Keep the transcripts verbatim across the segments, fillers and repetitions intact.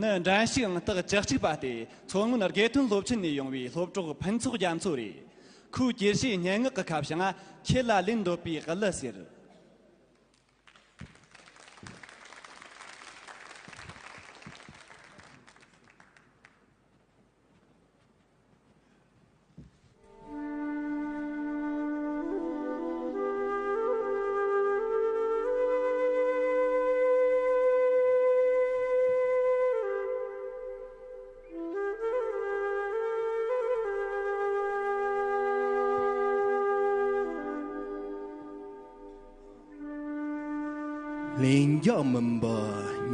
ནི་འགྲན་ཞུགས་ཨང་རྟགས་བཅུ་གཅིག་པ་སྟེ། མཚོ་སྔོན་དགེ་ཐོན་སློབ་ཆེན་ནས་ཡོང་བའི་སློབ་གྲོགས་ཕུན་ཚོགས་རྒྱ་མཚོ་རེད། ཁོས་གྱེར་ཞིག་སྙན་ངག་གི་ཁ་བྱང་ཁྱེད་ལ་ལན་འདོད་པའི་གླུ་ཟེར། ལན་རྒྱག་མིན་པའི་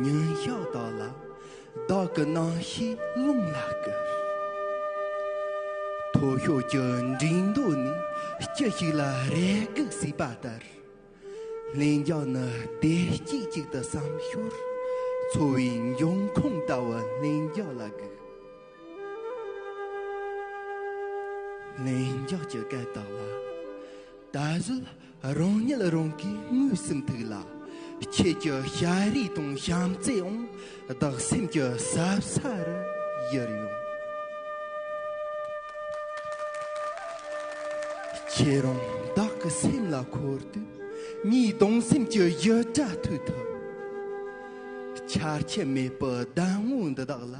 ཉིན་ཞག་དག་ལ། བདག་གི་རྣམ་ཤེས་རླུང་ལ་བསྐུར། མཐོ་ཤོས་ཀྱི་འགྲིག་མདོ་ནས་སྐྱིད་ཞིག་ལ་རེ་སྒུག་ཟེར་བ་ལྟར། ལན་རྒྱག་ནི་བདེ་སྐྱིད་ཅིག་ཏུ་བསམ་ཞོར། འཚོ་བའི་འབྱུང་ཁུངས་ལྟ་བུ་ལན་རྒྱག་ལ་སྒུག། ལན་རྒྱག་གི་སྐད་དག་ལ། ད་གཟོད་རང་ཉིད་རང་གིས་ངོས་ཟིན་ཐུབ་ལ། ཁྱེད་ཀྱི་ཞལ་རས་དང་བྱམས་བརྩེའང་བདག་སེམས་ཀྱི་ཟབ་ས་རུ་ཡུར་ཡོང་། ཁྱེད་རང་བདག་གི་སེམས་ལ་འཁོར་དུས། ངའི་གདུང་སེམས་ཀྱི་ཡུལ་སྒྲ་ཐོས་ཐུབ། ཆ་རྐྱེན་མེད་པའི་ཟླ་ངོ་འདི་དག་ལ།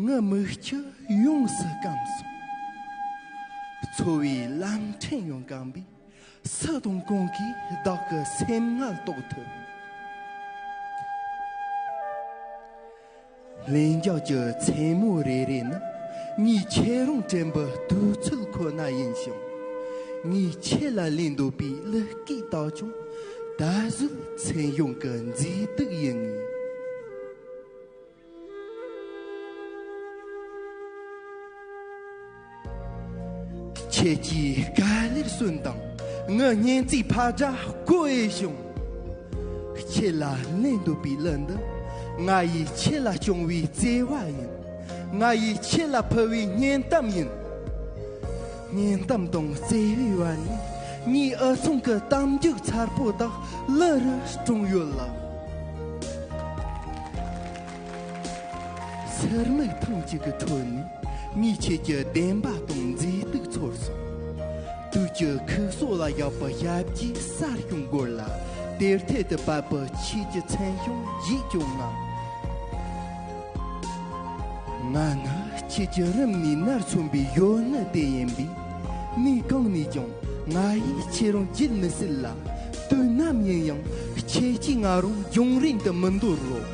ངའི་མིག་ཆུ་ཡོངས་སུ་སྐམ་སོང་། འཚོ་བའི་ལམ་ཕྲན་ཡང་སྐམ་པས། སུ་དང་གང་གིས་བདག་གི་སེམས་ངལ་རྟོགས་ཐུབ། ལན་རྒྱག་གི་མཚན་མོ་རེ་རེ་ནི། ངས་ཁྱེད་རང་དྲན་པའི་དུས་ཚོད་ཁོ་ན་ཡིན་ཞིང་། ངས་ཁྱེད་ལ་ལེན་འདོད་པའི་གླུ་སྐད་དག་ཀྱང་། ད་གཟོད་མཚན་གཞུང་གི་མཛེས་སྡུག་ཡིན་ངེས། ཁྱེད་ཀྱིས་ག་ལེར་གསོན་དང་། ངའི་སྙན་ཚིག་ཕ་སྒྲ་གོ་ཡེ་བྱུང་། ཁྱེད་ལ་ལེན་འདོད་པའི་གླུ་འདི། ང་ཡིས་ཁྱེད་ལ་སྐྱོང་བའི་བརྩེ་བ་ཡིན། ང་ཡིས་ཁྱེད་ལ་ཕུལ་བའི་སྙན་གཏམ་ཡིན། སྙན་གཏམ་དང་བརྩེ་བའི་བར་ནས། ངའི་འུ་ཚང་གི་གཏམ་རྒྱུད་མཚར་པོ་དག་གླུ་རུ་བསྲུངས་ཡོད་ལགས། སེར་མིག་ཐེངས་གཅིག་གི་ཁྲོད་ནས། ངས་ཁྱེད་ཀྱི་བདེན་པ་དང་མཛེས་སྡུག་ཚོར་སོང་། དུས་ཀྱི་ཁུག་སོ་ལ་བཞག་པའི་ཞབས་ཀྱིས་གསར་བྱུང་སྒོར་ལ། དེར་ཐད་དུ་བབས་པའི་ཁྱེད་ཀྱི་མཚན་གཞུང་ཡིད་ཀྱང་ངང་། ང་ནི་ཁྱེད་ཀྱི་རིམ་ནས་ནར་སོན་པའི་གཞོན་ནུ་དེ་ཡིན་པས། གནས་གང་ནས་ཀྱང་ང་ཡིས་ཁྱེད་རང་བརྗེད་མི་སྲིད་ལ། དུས་ནམ་ཡིན་ཡང་ཁྱེད་ཀྱིས་ང་རང་རྒྱང་རིང་དུ་མི་འདོར་རོགས།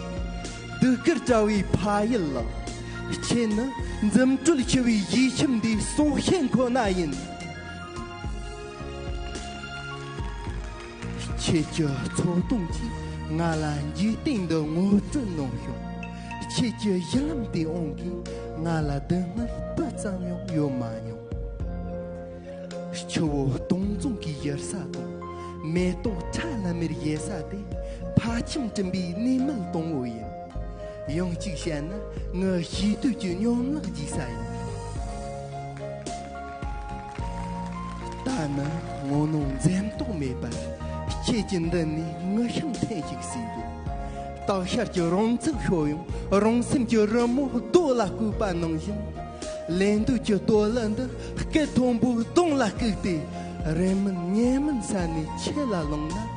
གདུགས་དཀར་བཀྲ་བའི་ཕ་ཡུལ་ལགས། ཁྱེད་ནི་འཛུམ་དྲུད་འཁྱིལ་བའི་ཡིད་ཁྱིམ་འདིའི་སྲོག་ཤིང་ཁོ་ན་ཡིན། ཁྱེད་ཀྱི་འཚོ་སྟངས་ཀྱིས་ང་ལ་འཇིག་རྟེན་འདི་ངོ་སྤྲོད་གནང་བྱུང་། ཁྱེད་ཀྱི་གཞི་ལམ་དེའི་དབང་གིས་ང་ལ་སྡུག་བསྔལ་སྤུ་ཙམ་ཡང་ཡོད་མ་མྱོང་། ཆུ་བོ་སྟོང་རྫོང་གི་ཡུལ་ས་དང་། མེ་ཏོག་ཁྲ་ལམ་མེར་ཡལ་ས་དེ། ཕ་ཁྱིམ་བསྐྲུན་པའི་གནས་མལ་དང་པོ་ཡིན། ཡང་གཅིག་བཤད་ན། ངའི་ཤེས་འདོད་ཀྱི་སྙོམས་ལག་རྒྱས་ས་ཡིན། ད་ནི་ངོ་གནོང་འཛེམ་དོགས་མེད་པར། ཁྱེད་ཀྱི་མདུན་ནས་ངུ་ཤམ་ཐེངས་ཤིག་ཟིན་འདུག། སྟག་ཤར་གྱི་རོང་ཚུགས་ཤོར་ཡང་། རང་སེམས་ཀྱི་རི་མོ་རྡོ་ལ་བརྐོས་པ་ནང་བཞིན། ལེན་འདོད་ཀྱི་ལྟོ་གླུ་འདི་སྐད་མཐོན་པོའི་གདོང་ལ་བཀུག་སྟེ། རེ་སྨོན་ཉེ་སྨོན་ས་ནས་ཁྱེད་ལ་ལངས་ན།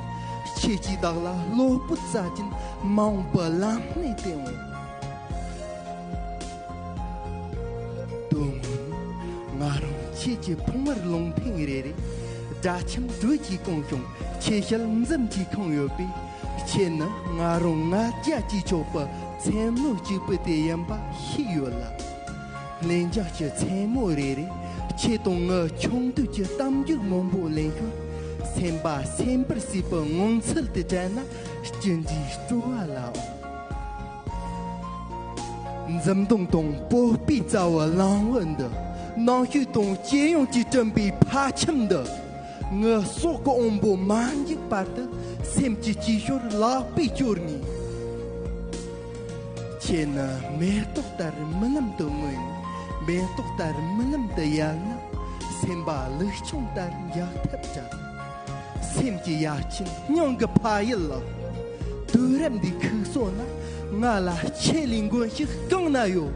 ཁྱེད་ཀྱིས་བདག་ལ་བློ་སྤོབས་སྩལ་གྱིན། མ་འོངས་པའི་ལམ་སྣེ་སྟོན་འོང་། དོན་དངོས་ནི། ང་རང་ཁྱེད་ཀྱི་ཕུང་བར་ལུང་ཕན་རེ་རེ། དགྲ་ཁྱིམ་དྲོད་ཀྱིས་བཀང་ཞིང་། ཁྱེད་ཞལ་འཛུམ་གྱིས་ཁེངས་ཡོད་པས། ཁྱེད་ནི་ང་རང་ང་རྒྱལ་གྱིས་ཆོག་པའི་མཚན་མོ་གཅིག་པུ་དེ་ཡིན་པ་ཤེས་ཡོད་ལ། ལན་རྒྱག་གི་མཚན་མོ་རེ་རེ། ཁྱེད་དང་ངའི་ཆུང་དུས་ཀྱི་གཏམ་རྒྱུད་མང་པོ་ལེན་ཞོར། སེམས་པ་སེམས་པར་བསྲེས་པའི་ངང་ཚུལ་དེ་དྲན་ན། ཅི་འདྲའི་སྤྲོ་བ་ལ་འོང་། འཛུམ་མདངས་དང་སྤོབས་པའི་རྩ་བའི་ལམ་བུ་འདི། ནང་ཤུལ་དང་སྐྱེ་ཡོང་གིས་བསྐྲུན་པའི་ཕ་ཁྱིམ་འདི། ངའི་སྲོག་གི་དབང་པོ་མ་འཇིག་བར་དུ། སེམས་ཀྱི་སྐྱིད་ཤོར་ལག་པས་སྐྱོར་ངེས། ཁྱེད་ནི་མེ་ཏོག་ལྟར་རྨི་ལམ་དུ་མངོན་ནས། མེ་ཏོག་ལྟར་རྨི་ལམ་དུ་ཡལ་ན། སེམས་པ་ལུག་སྤྱང་ལྟར་འཇག་ཐབས་བྲལ། སེམས་ཀྱི་ཡར་ཆེན་སྙིང་གི་ཕ་ཡུལ་ལགས། དུས་རབས་འདིའི་ཁུག་སོ་ན། ང་ལ་ཁྱེད་ལས་མགོན་ཞིག་གང་ན་ཡོད།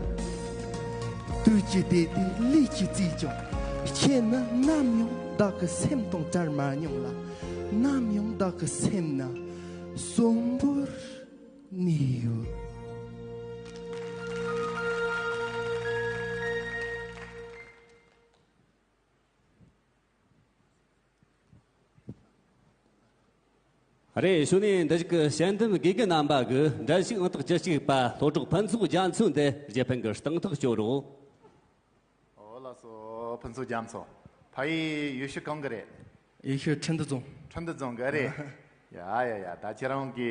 དུས་ཀྱི་བདེ་དེ་ལུས་ཀྱིས་བརྩིས་ཀྱང་། ཁྱེད་ནི་ནམ་ཡང་བདག་གི་སེམས་དང་བྲལ་མ་མྱོང་ལ། ནམ་ཡང་བདག་གི་སེམས་ན་གསོན་པོར་གནས་ཡོད། རེད། གཞུག་ནས་འདི་ཞིག་གི་དཔྱད་འདེམས་དགེ་རྒན་རྣམ་པ་གིས་འགྲན་ཞུགས་ཨང་རྟགས་བཅུ་གཅིག་པ་སློབ་གྲོགས་ཕུན་ཚོགས་རྒྱ་མཚོ་འདི་རྒྱལ་ཕམ་གྱི་སྟེང་ཐག་གཅོད་རོགས། ཨོ་ལགས་སོ། ཕུན་ཚོགས་རྒྱ་མཚོ། ཕ་ཡུལ་ཡུལ་ཤུལ་གང་གི་རེད། ཡུལ་ཤུལ་ཁྲིན་ཏུ་རྫོང་། ཁྲིན་ཏུ་རྫོང་གི་རེད། ཡ་ཡ་ཡ། ད་ཁྱེད་རང་གི་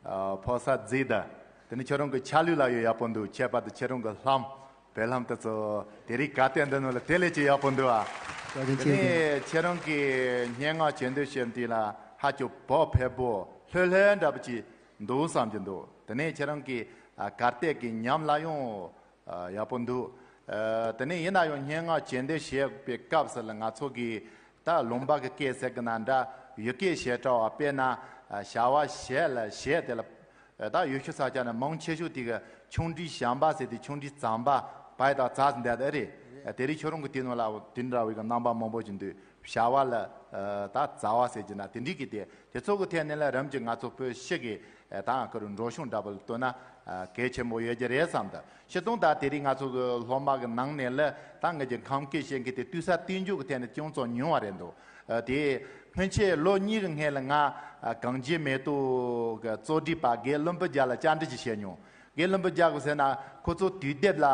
ཨ་ཕོ་གསར་མཛེས་ད། དེ་ནི་ཁྱེད་རང་གི་ཆ་ལུགས་ལ་ཡོད་ཡག་པོ་འདུག་ཁྱད་པར་དུ་ཁྱེད་རང་གི་ལྷམ། བེ་ལྷམ་དེ་ཚོ་དེ་རིང་གར་སྟེགས་འདི་ནང་ལ་དེ་ལས་ཀྱི་ཡག་པོ་འདུག་ཨ། བཀའ་དྲིན་ཆེ། དེ་ནས་ཁྱེད་རང་གི་སྙན་ངག་བཅོས་འདོན་བྱེད་དུས་ལ་ཧ་ཅང་བག་ཕེབས་པོ་ལྷོད་ལྷོད་འདྲ་པོ་ཅིག་འདུག་བསམ་གྱི་འདུག་དེ་ནས་ཁྱེད་རང་གི་ཨ་གར་སྟེགས་ཀྱི་ཉམས་ལ་ཡང་ཨ་ཡག་པོ་འདུག་ཨ་དེ་ནས་ཡིན་ན་ཡང་སྙན་ངག་བཅོས་འདོན་བྱེད་པའི་སྐབས་སུ་ལ་ང་ཚོ་གི་ད་ལུང་པ་གི་སྐད་ཟེར་གི་ན་འདྲ། ཡུལ་སྐད་བྱེ་བྲག་པ། དཔེར་ན་ཨ་བྱ་བ་བྱེད་ལ་བྱེད་དེ་ལ། ད་ཡུལ་ཤུལ་ས་ཆ་ནས་མང་ཆེ་ཤོས་དེ་གི་ཆུང་འབྲིང་ཞན་པ་ཟེར་དེ། ཆུང་འབྲིང་ཙམ་པ་བ་ཡ་བཏགས་ཙ་ཟེར་འདི་དེ་རེད། དེ་རིང་ཁྱོད་རང་གི་དེ་ནང་ལ་དེ་འདྲ་བའི་གི་རྣམ་པ་མང་པོ་ཅིག་འདུག་བྱ་བ་ལ་ད་ཙ་བ་ཟེར་གྱི་ན་དེ་འདྲའི་གི་དེ་དེ་ཚོ་གི་ཐད་ནས་ལ་རིམ་གྱིས་ང་ཚོ་བོད་ཕྱི་གི་ད་ཁོ་རང་འགྲོ་སོང་འདྲ་པོ་ལ་ལྟོས་ན་གལ་ཆེན་པོ་ཡོད་ཀྱི་རེད་བསམ་འདུག་སྤྱིར་བཏང་ད་དེ་རིང་ང་ཚོ་གི་སློབ་མ་གི་ནང་ནས་ལ་ད་ང་གི་ཁམས་སྐད་བཤད་མཁན་དེ་ལྟོས་ས་བསྟན་འགྱུར་གི་ཐད་ནས་ཅུང་ཙམ་ཉུང་བ་རེད་འདུག་ཨ་དེ་སྔོན་ཆད་ལོ་གཉིས་ཀྱི་སྔོན་ལ་ང་ཨ་གངས་ཅན་མེ་ཏོག་གི་གཙོ་སྒྲིག་པ་རྒན་བློན་པོ་རྒྱལ་ལ་བཅར་འདྲི་ཅིག་བྱས་མྱོང་། རྒན་བློན་པོ་རྒྱལ་གྱིས་ཟེར་ན་ཁོ་ཚོ་དུས་དེབ་ལ་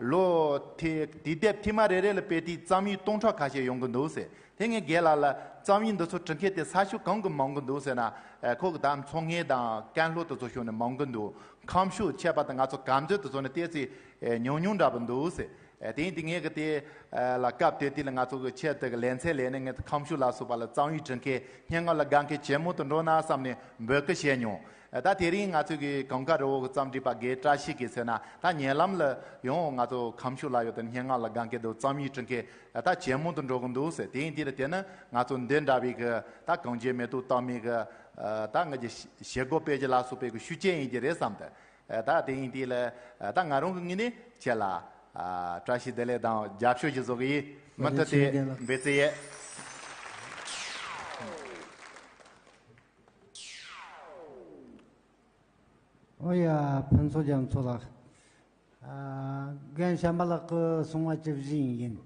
ལོ་དེ་དུས་དེབ་ཐེངས་མ་རེ་རེ་ལ་དཔེ་དེབ་རྩོམ་ཡིག་སྟོང་ཕྲག་ཁ་ཤས་ཡོང་གི་འདུག་ཟེར། དེ་ངས་རྒན་ལགས་ལ་རྩོམ་ཡིག་འདི་ཚོ་འབྲི་མཁན་དེ་ས་ཕྱོགས་གང་གི་མང་གི་འདུག་ཟེར་ན། ཨ་ཁོ་གི་ད་མཚོ་སྔོན་དང་ཀན་ལྷོ་དེ་ཚོ་ཕྱོགས་ནས་མང་གི་འདུག་ཁམས་ཕྱོགས་ཁྱད་པར་དུ་ང་ཚོ་གངས་ལྗོངས་དེ་ཚོ་ནས་ཏོག་ཙམ་ཨེ་ཉུང་ཉུང་འདྲ་པོ་འདུག་ཟེར། ཨེ་དེ་ཡིན་དུས་ངས་གི་དེ་ཨེ་ལ་སྐབས་དེ་དུས་ལ་ང་ཚོ་གི་ཆེད་དུ་གི་ལེ་ཚན་ལས་ནས་ངས་ཁམས་ཕྱོགས་ལ་སོགས་པ་ལ་རྩོམ་ཡིག་འབྲི་མཁན་སྙན་ངག་ལ་དགའ་མཁན་ཇེ་མང་དུ་འགྲོ་ན་བསམ་ནས་འབོད་སྐུལ་བྱས་མྱོང་། ཨེ་ད་དེ་རིང་ང་ཚོ་གི་གངས་དཀར་རི་བོ་གི་རྩོམ་སྒྲིག་པ་རྒན་བཀྲ་ཤིས་ཀྱིས་ཟེར་ན་ད་ཉེ་ལམ་ལ་ཡང་ང་ཚོ་ཁམས་ཕྱོགས་ལ་ཡོད་དེ་སྙན་ངག་ལ་དགའ་མཁན་དང་རྩོམ་ཡིག་འབྲི་མཁན་ཨེ་ད་ཇེ་མང་དུ་འགྲོ་གི་འདུག་ཟེར། དེ་ཡིན་དུས་ལ་དེ་ནི་ང་ཚོ་འདི་འདྲ་བའི་གི་ད་གངས་ཅན་མེ་ཏོག་བཏབ་མི་གི་ཨ་ད་ང་གི་བྱེད་སྒོ་སྤེལ་རྒྱུ་ལ་སོགས་པའི་གི་ཤུགས་རྐྱེན་ཡིན་གྱི་རེད་བསམ་སྟེ། ཨ་ད་དེ་ཡིན་དུས་ལ་ཨ་ད་ང་རང་གི་ངོས་ནས་ཁྱེད་ལ་ཨ་བཀྲ་ཤིས་བདེ་ལེགས་དང་རྒྱབ་སྐྱོར་ཞིག་བཟོ་གི་ཡིན། མུ་མཐུད་དེ་འབད་བརྩོན་ཡེད། ཨོ་ཡ། ཕུན་ཚོགས་རྒྱ་མཚོ་ལགས། ཨ་རྒན་བྱམས་པ་ལགས་ཀྱི་གསུང་བ་ཇི་བཞིན་ཡིན།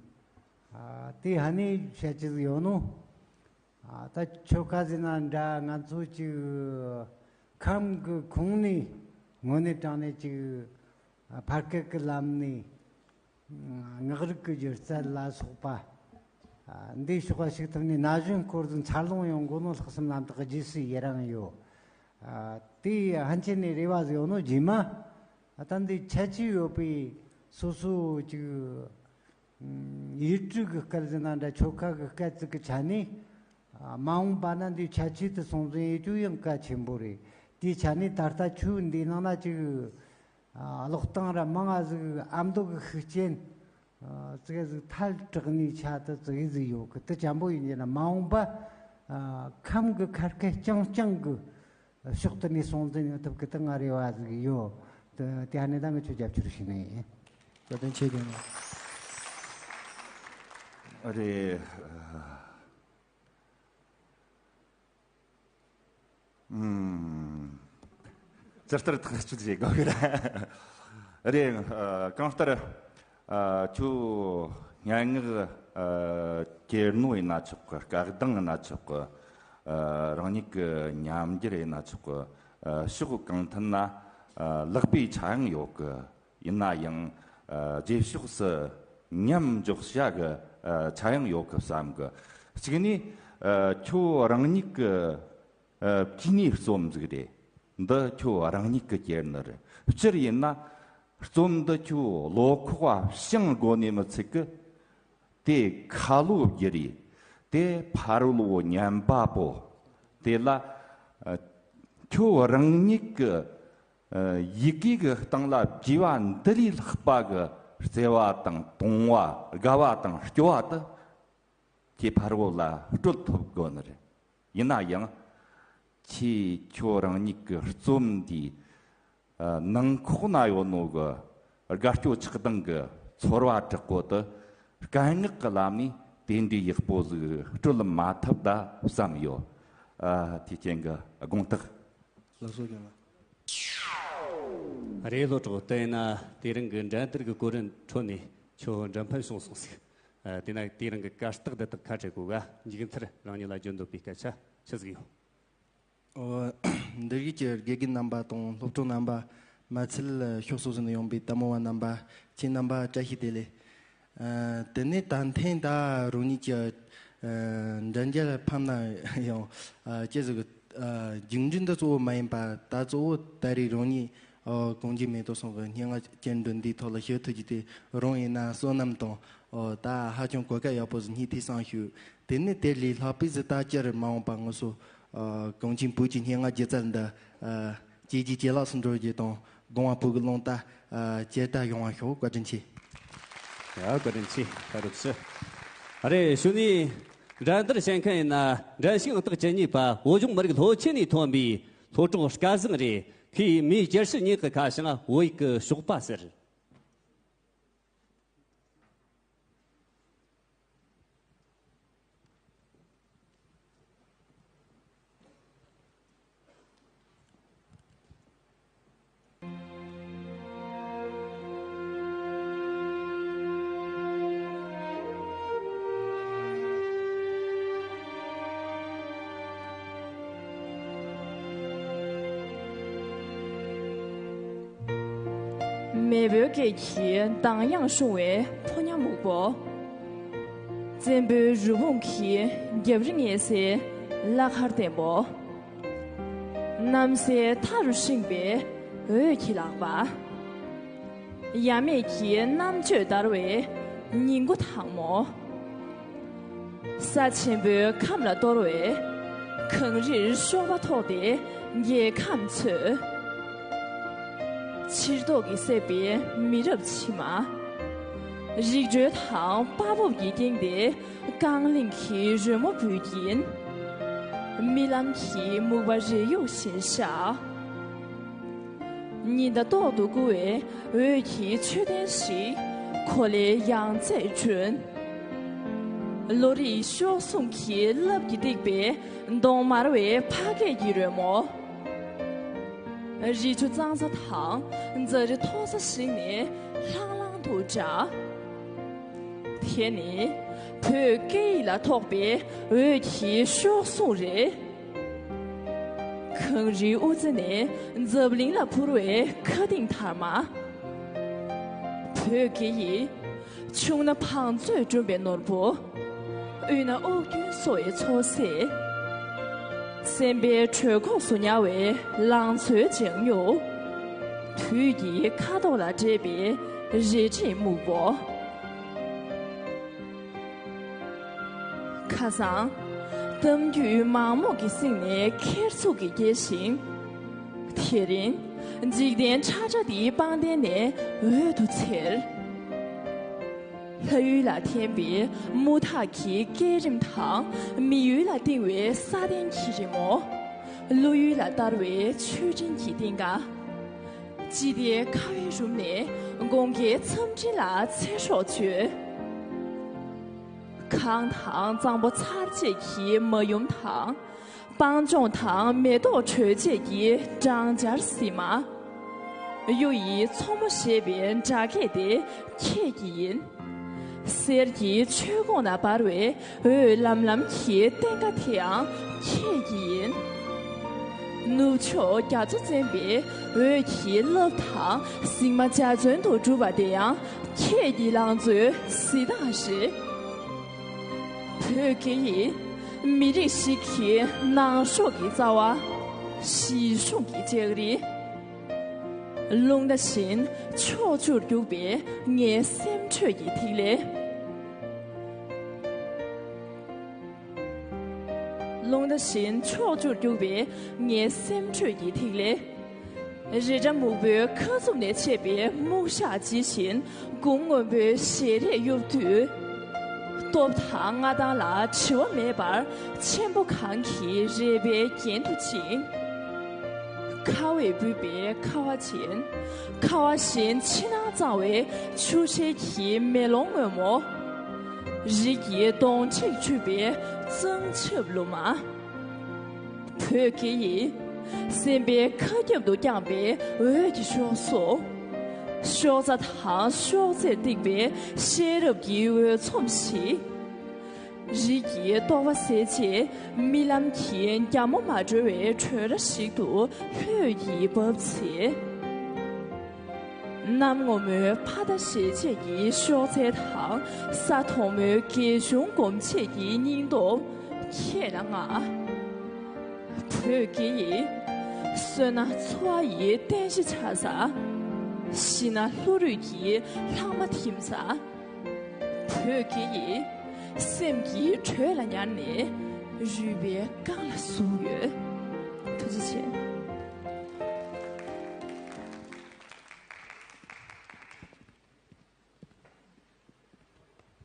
ཨ་དེ་ཧ་ནི་བཤད་ཀྱི་ཡོད་ནོ། ཨ་ད་ཆོལ་ཁ་ཟེར་ན་འདྲ། ང་ཚོ་ཅིག་ཁམས་ཀྱི་ཁོངས་ནས་དངོས་གནས་དྲང་གནས་ཅིག་ཨ་ཕ་སྐད་ཀྱི་ལམ་ནས་ངག་རིག་གི་སྒྱུ་རྩལ་ལ་སོགས་པ་ཨ་འདིའི་ཕྱོགས་ལ་ཞུགས་ཐུབ་ནས་ན་གཞོན་སྐོར་ཟིག་འཚར་ལོངས་ཡོང་དགོས་ནོ་ལྷག་བསམ་རྣམ་དག་རྗེས་སུ་ཡི་རང་ཡོད། ཨ་དེ་ཧན་ཆེན་ནས་རེ་བ་ཟིག་ཡོད་ནོ་རྗེས་མ། ཨ་ད་འདི་ཁྱད་ཆོས་ཡོད་པའི་སོ་སོ་ཅིག་ཡིག་འབྲུ་གི་སྐད་ཟེར་ན་འདྲ། ཆོལ་ཁ་གི་སྐད་ཅིག་གི་ཆ་ནས་ཨ་མ་འོངས་པ་ན་འདི་ཁྱད་ཆོས་དེ་སྲུང་འཛིན་ཡེད་རྒྱུ་ཡང་གལ་ཆེན་པོ་རེད། དེའི་ཆ་ནས་ད་ལྟ་ཁྱོད་འདི་ནང་ན་ཅིག་ཨ་ཀློག་སྟངས་ར་མང་ང་ཟིག་ཨ་མདོ་གི་ཤུགས་རྐྱེན་ཨ་ཙི་གེ་ཟིག་ཐལ་དྲགས་ནས་ཆ་དུ་ཙི་གེ་ཟིག་ཡོད་གི། དེ་ཅན་པོ་ཡིན་གྱི་ན་མ་འོངས་པ་ཨ་ཁམས་གི་ཁ་སྐད་རྐྱང་རྐྱང་གི་ཕྱོགས་དེ་ནས་སྲུང་འཛིན་ཡོང་ཐུབ་གི་དེ་ང་རེ་བ་ཟིག་ཡོད། དེ་དེ་ཧ་ནས་ད་ངས་ཁྱོད་རྒྱབ་སྐྱོར་ཞུས་ནི་ཡིན། བཀའ་དྲིན་ཆེ་གི། རེད། ཨུམ། ཇི་ལྟར་ཐག་གཅོད་བྱེད་དགོས་གི་ར། རེད། ཨ་གང་ལྟར་ཨ་ཁྱོད་སྙན་ངག་ཨ་གྱེར་ནོ་ཡིན་ན་ཆོག་གི། སྐད་གདངས་ཡིན་ན་ཆོག་གི། ཨ་རང་ཉིད་ཀྱི་ཉམས་འགྱུར་ཡིན་ན་ཆོག་གི། ཨ་ཕྱོགས་གང་ཐད་ན་ཨ་ལེགས་པའི་ཆ་ཡང་ཡོད་གི། ཡིན་ན་ཡང་ཨ་རྗེས་ཕྱོགས་སུ་ཉམས་འཇོག་བྱ་གི་ཨ་ཆ་ཡང་ཡོད་གི་བསམ་གི། གཅིག་ནས་ཨ་ཁྱོད་རང་ཉིད་ཀྱི་ཨ་ཕྱི་ནས་རྩོམ་ཟིག་རེད། འདི་ཁྱོད་རང་ཉིད་ཀྱི་གྱེར་ནི་རེད། སྤྱིར་ཡིན་ན་རྩོམ་འདི་ཁྱོད་བློ་ཁོག་བ་བྱང་དགོས་ནི་མི་ཚད་གི། དེ་ཁ་ལོ་བསྒྱུར་རེ། དེ་ཕ་རོལ་བོ་ཉན་པ་པོ། དེ་ལ་ཨ་ཁྱོད་རང་ཉིད་ཀྱི་ཨ་ཡི་གེ་གི་སྟེང་ལ་བགྱི་བ་འདི་ལས་ལྷག་པ་གི་བརྩེ་བ་དང་དུང་བ་དགའ་བ་དང་སྐྱོ་བ་དེ་ཁྱེད་ཕ་རོལ་ལ་སྤྲོད་ཐུབ་དགོས་ནི་རེད། ཡིན་ན་ཡང་ཁྱེད་ཁྱོད་རང་ཉིད་ཀྱི་རྩོམ་འདིའི་ ནང་ཁོག་ན་ཡོད་ནོ་གི་དགའ་སྐྱོ་ཆགས་སྡང་གི་ཚོར་བ་དྲག་པོ་དེ་སྐད་ངག་གི་ལམ་ནས་དེ་འདྲའི་ཡག་པོ་ཟིག་སྤྲོད་མ་ཐུབ་ད་བསམ་ཡོད། ཨ། དེ་རྐྱེན་གི་དགོངས་དག་ལགས་སོ་རྒན་ལགས། རེད། སློབ་གྲོགས། དེ་ཡིན་ན་དེ་རིང་གི་འགྲན་བསྡུར་གྱི་གོ་རིམ་ཁྲོད་ནས་ཁྱོད་འགྲན་ཕན་བྱུང་སོང་ཟིག་ཨ། དེ་ན་དེ་རིང་གི་གར་སྟེགས་འདི་དག་ཁ་བྲལ་དགོས་ག་མཇུག་མཐར་རང་ཉིད་ལ་བརྗོད་འདོད་པའི་སྐད་ཆ་ཆི་ཟིག་ཡོད། ཨོ། འདིར་གྱི་དགེ་རྒན་རྣམ་པ་དང་སློབ་གྲོགས་རྣམ་པ། མ་ཚད་ཕྱོགས་སོ་སོ་ནས་ཡོང་པའི་ལྟད་མོ་བ་རྣམ་པ། ཁྱེད་རྣམ་པ་བཀྲ་ཤིས་བདེ་ལེགས། ཨ། དེ་ནས་ད་ཐེངས་ད་རང་ཉིད་ཀྱི་ཨ་འགྲན་རྒྱལ་ཕམ་ན་ཡང་། ཨ། ཅི་ཟེར་གི། ཨ། རྒྱུགས་འབྲས་འདི་གཙོ་བོ་མ་ཡིན་པ། ད་གཙོ་བོ་ད་རེས་རང་ཉིད། ཨ། གངས་ཅན་མེ་ཏོག་ཚང་གི་སྙན་ངག་ཅན་འདི་འདིའི་ཐོག་ལ་ཞུ་ཐུབ་རྒྱུ་དེ་རང་ཡིན་ན་བསོད་ནམས་དང་། ཨོ། ད་ཧ་ཅང་གོ་སྐབས་ཡག་པོ་ཟིག་རྙེད་ཐུབ་སོང་ཞུ། དེ་ནས་དེ་ལས་ལྷག་པའི་ཟིག་ད་སྤྱིར་མ་འོངས་པ་ང་ཚོ། ཨ། གངས་ཅན་བོད་ཀྱི་སྙན་ངག་སྒྱུ་རྩལ་འདི། ཨ། ཇེ་རྒྱས་ཇེ་ལེགས་སུ་འགྲོ་རྒྱུ་དང་། གོང་བ་བོད་ཀྱི་རླུང་རྟ། ཨ། ཇེ་དྲག་ཡོང་བ་ཤོག་བཀའ་དྲིན་ཆེ། ཡ། བཀའ་དྲིན་ཆེ། ད་རུ་ཞུ། ཨ། རེད། གཞུག་ནས་འགྲན་བསྡུར་བྱེད་མཁན་ཡིན་ན་འགྲན་ཞུགས་ཨང་རྟགས་བཅུ་གཉིས་པ་བོད་ལྗོངས་མི་རིགས་སློབ་ཆེན་ནས་ཐོན་པའི་སློབ་གྲོགས་སྐལ་བཟང་རེད། ཁོས་མིའི་བརྗིད་ཆེའི་སྙིང་གི་ཁ་བྱང་བོད་ཡིག་གི་ཞོགས་པ་ཟེར། མེས་པོའི་སྐད་ཀྱི་གདངས་དབྱངས་ཕྱུང་བའི་ཕོ་ཉ་སྨུག་པོ། བཙན་པོའི་རི་བོང་གི་རྒྱབ་རི་ངེ་སའི་བླ་མཁར་བརྟན་པོ། གནམ་སའི་མཐའ་རུ་བསྲིངས་པའི་འོད་ཀྱི་ལག་པ། ཡབ་མེས་ཀྱི་རྣམ་དཔྱོད་དར་བའི་ཉིན་གུང་དྭངས་མོ། ས་ཆེན་པོའི་ཁམས་ལ་གཏོར་བའི་གངས་རིར་གཤོག་པ་ཐོགས་ཏེ་རྒྱལ་ཁམས་འཚོས། ཕྱིར་ལྡོག་གིས་བསད་པའི་མི་རབས་ཕྱི་མ། རིག་གྲོལ་དང་དཔའ་སྤོབས་ཀྱིས་བསྐྱངས་ཏེ་རྐང་གླིང་གི་རོལ་མོ་འབུད་ཀྱིན། རྨི་ལམ་གྱི་སྨུག་པ་རེ་གཡོག་བཞིན་ཤར། ཉི་ཟླ་ཐོག་ཏུ་བསྐོར་བའི་འོད་ཀྱི་མཆོད་རྟེན་ཞིག་གོ་ལའི་ཡང་རྩེར་བསྒྲོན། ལོ་རིས་གཤོག་ཟུང་གི་རླབས་ཀྱིས་བཏེགས་པའི་གདོང་དམར་བའི་ཕ་སྐད་ཀྱི་རོལ་མོ། རི་ཆུ་གཙང་ས་དང་རྫ་རི་མཐོ་ས་ཞིག་ནས་ལྷང་ལྷང་དུ་གྲགས། དེ་ནི་བོད་སྐད་ཡིག་ལ་ཐོགས་པའི་འོད་ཀྱི་གཤོག་ཟུང་རེད། གངས་རིའི་དབུ་རྩེ་ནས་འཛམ་གླིང་ལ་འཕུར་བའི་མཁའ་ལྡིང་དར་མ། བོད་སྐད་ཡིག་ཆུང་ན་བང་མཛོད་སྦྲུམ་པའི་ནོར་བུ། དབུལ་ན་ཨོ་རྒྱན་གསོ་བའི་མཚོ་ཟེར། སེམས་པའི་གྲོད་ཁོག་སུ་ཉར་བའི་ལང་ཚོའི་ལྗང་སྨྱུག་དུས་ཀྱི་ཁ་དོག་ལ་སྤྲས་པའི་རལ་གྲིའི་སྨུག་པོ། ཁ་སང་། གཏམ་རྒྱུད་མག་མོག་གི་གསེང་ནས་ཁེར་ཚུགས་ཀྱིས་སྐྱེས་ཤིང་། དེ་རིང་། འཇིག་རྟེན་ཁྲ་ཁྲ་འདིའི་པང་གདན་ནས་འོད་དུ་འཚེར། ལྷ་ཡུལ་ལ་འཐེན་པའི་དམུ་ཐག་གི་བསྐྱེད་རིམ་དང་། མི་ཡུལ་ལ་བཏིང་བའི་ས་གདན་གྱི་རི་མོ། ཀླུ་ཡུལ་ལ་བསྟར་བའི་མཆོད་སྤྲིན་གྱི་རྟེན་ཁ། ཅི་ལྟའི་ཁ་བའི་རུམ་ནས་དགོང་ཁའི་མཚམས་སྤྲིན་ལ་ཚེ་སྲོག་བཅོལ། གངས་དང་གཙང་པོ་ཚར་བཅད་ཀྱི་མ་ཡུམ་དང་། སྤང་ལྗོངས་དང་མེ་ཏོག་དྲོད་བཅས་ཀྱི་སྦྲང་ཆར་བསིལ་མ། གཡུ་ཡི་མཚོ་མོ་ཞེས་པའི་སྒྲ་སྐད་དེ་ཁྱེད་ཀྱི་ཡིན། གསེར་གྱི་མཆོད་གོང་ན་འབར་བའི་འོད་ལམ་ལམ་གྱི་རྟེན་ཁ་དེ་ཡང་ཁྱེད་ཀྱི་ཡིན། ནུབ་ཕྱོགས་རྒྱ་མཚོ་བཙན་པའི་འོད་ཀྱི་རླབས་དང་། ཟིང་མ་འཇའ་ཚོན་དུ་གྲུབ་པ་དེ་ཡང་ཁྱེད་ཀྱི་ལང་ཚོའི་གཟི་མདངས་རེད། བོད་སྐད་ཡིག་མི་རིགས་ཤིག་གི་ནང་ཤོག་གི་རྩ་བ། གཞིས་གྲོང་གི་ལྕགས་རི། རླུང་རྟ་བཞིན་ཕྱོགས་བཅུར་རྒྱུག་པའི་ངའི་སེམས་ཁྲོད་ཀྱི་ཐིག་ལེ། རླུང་རྟ་བཞིན་ཕྱོགས་བཅུར་རྒྱུག་པའི་ངའི་སེམས་ཁྲོད་ཀྱི་ཐིག་ལེ། རི་སྒྲ་སྨུག་པོའི་ཁ་ཚུབ་ནས་མཆེད་པའི་སྨུག་ཞགས་ཇི་བཞིན་དགུང་སྔོན་པོའི་ཞལ་རས་གཡོབ་དུས། སྟོབས་དང་མངའ་ཐང་ལ་དྲི་བ་མེད་པར་ཆེན་པོ་གངས་ཀྱི་རལ་པའི་རྒྱན་དུ་བཅིངས། ཁ་བས་སྦུད་པའི་ཁ་བ་ཅན། ཁ་བ་བཞིན་ཕྱི་ནང་གཙང་བའི་ཆུ་ཤེལ་གྱི་མེ་ལོང་སྔོན་མོ། རིགས་ཀྱི་གདོང་འཁྲིགས་འཁྱུད་པའི་གཙང་ཆབ་ལོ་མ། བོད་སྐད་ཡིག་སེམས་པའི་མཁའ་ཁྱབ་ཏུ་བརྐྱངས་པའི་འོད་ཀྱི་གཤོག་ཟུང་། གཤོག་རྩ་དང་གཤོག་རྩལ་ཐིགས་པའི་ཤེས་རབ་ཀྱི་འོད་འཚུབ་ཞིག། རིགས་ཀྱི་རྟོག་པ་ཟད་རྗེས་རྨི་ལམ་གྱི་རྒྱ་མོ་མ་གྲོལ་བའི་བྲོས་ར་ཞིག་ཏུ་ལྷོད་ཀྱིས་བབས་ཚེ། གནམ་སྔོན་མོའི་ཕ་མཐའ་ཞེས་བྱ་ཡི་གཤོག་རྩལ་དང་ས་དོག་མོའི་གད་གཞུང་སྒོམ་བྱེད་ཀྱི་སྙིང་སྟོབས་ཁྱེད་ལ་མངའ། བོད་སྐད་ཡིག་བསོད་ནམས་འཚོ་བ་ཡི་རྟེན་གཞི་ཆགས་ས། ཤི་ན་ལྷོ་རུས་ཀྱི་ལྷག་མ་ཐིམ་ས། བོད་སྐད་ཡིག་སེམས་ཀྱི་དྲོད་ལ་ཉར་ནས་རུས་པའི་རྐང་ལ་ཟུག་ཡོད། ཐུགས་རྗེ་ཆེ།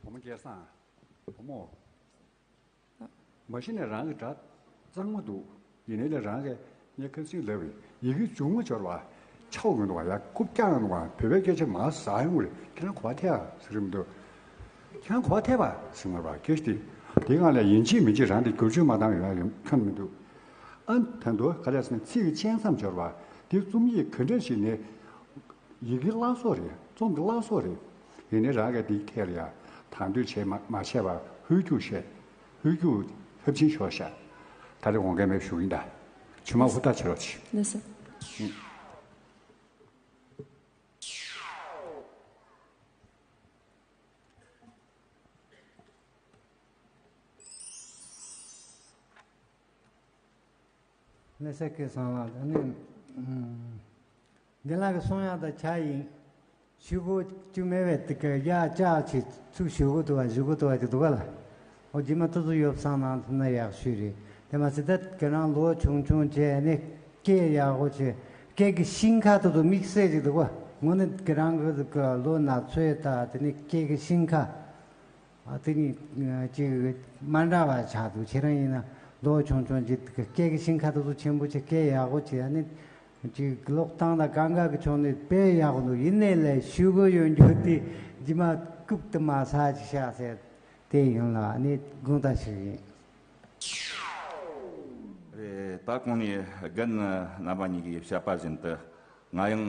བུ་མོ་སྐལ་བཟང་། བུ་མོ། མ་གཞི་ནས་རང་གི་སྒྲ་གཙང་མ་འདུག་ཡིན་ནའི་ལས་རང་གིས་ངས་ཁ་སང་ལབ་པའི་ཡི་གེ་མཇུག་མ་འབྱོར་བ་ཆག་ཡོང་འདུག་བ། ཡ་རྐུབ་བཀྱག་ཡོང་འདུག་བ། བོད་པའི་སྐད་ཆ་མར་ཟག་ཡོང་གི་རེད། ཁྱེད་རང་གོ་བ་ཐལ་ཟེར་གི་མི་འདུག་ཁྱེད་རང་གོ་བ་ཐལ་བ་ཟེར་མ་རེད་བ། སྐད་ཆ་དེ་དེའི་སྒང་ལ་ཡིན་གཅིག་མིན་གཅིག་རང་དེ་བསྒྱུར་བཅོས་མ་བཏང་ཡོང་ཡ་ཡོང་ཁྱོན་མི་འདུག་ཨ་ད་དུང་ག་རེ་ཟེར་ན་ཚིག་གི་གཅན་མཚམས་འབྱོར་བ་དེ་རྩོམ་ཡིག་ག་འདྲ་ཞིག་ནས། ཡི་གེ་བཀླགས་སོ་རེད། རྩོམ་གྱི་བཀླགས་སོ་རེད། ཡིན་ནའི་རང་གིས་འདིའི་ཐད་ལ་ཡང་དང་དོད་བྱས་མ་མ་བྱས་པར་ཧོལ་རྒྱུགས་བྱས། ཧོལ་རྒྱུགས་ལྷབ་ཆེན་ཤོར་ཤག་ད་རེས་འོང་མཁན་མེད་ཞུ་གི་ཡིན་ད། ཇུས་མ་ཧུར་ཐག་བྱེད་རོགས་གྱིས། ལགས་སོ། ལགས་སོ། སྐལ་བཟང་ལགས། ཨ་ནི། ཨུམ། འདི་ལ་གི་གསུང་ཡག་དང་ཆ་ཡིན། ཞུ་དགོས་ཀྱི་མེད་པས་དེ་ག་ཡ་ཅག་ཅིག་ཚུགས་ཞུ་དགོས་འདུག་བ། ཞུ་དགོས་འདུག་བ་ཅིག་འདུག་ག་ལ། ཨོ་རྗེས་མ་ཏོག་ཙམ་ཡོ་བསྲང་གནང་ཐུབ་ན་ཡག་ཤོས་རེད། དེ་མ་ཟད་ད་ཁྱེད་རང་ལོ་ཆུང་ཆུང་བྱས་ནས་སྐད་ཡག་པོ་བྱས། སྐད་ཀྱི་ཤིང་ཁ་ཏོག་ཏོ་དམིགས་བསལ་ཅིག་འདུག་ག་ངོ་ནས་ཁྱེད་རང་གི་ལོ་ན་ཚོད་དང་དེ་ནས་སྐད་ཀྱི་ཤིང་ཁ། ཨ་དེ་ནི་ཅིག་མ་འདྲ་བ་ཆགས་འདུག་ཁྱེད་རང་ཡིན་ན་ལོ་ཆུང་ཆུང་ཅིག་སྐད་ཀྱི་ཤིང་ཁ་ཏོག་ཏོ་ཆེན་པོ་ཅིག་སྐད་ཡག་པོ་ཅིག་ཨ་ནི་ཅིག་ཀློག་སྟངས་དང་གང་ག་གི་ཕྱོགས་ནས་དཔེ་ཡག་པོ་འདུག་ཡིན་ནའི་ལས་ཞུ་དགོས་ཡོད་རྒྱུ་དེ་རྗེས་མ་རྐུབ་ཏུ་མ་ཟག་ཅིག་བཞག་ཟེར་དེ་ཡིན་ལ། ཨ་ནི་དགོངས་དག་ཞིག་ཡིན། རེད། ད་གོང་ནས་རྒན་རྣམ་པ་གཉིས་ཀྱིས་བཤད་པ་བཞིན་དུ་ང་ཡང་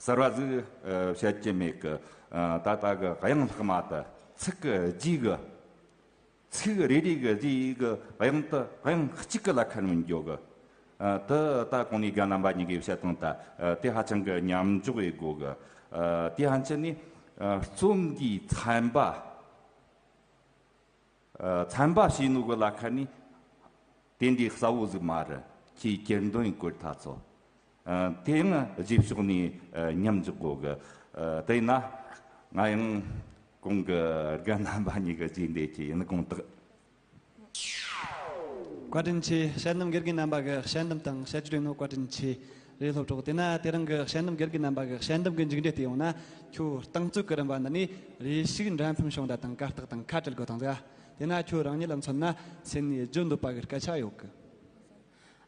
གསར་བ་ཟིག་ཨ་བཤད་ཀྱི་མེད་གི། ཨ་ད་ལྟ་གི་དབྱངས་ལྷག་མ་དེ་ཚིག་གི་རྗེས་གི་ཚིག་རེ་རེ་གི་རྗེས་གི་དབྱངས་དེ་དབྱངས་གཅིག་གི་ལ་ཁ་ནས་འགྱོ་གི། ཨ་དེ་ད་གོང་ནས་རྒན་རྣམ་པ་གཉིས་ཀྱིས་བཤད་སྟངས་དེ་ཨ་དེ་ཧ་ཅང་གི་མཉམ་འཇོག་ཡེད་དགོས་གི། ཨ་དེ་ཧ་ཅང་ནི་ཨ་རྩོམ་འདིའི་ཚན་པ། ཨ་ཚན་པ་བྱས་ནོ་གི་ལ་ཁ་ནས་དེ་འདྲའི་གསལ་བོ་ཟིག་མ་རེད། ཁྱེད་གྱེར་འདོན་ཡེད་དགོས་ཐ་ཚོ། ཨ་དེ་ཡང་རྗེས་ཕྱོགས་ནས་ཨ་མཉམ་འཇོག་དགོས་གི། ཨ་དེ་ན་ང་ཡང་གོང་གི་རྒན་རྣམ་པ་གཉིས་ཀྱི་རྗེས་འདེད་ཀྱི་ཡིན། དགོངས་དག་བཀའ་དྲིན་ཆེ། དཔྱད་འདེམས་དགེ་རྒན་རྣམ་པ་གི་དཔྱད་འདེམས་དང་དཔྱད་བརྗོད་ཡིན་ནོ། བཀའ་དྲིན་ཆེ། རེད་སློབ་གྲོགས། དེ་ན་དེ་རིང་གི་དཔྱད་འདེམས་དགེ་རྒན་རྣམ་པ་གི་དཔྱད་འདེམས་ཀྱི་མཇུག་འབྲས་དེ་ཡོང་ན། ཁྱོད་རྟིང་རྩོད་ཀྱི་རིམ་པ་འདི་ནས་རེ་ཞིག་འགྲན་ཕམ་བྱུང་ད་དང་གར་སྟེགས་དང་ཁ་བྲལ་དགོས་དང་ཟེར། དེ་ན་ཁྱོད་རང་ཉིད་ལ་མཚོན་ན་སེམས་ནས་བརྗོད་འདོད་པ་གི་སྐད་ཆ་ཡོད་གི།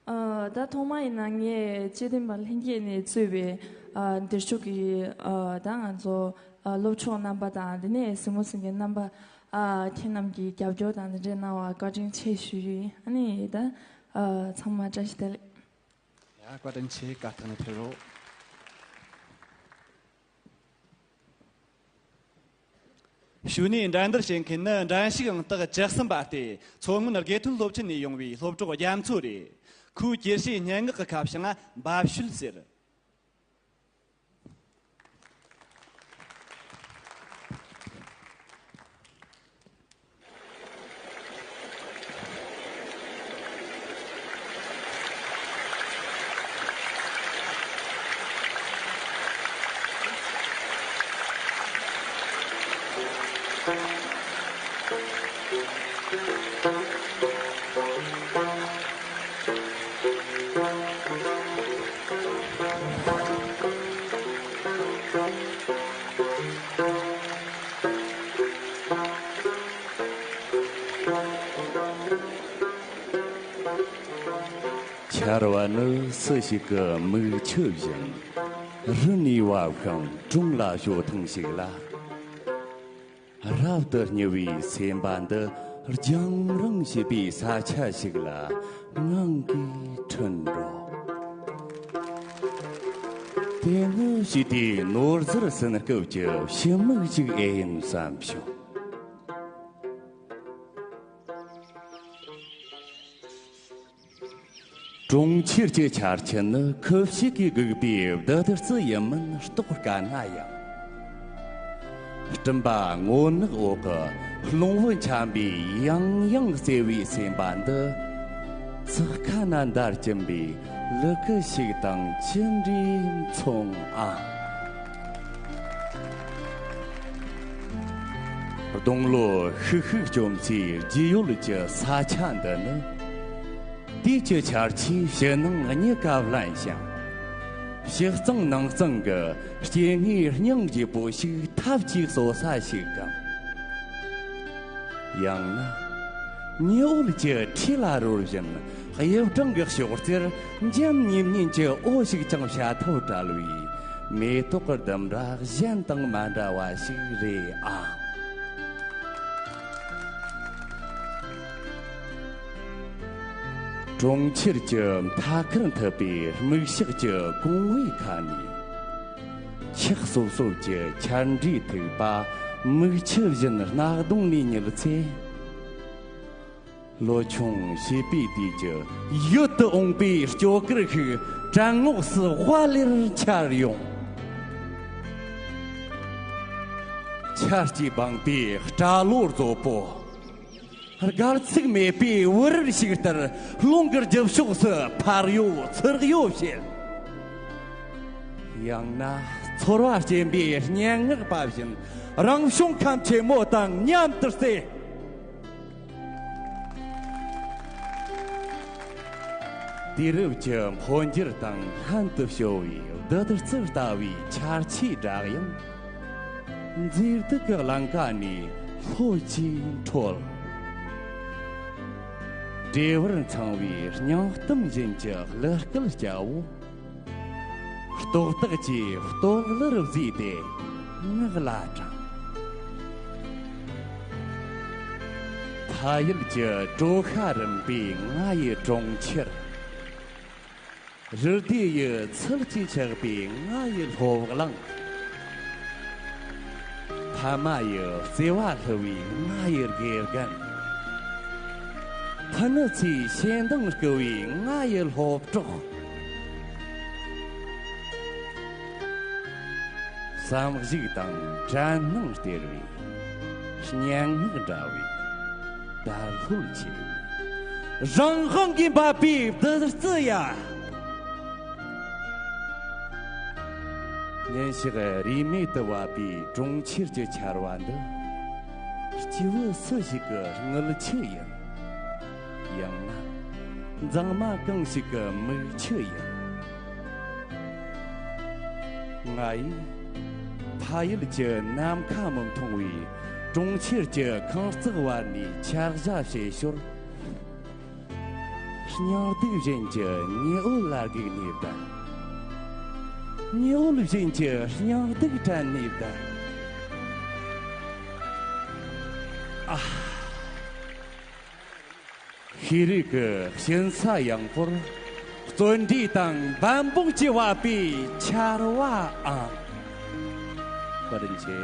ཨ་ད་ཐོག་མ་ཡིན་ན་ངས་དཔྱད་འདེམས་པ་ལྷན་རྒྱས་ནས་གཙོས་པའི་ཨ་འདིར་ཕྱོགས་ཀྱི་ཨ་ད་ང་ཚོ་ཨ་སློབ་གྲོགས་རྣམ་པ་དང་དེ་ནས་གཟིགས་མོ་གཟིགས་མཁན་རྣམ་པ་ཨ་ཁྱེད་རྣམས་ཀྱིས་རྒྱབ་སྐྱོར་དང་དེ་འདྲ་གནང་བར་བཀའ་དྲིན་ཆེ་ཞུ་ཡི་ཡིན། ཨ་ནི་ད་ཨ་ཚང་མ་བཀྲ་ཤིས་བདེ་ལེགས། ཡ་བཀའ་དྲིན་ཆེ། བཀའ་ཐག་ནས་ཕེབས་རོགས། གཞུག་ནས་འགྲན་བསྡུར་བྱེད་མཁན་ནི་འགྲན་ཞུགས་ཨང་རྟགས་བཅུ་གསུམ་པ་སྟེ། མཚོ་སྔོན་དགེ་ཐོན་སློབ་ཆེན་ནས་ཡོང་བའི་སློབ་གྲོགས་རྒྱ་མཚོ་རེད། ཁོས་གྱེར་ཕྱིའི་སྙན་ངག་གི་ཁ་བྱང་ང་འབབ་ཞོལ་ཟེར། ཆུ་ ཆར་བ་ནི་སུ་ཞིག་གི་མིག་ཆུ་བཞིན། རི་ནས་བབས་ཤིང་གྲོང་ལ་བྱོ་ཐེངས་ཤིག་ལ། རབ་ཏུ་སྙི་བའི་སེམས་པ་འདི། རྒྱང་རིང་བྱེད་པའི་ས་ཆ་ཞིག་ལ་ངང་གིས་འཁྲུན་འགྲོ། དེ་ནི་ཞི་བདེའི་ནོར་ཟུར་ཟིན་སྐབས་ཀྱི་ཕྱི་མིག་ཅིག་ཨེ་ཡིན་བསམ་བྱུང་། གྲོང་ཁྱེར་གྱི་ཆར་ཆུ་ནི་ཁུ་བྱུག་གིས་སྒུག་པའི་བདུད་རྩི་ཡིན་མིན་རྟོགས་དཀའ་ན་ཡང་། སྤྲིན་པ་སྔོ་ནག་འོག་གི་རླུང་བུ་འཁྱམས་པའི་ཡང་ཡང་བརྩེ་བའི་སེམས་པ་འདི། ཚགས་ཁ་ན་འདར་གྱིན་པའི་ལུ་གུ་ཞིག་དང་ཅི་འདྲའི་མཚུངས་ཨང་། སྡོང་ལོ་ཤུག་ཤུག་བཅོམ་སའི་རྒྱུས་ཡོལ་གྱི་ས་ཆ་འདི་ནི། དུས་ཀྱི་ཆར་ཆུས་ཕྱི་ནང་གཉིས་ཀ་བརླན་ཞིང་། ཕྱི་གཙང་ནང་གཙང་གི་སྐྱེ་དངོས་སྙིང་རྗེ་པོ་ཞིག་ཐབས་ཀྱིས་གསོ་ས་ཞིག་གམ། ཡང་ན། ཉི་འོད་ཀྱི་འཁྲིས་ལ་རོལ་བཞིན་དབྱིབས་གྲང་གི་ཕྱོགས་རྩེར་འཇམ་མཉེན་མཉེན་གྱི་འོད་ཞིག་ཀྱང་བྱ་ཐབས་བྲལ་བའི་མེ་ཏོག་གི་ལྡུམ་ར་གཞན་དང་མ་འདྲ་བ་ཞིག་རེད་ཨང་། གྲོང་ཁྱེར་གྱི་མཐའ་ཁར་འཐིབས་པའི་མིག་ཤག་གི་གོང་བུའི་ཁ་ནས། ཁྱག་སོབ་སོབ་ཀྱི་ཆར་འདྲའི་ཐིགས་པ་མིག་ཆུ་བཞིན་རྣ་གདོང་ནས་ཉིལ་ཚེ། ལོ་ཆུང་བྱིས་པའི་དུས་ཀྱི་ཡིད་དུ་འོང་པའི་སྐྱོ་གར་ཞིག་དྲན་ངོགས་སུ་དབའ་ལེར་འཆར་ཡོང་། ཆར་གྱིས་སྦངས་པའི་སྐྲ་ལོ་རྫོགས་པོ། སྒལ་ཚིགས་མེད་པའི་བུ་རར་ཞིག་ལྟར་རླུང་གི་རྒྱབ་ཕྱོགས་སུ་ཕར་གཡོ་ཚུར་གཡོ་བྱེད། ཡང་ན་ཚོར་བ་སྐྱེན་པའི་སྙན་ངག་པ་བཞིན་རང་བྱུང་ཁམས་ཆེན་མོ་དང་མཉམ་དུ་རྩེ། དུས་རབས་ཀྱི་འཕོ་འགྱུར་དང་ལྷན་དུ་བྱུང་བའི་བདུད་རྩི་ལྟ་བུའི་ཆར་ཆུའི་སྒྲ་དབྱངས། མཛེས་སྡུག་གི་ཀླན་ཀ་ནས་ལྷོད་ཀྱིས་འཕྲོ། བདེ་བར་འཚང་བའི་སྙིང་གཏམ་བཞིན་གྱི་གླུ་སྐད་སྐྱ་བོ། རྟོག་བཏགས་ཀྱི་ལྟོ་གླུར་བརྫིས་ཏེ་ངག་ལ་དྲངས། ཕ་ཡུལ་གྱི་གྲོ་ཤ་རིམ་པའི་ང་ཡི་གྲོང་ཁྱེར། རི་དེ་ཡི་ཚལ་གྱིས་ཆགས་པའི་ང་ཡི་སློབ་གླིང་། ཕ་མ་ཡི་བརྩེ་བ་ལྷུ་བའི་ང་ཡི་དགེ་རྒན། ཕུ་ནུ་ཚོའི་ཞེ་འདང་སྐུལ་བའི་ང་ཡི་སློབ་གྲོགས། བསམ་གཞིག་དང་དྲན་སྣང་སྟེར་བའི་སྙན་ངག་འདྲ་བའི་དར་ལྷོད་ཆེ། རང་དབང་གིས་འབབ་པའི་བདུད་རྩི་ཡ། ཉིན་ཞག་རིས་མེད་དུ་བབས་པའི་གྲོང་ཁྱེར་གྱི་ཆར་བ་འདི། སྐྱེས་བུ་སུ་ཞིག་གི་རྔུལ་ཆུ་ཡིན། ཡང་ན། མཛངས་མ་གང་ཞིག་གི་མིག་ཆུ་ཡིན། ང་ཡིས་ཕ་ཡུལ་གྱི་ནམ་མཁའ་མི་མཐོང་བའི་གྲོང་ཁྱེར་གྱི་ཁང་བརྩེགས་བར་ནས་ཆ་བཞག་བྱེད་ཞོར། སྙིང་སྡུག་བཞིན་གྱི་ཉི་འོད་ལ་སྒུག་ནས་བསྡད། ཉི་འོད་བཞིན་གྱི་སྙིང་སྡུག་དྲན་ནས་བསྡད། ཨ། ཤེས་རིག་གི་ཞིང་ས་ཡངས་པོར་བརྩོན་འགྲུས་དང་འབད་འབུངས་ཀྱིས་བབས་པའི་ཆར་བའང་། བཀའ་དྲིན་ཆེ།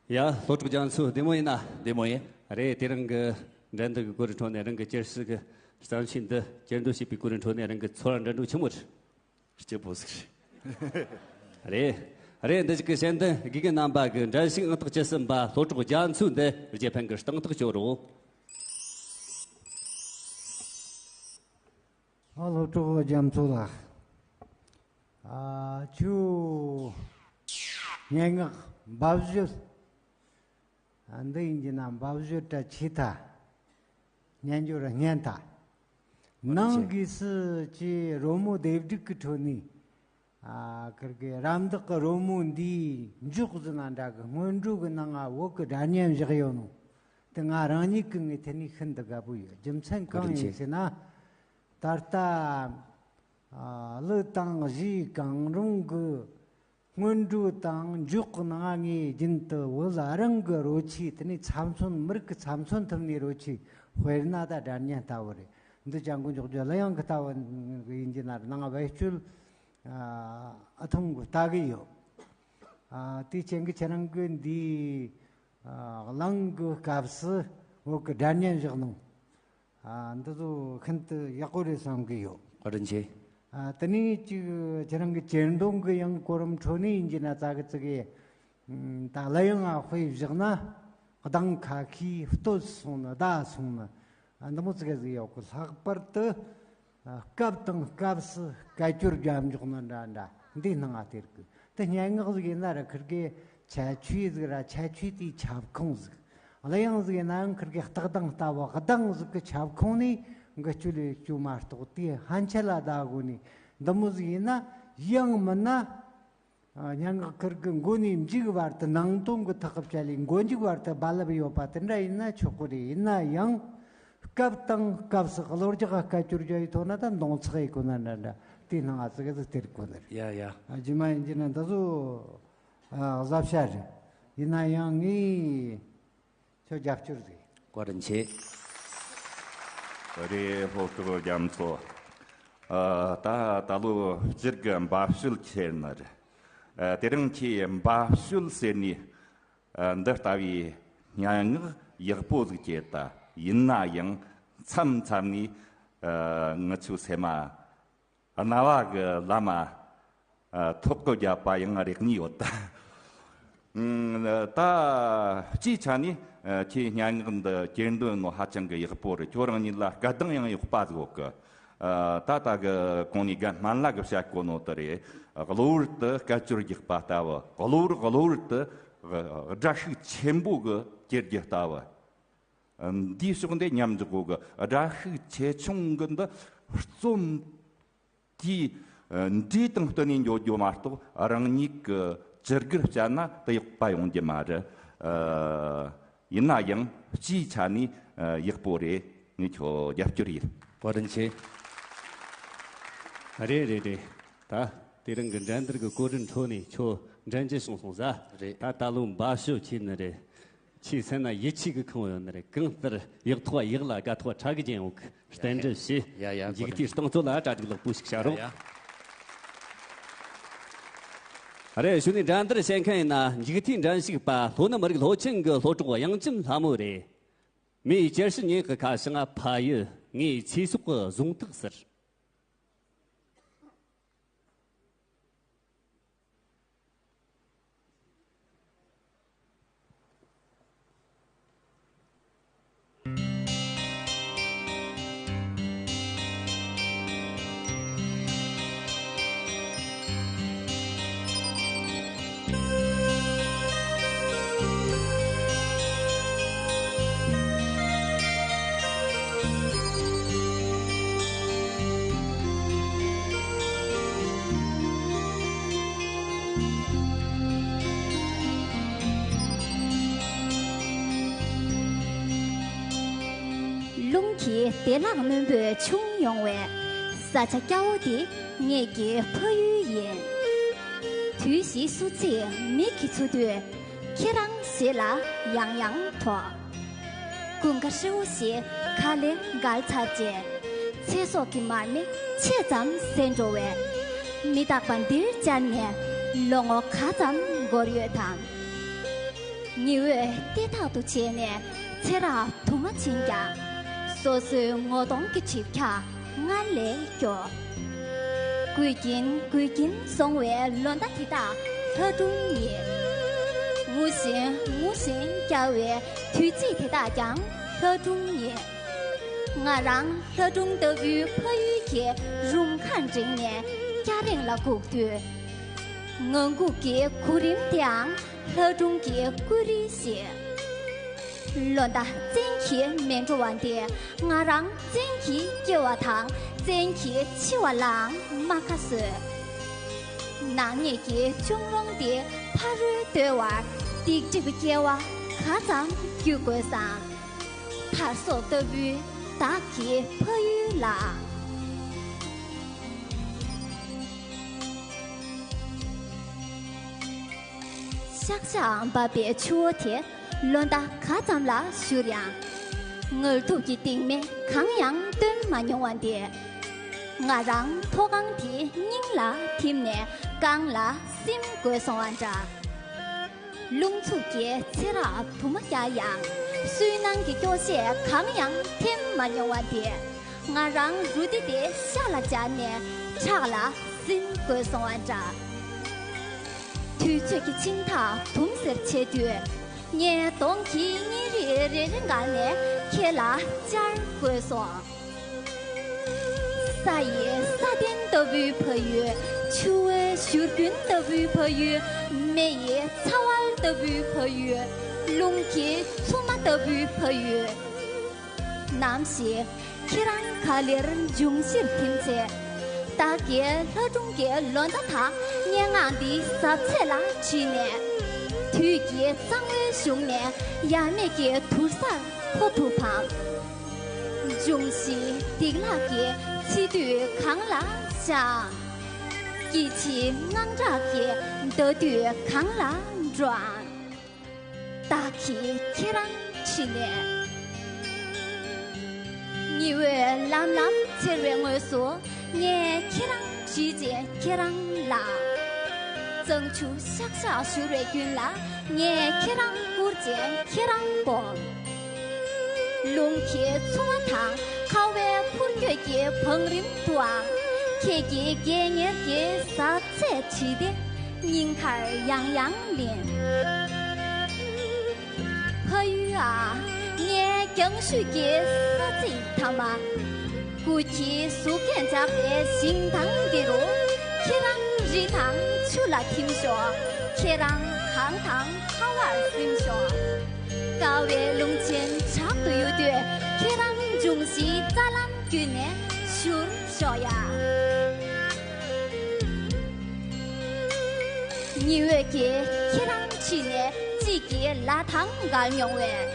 ཡ། སློབ་གྲོགས་རྒྱ་མཚོ་བདེ་མོ་ཡིན་ན། བདེ་མོ་ཡིན། རེད། དེ་རིང་གི་འགྲན་བསྡུར་གྱི་སྐོར་རི་ཁྲོད་ནས་རང་གི་སྐྱེར་སྲིད་ཀྱི་བརྩམས་ཆོས་འདི་སྐྱེར་འགྲོ་བྱས་པའི་སྐོར་རི་ཁྲོད་ནས་རང་གི་ཚོར་བ་འདྲ་འདྲ་ཆི་མོ་རེད། སྐྱིད་པོ་ཟིག་རེད། རེད། འདི་ཞིག་གི་ཞལ་འདོན་དགེ་རྒན་རྣམ་པ་གི་འགྲན་ཞུགས་ཨང་རྟགས་བཅུ་གསུམ་པ་སློབ་གྲོགས་རྒྱ་མཚོ་འདི་རྒྱལ་ཕམ་གྱི་སྟེང་ཐག་གཅོད་རོགས། ཨ། སློབ་གྲོགས་རྒྱ་མཚོ་ལགས། ཨ། ཁྱོད་སྙན་ངག་འབབ་བཞོད། ཨ། འདི་ཡིན་གྱི་ན་འབབ་བཞོད་ད་ཆེ་ཐལ། སྙན་བརྗོད་ར་སྙན་ཐལ། ནང་གི་སྲིད་ཀྱི་རོལ་མོ་ལྡེབས་སྒྲིག་གི་ཁྲོད་ནས། ཨ་ཁིར་གི་རམ་འདེགས་གི་རོལ་མོ་འདིའི་མཇུག་ཟིན་ན་འདྲ་གི་སྔོན་འགྲོ་གི་ནང་ང་བོད་གི་སྒྲ་སྙན་བཞག་ཡོད་ནོ། དེ་ང་རང་ཉིད་གི་ངའི་དེ་ནས་ཤིན་ཏུ་དགའ་པོ་ཡོད། རྒྱུ་མཚན་གང་ཡིན་ཟེར་ན། ད་ལྟ་ཨ་གླུ་དང་གཞས་གང་རུང་གི་སྔོན་འགྲོ་དང་མཇུག་གི་ནང་ང་ངས་རྒྱུན་དུ་བོད་རང་གི་རོལ་ཆས། དེ་ནས་ཚབ་མཚོན། མི་རིགས་ཀྱི་ཚབ་མཚོན་ཐུབ་ནས་རོལ་ཆས། དཔེར་ན་ད་སྒྲ་སྙན་ལྟ་བུ་རེད། འདི་ཅང་གི་འཇོག་རྒྱུ་གླུ་དབྱངས་ཀྱི་ལྟ་བུ་ཡིན་གྱི་ན་རེད། ནང་བེད་སྤྱོད་ཨ་ཨ་ཐུང་གི་ལྟ་གི་ཡོད། ཨ་དེའི་རྐྱེན་གྱིས་ཁྱེད་རང་གི་འདིའི་ཨ་གླེང་གི་སྐབས་སུ་བོད་ཀྱི་སྒྲ་སྙན་བཞག་ནོ། ཨ་འདི་ཚོ་ཤིན་ཏུ་ཡག་པོ་རེད་བསམ་གི་ཡོད། བཀའ་དྲིན་ཆེ། ཨ་དེ་ནས་ཅིག་ཁྱེད་རང་གི་གྱེར་འདོན་གི་ཡང་གོ་རིམ་ཁྲོད་ནས་ཡིན་གྱི་ན་ཙག་གི་ཙིག་གི་ཨ་ད་གླུ་དབྱངས་ང་དཔེ་བཞག་ན། གདངས་ཁ་ཤས་སྟོད་སོང་ནི་བརྡ་སོང་ནི་ཨ་འདི་མོ་ཙིག་གེ་ཟིག་ཡོད་གི། ལྷག་པར་དུ་ཨ་སྐབས་དང་སྐབས་སུ་སྐད་ཅོར་རྒྱབ་འཇོག་ནི་འདྲ་འདྲ་འདི་སྣང་ང་སྟེར་གི། དེ་སྙན་ངག་ཟིག་ཡིན་ན་ར་ཁིར་གི་ཁྱད་ཆོས་ཟིག་ར་ཁྱད་ཆོས་དེའི་ཁྱབ་ཁོངས་ཟིག། གླུ་དབྱངས་ཟིག་ཡིན་ནའང་ཁིར་གི་ལྟག་གདངས་ལྟ་བུ་གདངས་ཟིག་གི་ཁྱབ་ཁོངས་ནས་འགུལ་སྐྱོད་ལས་སྐྱོད་མ་གཏོགས། དེ་ཕན་ཆད་ལ་བདའ་དགོས་ནི་འདི་མོ་ཟིག་ཡིན་ན། ཡང་མིན་ན། ཨ་སྙན་ངག་ཁིར་གི་མགོ་ནས་མཇུག་བར་དུ་ནང་དོན་གི་ཐག་གི་བཅད་ལས་མགོ་མཇུག་བར་དུ་རྦ་རླབས་ཡོད་པ་དེ་འདྲ་ཡིན་ན་ཆོག་གི་རེད། ཡིན་ན་ཡང་སྐབས་དང་སྐབས་སུ་གློ་རྒྱག་ག་སྐད་ཅོར་རྒྱག་ཡི་ཐོག་ན་ད་མདུང་ཚག་ཡི་གོ་ན་འདྲ་འདྲ་དེ་སྣང་ང་ཙིག་གེ་ཟིག་སྟེར་གོ་ནི་རེད། ཡ་ཡ། ཨ་རྗེས་མ་ཡིན་གྱི་ན་འདི་ཚོ་ཨ་གཟབ་བྱ་རེད། ཡིན་ན་ཡང་ངས་ཁྱོད་རྒྱབ་སྐྱོར་ཟིག། བཀའ་དྲིན་ཆེ། རེད། སློབ་གྲོགས་རྒྱ་མཚོ། ཨ་ད་ད་ལོ་སྤྱིར་གི་འབབ་ཞོལ་ཁྱེར་ནི་རེད། ཨ་དེ་རིང་ཁྱེད་འབབ་ཞོལ་ཟེར་ནས་ཨ་འདི་ལྟ་བུའི་སྙན་ངག་ཡག་པོ་ཟིག་ཁྱེར་ད། ཡིན་ན་ཡང་མཚམས་མཚམས་ནས་ཨ་ང་ཚོའི་སེམས་མ་རྣ་བ་གི་ལམ་ཨ་ཐོག་གི་བརྒྱབ་པ་ཡང་རེག་ནི་ཡོད་ད། ཨུམ། ད་སྤྱིའི་ཆ་ནས་ཨ་ཁྱེད་སྙན་ངག་འདི་གྱེར་འདོན་ནོ་ཧ་ཅང་གི་ཡག་པོ་རེད། ཁྱོད་རང་ཉིད་ལ་སྐད་གདངས་ཡང་ཡག་པ་ཟིག་ཡོད་གི། ཨ་ད་ད་གི་གོང་ནས་རྒན་སྨན་བླ་གི་བཤད་གོ་ནོ་དེ་རེད། གློ་བུར་དུ་སྐད་ཅོར་རྒྱག་པ་ལྟ་བུ། གློ་བུར་གློ་བུར་དུ་སྒྲ་ཤུགས་ཆེན་པོ་གི་གྱེར་རྒྱུ་ལྟ་བུ། འདིའི་ཕྱོགས་འདི་མཉམ་འཇོག་གོ་གི། སྒྲ་ཤུགས་ཆེ་ཆུང་གི་འདི་རྩོམ་དེའི་འབྲས་དང་བསྟུན་ནས་འགྱོ་རྒྱུ་མ་གཏོགས། རང་ཉིད་ཀྱི་ཅི་དགར་བྱས་ན་དེ་ཡག་པ་ཡོང་རྒྱུ་མ་རེད། ཨ་ཡིན་ན་ཡང་སྤྱིའི་ཆ་ནས་ཨ་ཡག་པོ་རེད། ངས་ཁྱོད་རྒྱབ་སྐྱོར་ཡིན། བཀའ་དྲིན་ཆེ། རེད་རེད་རེད། ད་དེ་རིང་གི་འགྲན་བསྡུར་གི་གོ་སྒྲིག་ཁྲོད་ནས་ཁྱོད་འགྲན་རྒྱུ་བྱུང་སོང་ཟ། རེད། ད་ད་ལོ་འབབ་ཞོལ་ཁྱེར་ནི་རེད། ཁྱེད་སེམས་ན་ཡིད་ཆེས་ཀྱི་ཁང་བ་ཡོད་ནི་རེད། གང་ལྟར་ཡག་ཐོག་ཡག་ལ་དགའ་ཐོག་ཕྲ་གི་ཅན་འོག་གི་རྟེན་འབྲེལ་བྱེད། ཡ་ཡ། འཇིག་རྟེན་སྟེང་ཚོ་ལ་གྲ་སྒྲིག་ལེགས་པོ་ཞིག་བྱ་རོགས། ཡ་ཡ། རེད། གཞུག་ནས་འགྲན་བསྡུར་བྱེད་མཁན་ཡིན་ན། འཇིག་རྟེན་འགྲན་ཞུགས་པ་ལྷོ་ནུབ་མི་རིགས་ལྷོ་ཆེན་གྱི་ལྷོ་གྲོགས་དབྱངས་ཅན་ལྷ་མོ་རེད། མིའི་བཅར་ཤི་ཉིན་གྱི་ཁ་བྱང་ཕ་ཡུལ། ངའི་ཚེ་སྲོག་གི་གཟེངས་རྟགས་ཟེར། རླུང་གི་བདེ་བླག་རྣོན་པོས་ཕྱུང་ཡོང་བའི་ས་ཆ་སྐྱ་བོ་འདི་ངེད་ཀྱི་ཕ་ཡུལ་ཡིན། དུས་བཞི་སུ་ཚིག་མིག་གིས་ཚུར་ལྟོས། ཁྱེད་རང་ཞེ་ལ་ཡང་ཡང་དོགས། ཀུན་དགའ་ཧྲིལ་བོ་ཞིག་ཁ་ལས་འགལ་ཚར་རྗེས། ཚེ་སྲོག་གི་མར་མེ་ཆེ་ཙམ་ཟད་འགྲོ་བས། མི་རྟག་པ་འདིར་བཅར་ནས་ལོ་ངོ་ག་ཙམ་འགོར་ཡོད་དམ། ཉི་འོད་ལྟེ་ཐག་ཏུ་བྱས་ནས་ཚེ་རབས་དུ་མ་ཕྱིན་ཀྱང་། སོ་སོའི་ངོ་གདོང་གི་གྲིབ་ཁ་སྔར་ལས་སྐྱོ། འགུལ་གྱིན་འགུལ་གྱིན་སོང་བའི་ལོ་ཟླ་དེ་དག་ལྷ་སྒྲུང་ཡིན། ངུ་བཞིན་ངུ་བཞིན་བསྐྱལ་བའི་དུས་ཚིགས་དེ་དག་ཀྱང་ལྷ་སྒྲུང་ཡིན། ང་རང་ལྷ་སྒྲུང་ལྟ་བུའི་ཕ་ཡུལ་གྱི་རུམ་ཁང་འགྲིམས་ནས་སྐྱ་རེངས་ལ་སྒུག་དུས། ངང་སྒུག་གི་གོ་རིམ་དེའང་ལྷ་སྒྲུང་གི་བཀོད་རིས་ཤིག། ལོ་ཟླ་བཙན་གྱིས་མི་འགྲོ་བ་འདི་ང་རང་བཙན་གྱིས་སྐྱེ་བ་དང་བཙན་གྱིས་འཆི་བ་ལའང་རྨ་ཁ་བཟོས། བདག་ཉིད་ཀྱི་གཅུང་རོང་དེ་ཕ་རོལ་བརྡོལ་བར་སྡིག་སྒྲིབ་སྐྱེ་བ་ག་ཙམ་བརྒྱུད་དགོས་སམ། དར་སོགས་ལྟ་བུའི་བདག་གི་ཕ་ཡུལ་ལ། ཤག་ཤག་འབབ་པའི་ཆུ་བོ་དེ་ལོ་ཟླ་ག་ཙམ་ལ་བཞུར་ཡང་། ངལ་དུབ་ཀྱི་སྟིང་མེ་གང་ཡང་སྟོན་མ་མྱོང་བ་འདི། ང་རང་མཐོ་སྒང་དེའི་སྙིང་ལ་ཐིམ་ནས་སྒང་ལ་སིམ་དགོས་སོང་བ་འདྲ། རླུང་འཚུབ་ཀྱི་ཚེ་རབས་དུ་མ་བརྒྱ་ཡང་། སུན་སྣང་གི་སྐྱོ་ཤས་གང་ཡང་ཐེམ་མ་མྱོང་བ་འདི། ང་རང་རུ་སྡེ་དེ་ཤ་ལ་སྦྱར་ནས་ཁྲག་ལ་སིམ་དགོས་སོང་བ་འདྲ། དུས་ཚོད་ཀྱི་འཆིང་ཐག་དུམ་སེར་ཆེ་དུས། ངས་གདོང་གི་གཉེར་རིས་རེ་རེ་འགག་ནས་ཁྱེད་ལ་བཅར་དགོས་སོང་། ས་ཡི་ས་སྟེང་ལྟ་བུའི་ཕ་ཡུལ། ཆུ་བོའི་བཞུར་རྒྱུན་ལྟ་བུའི་ཕ་ཡུལ། མེ་ཡི་ཚ་བ་ལྟ་བུའི་ཕ་ཡུལ། རླུང་གི་འཚུབ་མ་ལྟ་བུའི་ཕ་ཡུལ། ནམ་ཞིག་ཁྱེད་རང་ག་ལེར་འབྱུང་བཞིར་ཐིམ་ཚེ། བདག་གི་ལྷ་སྒྲུང་གི་ལོ་ཟླ་དག་སྙན་ངག་འདིའི་ཟབ་ཚད་ལ་བྲིས་ནས། དུས་ཀྱི་གཙང་བོའི་གཞུང་ནས་ཡབ་མེས་ཀྱི་དུར་སར་འཕོ་ཐུབ་བམ། འབྱུང་བཞིའི་སྡིག་ལག་གིས་འཆི་དུས་གང་ལ་བཤགས། སྐྱེ་འཆིའི་དངངས་སྐྲག་གིས་འདའ་དུས་གང་ལ་འགྲོའམ། བདག་གིས་ཁྱེད་རང་ཁྲིད་ནས། ཉི་འོད་ལམ་ལམ་འཚེར་བའི་ངོས་སུ། ངས་ཁྱེད་རང་བྲིས་རྗེས་ཁྱེད་རང་ལ། གཙང་ཆུ་ཤག་ཤག་བཞུར་བའི་རྒྱུན་ལ། ངས་ཁྱེད་རང་བཀུར་རྗེས་ཁྱེད་རང་སྒོམ། རླུང་གི་འཚུབ་མ་དང་ཁ་བའི་འཕུར་སྐྱོད་ཀྱི་བང་རིམ་དུའང་། ཁྱེད་ཀྱི་རྒས་གཉེར་གྱི་ཟབ་ཚད་བྲིས་ཏེ་སྙིང་ཁར་ཡང་ཡང་ལིན། ཕ་ཡུལ་ཨ། ངའི་རྒྱང་ཤུད་ཀྱི་ས་ཚིགས་ཐ་མ། སྐུ་མཁྱེན་གཟུགས་རྒྱན་འཇགས་པའི་ཞིང་ཐང་འདི་རུ། ཁྱེད་རང་རི་དང་ཆུ་ལ་ཐིམ་ཤོག་ཁྱེད་རང་གངས་དང་ཁ་བར་སིམ་ཤོག་དཀའ་བའི་རླུང་ཆེན་དྲག་ཏུ་གཡུག་དུས། ཁྱེད་རང་འབྱུང་བཞིའི་རྩ་ལམ་བརྒྱུད་ནས་བཞུར་ཤོག་ཡ། ཉི་འོད་ཀྱིས་ཁྱེད་རང་ཁྲིད་ནས་དཔྱིད་ཀྱི་ལ་ཐང་བརྒལ་མྱོང་བས།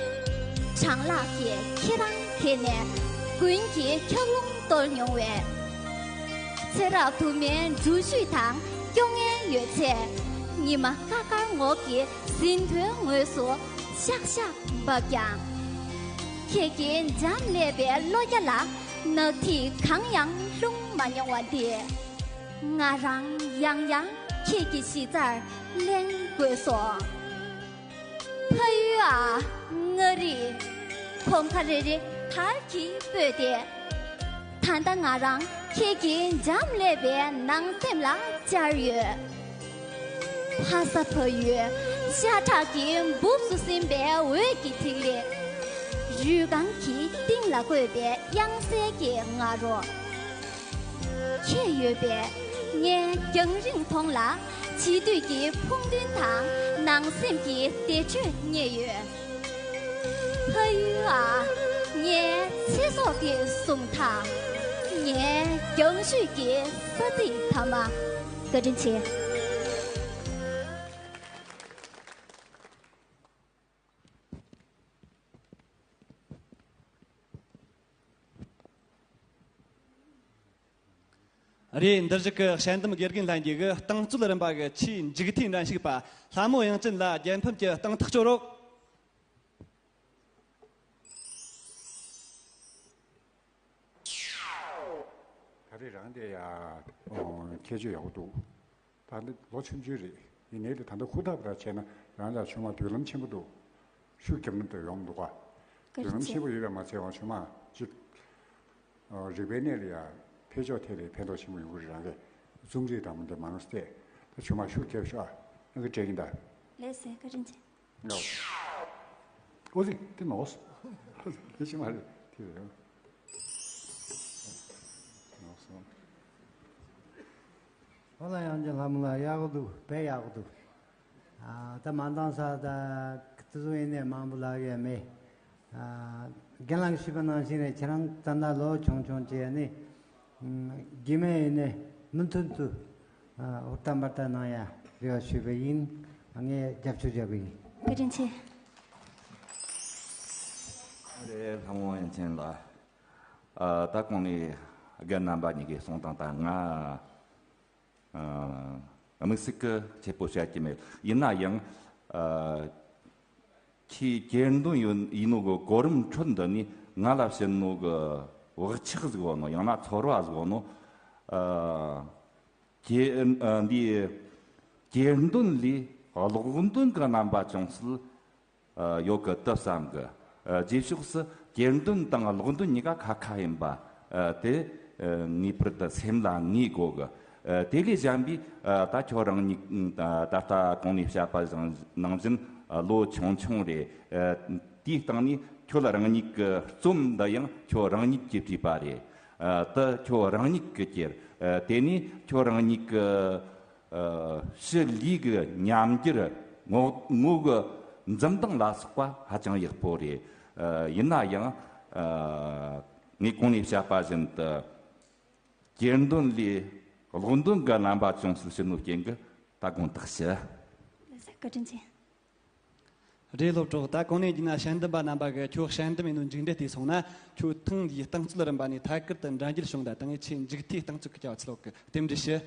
གྲང་ལྷགས་ཀྱིས་ཁྱེད་རང་དེད་ནས་དགུན་གྱི་འཁྱགས་རླུང་གཏོར་མྱོང་བས། ཚེ་རབས་དུ་མའི་འགྲུལ་བཞུད་དང་སྐྱོ་ངལ་ཡོད་ཚད། ཉི་མ་ཀ་དཀར་ངོགས་ཀྱི་ཟིན་ཐོའི་ངོས་སུ་ཤག་ཤག་འབབ་ཀྱང་། ཁྱེད་ཀྱི་འཇམ་ཀླས་པའི་བློ་རྒྱ་ལ་ནག་ཐིག་གང་ཡང་ལྷུང་མ་མྱོང་བ་འདིས། ང་རང་ཡང་ཡང་ཁྱེད་ཀྱི་གཞི་རྩར་ལེན་དགོས་སོ། ཕ་ཡུལ་ཨ། མངའ་རིས། གོམ་ཁ་རེ་རེ་དར་གྱིས་སྤོས་ཏེ། ད་ལྟ་ང་རང་ཁྱེད་ཀྱི་འཇམ་ཀླས་པའི་ནང་སེམས་ལ་བཅར་ཡོད། ཕ་ས་ཕ་ཡུལ་ཤ་ཁྲག་གི་སྦུབས་སུ་ཟིན་པའི་འོད་ཀྱི་ཐིག་ལེ། རུས་རྐང་གི་གཏིང་ལ་བརྐོས་པའི་དབྱངས་གསལ་གྱི་ང་རོ། ཁྱེད་ཡོད་པས་ངའི་རྒྱང་རིང་མཐོང་ལ། བྱིས་དུས་ཀྱི་ཕུགས་འདུན་དང་ནང་སེམས་ཀྱི་བདེ་དྲོད་རྙེད་ཡོད། ཕ་ཡུལ་ཨ། ངའི་ཚེ་སྲོག་གི་ཟུངས་ཐག་ངའི་རྒྱང་ཤུད་ཀྱི་ས་ཚིགས་ཐ་མ། བཀའ་དྲིན་ཆེ། རེད། འདིར་བཞུགས་ཀྱི་དཔྱད་འདེམས་དགེ་རྒན་ལྷན་རྒྱས་ཀྱིས་རྟིང་རྩོད་རིམ་པ་གི་ཆེས་མཇུག་མཐའི་འགྲན་ཞུགས་པ་ལྷ་མོ་དབྱངས་ཅན་ལ་རྒྱལ་ཕམ་གྱི་རྟིང་ཐག་གཅོད་རོགས། ད་རེས་རང་དེ་ཡ་ཁྱད་ཆོས་ཡག་པོ་འདུག་ད་འདི་ལོ་ཆུང་ཆུང་རེད། ཡིན་ནའི་དེ་ད་ལྟ་ཧུར་ཐག་པ་ར་བྱས་ན་རང་ལ་ཆུང་མ་མདུན་ལམ་ཆེན་པོ་འདུག་ཤུགས་རྒྱབ་ན་དེ་ཡོང་འདུག་ག་བཀའ་དྲིན་མདུན་ལམ་ཆེ། ཆེན་པོ་ཡོད་པས་མ་ཚད་ཡང་ཆུང་མ་གཅིག་རིག་པའི་གནས་ལ་ཡ་འཕེལ་ཕྱོགས་ཐད་ལ་ཕན་ཐོགས་ཆེན་པོ་ཡོང་གི་རེད། རང་གི་རྩོམ་རིག་དང་མི་འདྲ་མང་སྟེ། ད་ཆུང་མ་ཤུགས་རྒྱབ་ཤོག་ཨ་ནི་གི་སྤྲད་ཀྱིན་ད། ལགས་སེ། བཀའ་དྲིན་ཆེ། ཨོ་ཙི་དེ་ནོག་སོང་། དེ་ཤི་མ་རེད་དེ་རེད། ནོག་སོང་། ཨོ་ལ་ཡང་ཅིན་ལྷ་མོ་ལ་ཡག་པོ་འདུག་དཔེ་ཡག་པོ་འདུག་ཨ་ད་མ་འདང་ས་ད་དེ་ཚོ་ཡིན་ནའི་མང་པོ་ལབ་ཡས་མེད། ཨ་རྒན་ལགས་ཞུས་པ་ནང་བཞིན་རེད། ཁྱེད་རང་ད་ལྟ་ལོ་ཆུང་ཆུང་བྱས་ནས་རྒན་མོ་ཡིན་ནའི་མུ་མཐུད་དུ་ ཨ། ཧུར་ཐག་འབད་ཐག་གནང་ཡ་རེ་བ་ཞུས་པ་ཡིན། ངས་རྒྱབ་སྐྱོར་བྱ་གི་ཡིན། བཀའ་དྲིན་ཆེ། རེད། ལྷ་མོ་དབྱངས་ཅན་ལགས། ཨ། ད་གོང་ནས་རྒན་རྣམ་པ་གཉིས་ཀས་གསུངས་དང་། ད་ང་ཨ་དམིགས་བསལ་གྱི་ཆེ་པོ་བཤད་ཀྱི་མེད། ཡིན་ན་ཡང་ཨ་ཁྱེད་གྱེར་འདོན་ཡོད་ཡིན་ནོ་གི་གོ་རིམ་ཁྲོད་འདི་ནས་ང་ལ་བྱིན་ནོ་གི་བག་ཆགས་ཟིག་ཡོད་ནོ། ཡང་ན་ཚོར་བ་ཟིག་ཡོད་ནོ། ཨ་ཁྱེད་ཨ་འདི་གྱེར་འདོན་ལས་ཀློག་འདོན་གྱི་རྣམ་པ་ཅུང་ཟད་ཨ་ཡོད་གི་དུ་བསམ་གི། ཨ་རྗེས་ཕྱོགས་སུ་གྱེར་འདོན་དང་ཀློག་འདོན་གཉིས་ཀ་ཁ་ཁ་ཡིན་པ། ཨ་དེ་ཨ་ངེས་པར་དུ་སེམས་ལ་ངེས་དགོས་གི། ཨ་དེ་ལས་གཞན་པའི་ཨ་ད་ཁྱོད་རང་ཉིད་ད་ད་ལྟ་གོང་ནས་བཤད་པ་བཞིན་ནང་བཞིན་ཨ་ལོ་ཆུང་ཆུང་རེད། ཨ་དེའི་སྟེང་ནས་ཁྱོད་རང་ཉིད་ཀྱི་རྩོམ་འདི་ཡང་ཁྱོད་རང་ཉིད་ཀྱིས་བྲིས་པ་རེད། ཨ་དེ་ཁྱོད་རང་ཉིད་ཀྱིས་གྱེར། ཨ་དེ་ནས་ཁྱོད་རང་ཉིད་ཀྱི་ཨ་ཕྱི་ལུས་ཀྱི་ཉམས་འགྱུར། ངོ་ངོ་གི་འཛུམ་མདངས་ལ་སོགས་པ་ཧ་ཅང་ཡག་པོ་རེད། ཨ་ཡིན་ན་ཡང་ཨ་ངས་གོང་ནས་བཤད་པ་བཞིན་དུ་གྱེར་འདོན་ལས་ཀློག་འདོན་གྱི་རྣམ་པ་ཅུང་ཟད་ཞན་ནོའི་རྐྱེན་གྱིས་ད་དགོངས་དག་ཞུ། བཀའ་དྲིན་ཆེ། རེད། སློབ་གྲོགས། ད་གོང་ནས་བགྱིས་ན་དཔྱད་འདེམས་པ་རྣམ་པ་གིས་ཁྱོད་དཔྱད་འདེམས་ཡས་ནོའི་མཇུག་འབྲས་དེ་སོང་ན། ཁྱོད་ཐེངས་འདིའི་རྟིང་རྩོད་རིམ་པ་ནས་ཐད་ཀར་དུ་འགྲན་རྒྱལ་བྱུང་དང་། ད་ངས་ཁྱེད་མཇུག་མཐའི་རྟིང་རྩོད་ཀྱི་བྱ་བ་ཚུད་ལོག་གི། རྟེན་འབྲེལ་ཞུ།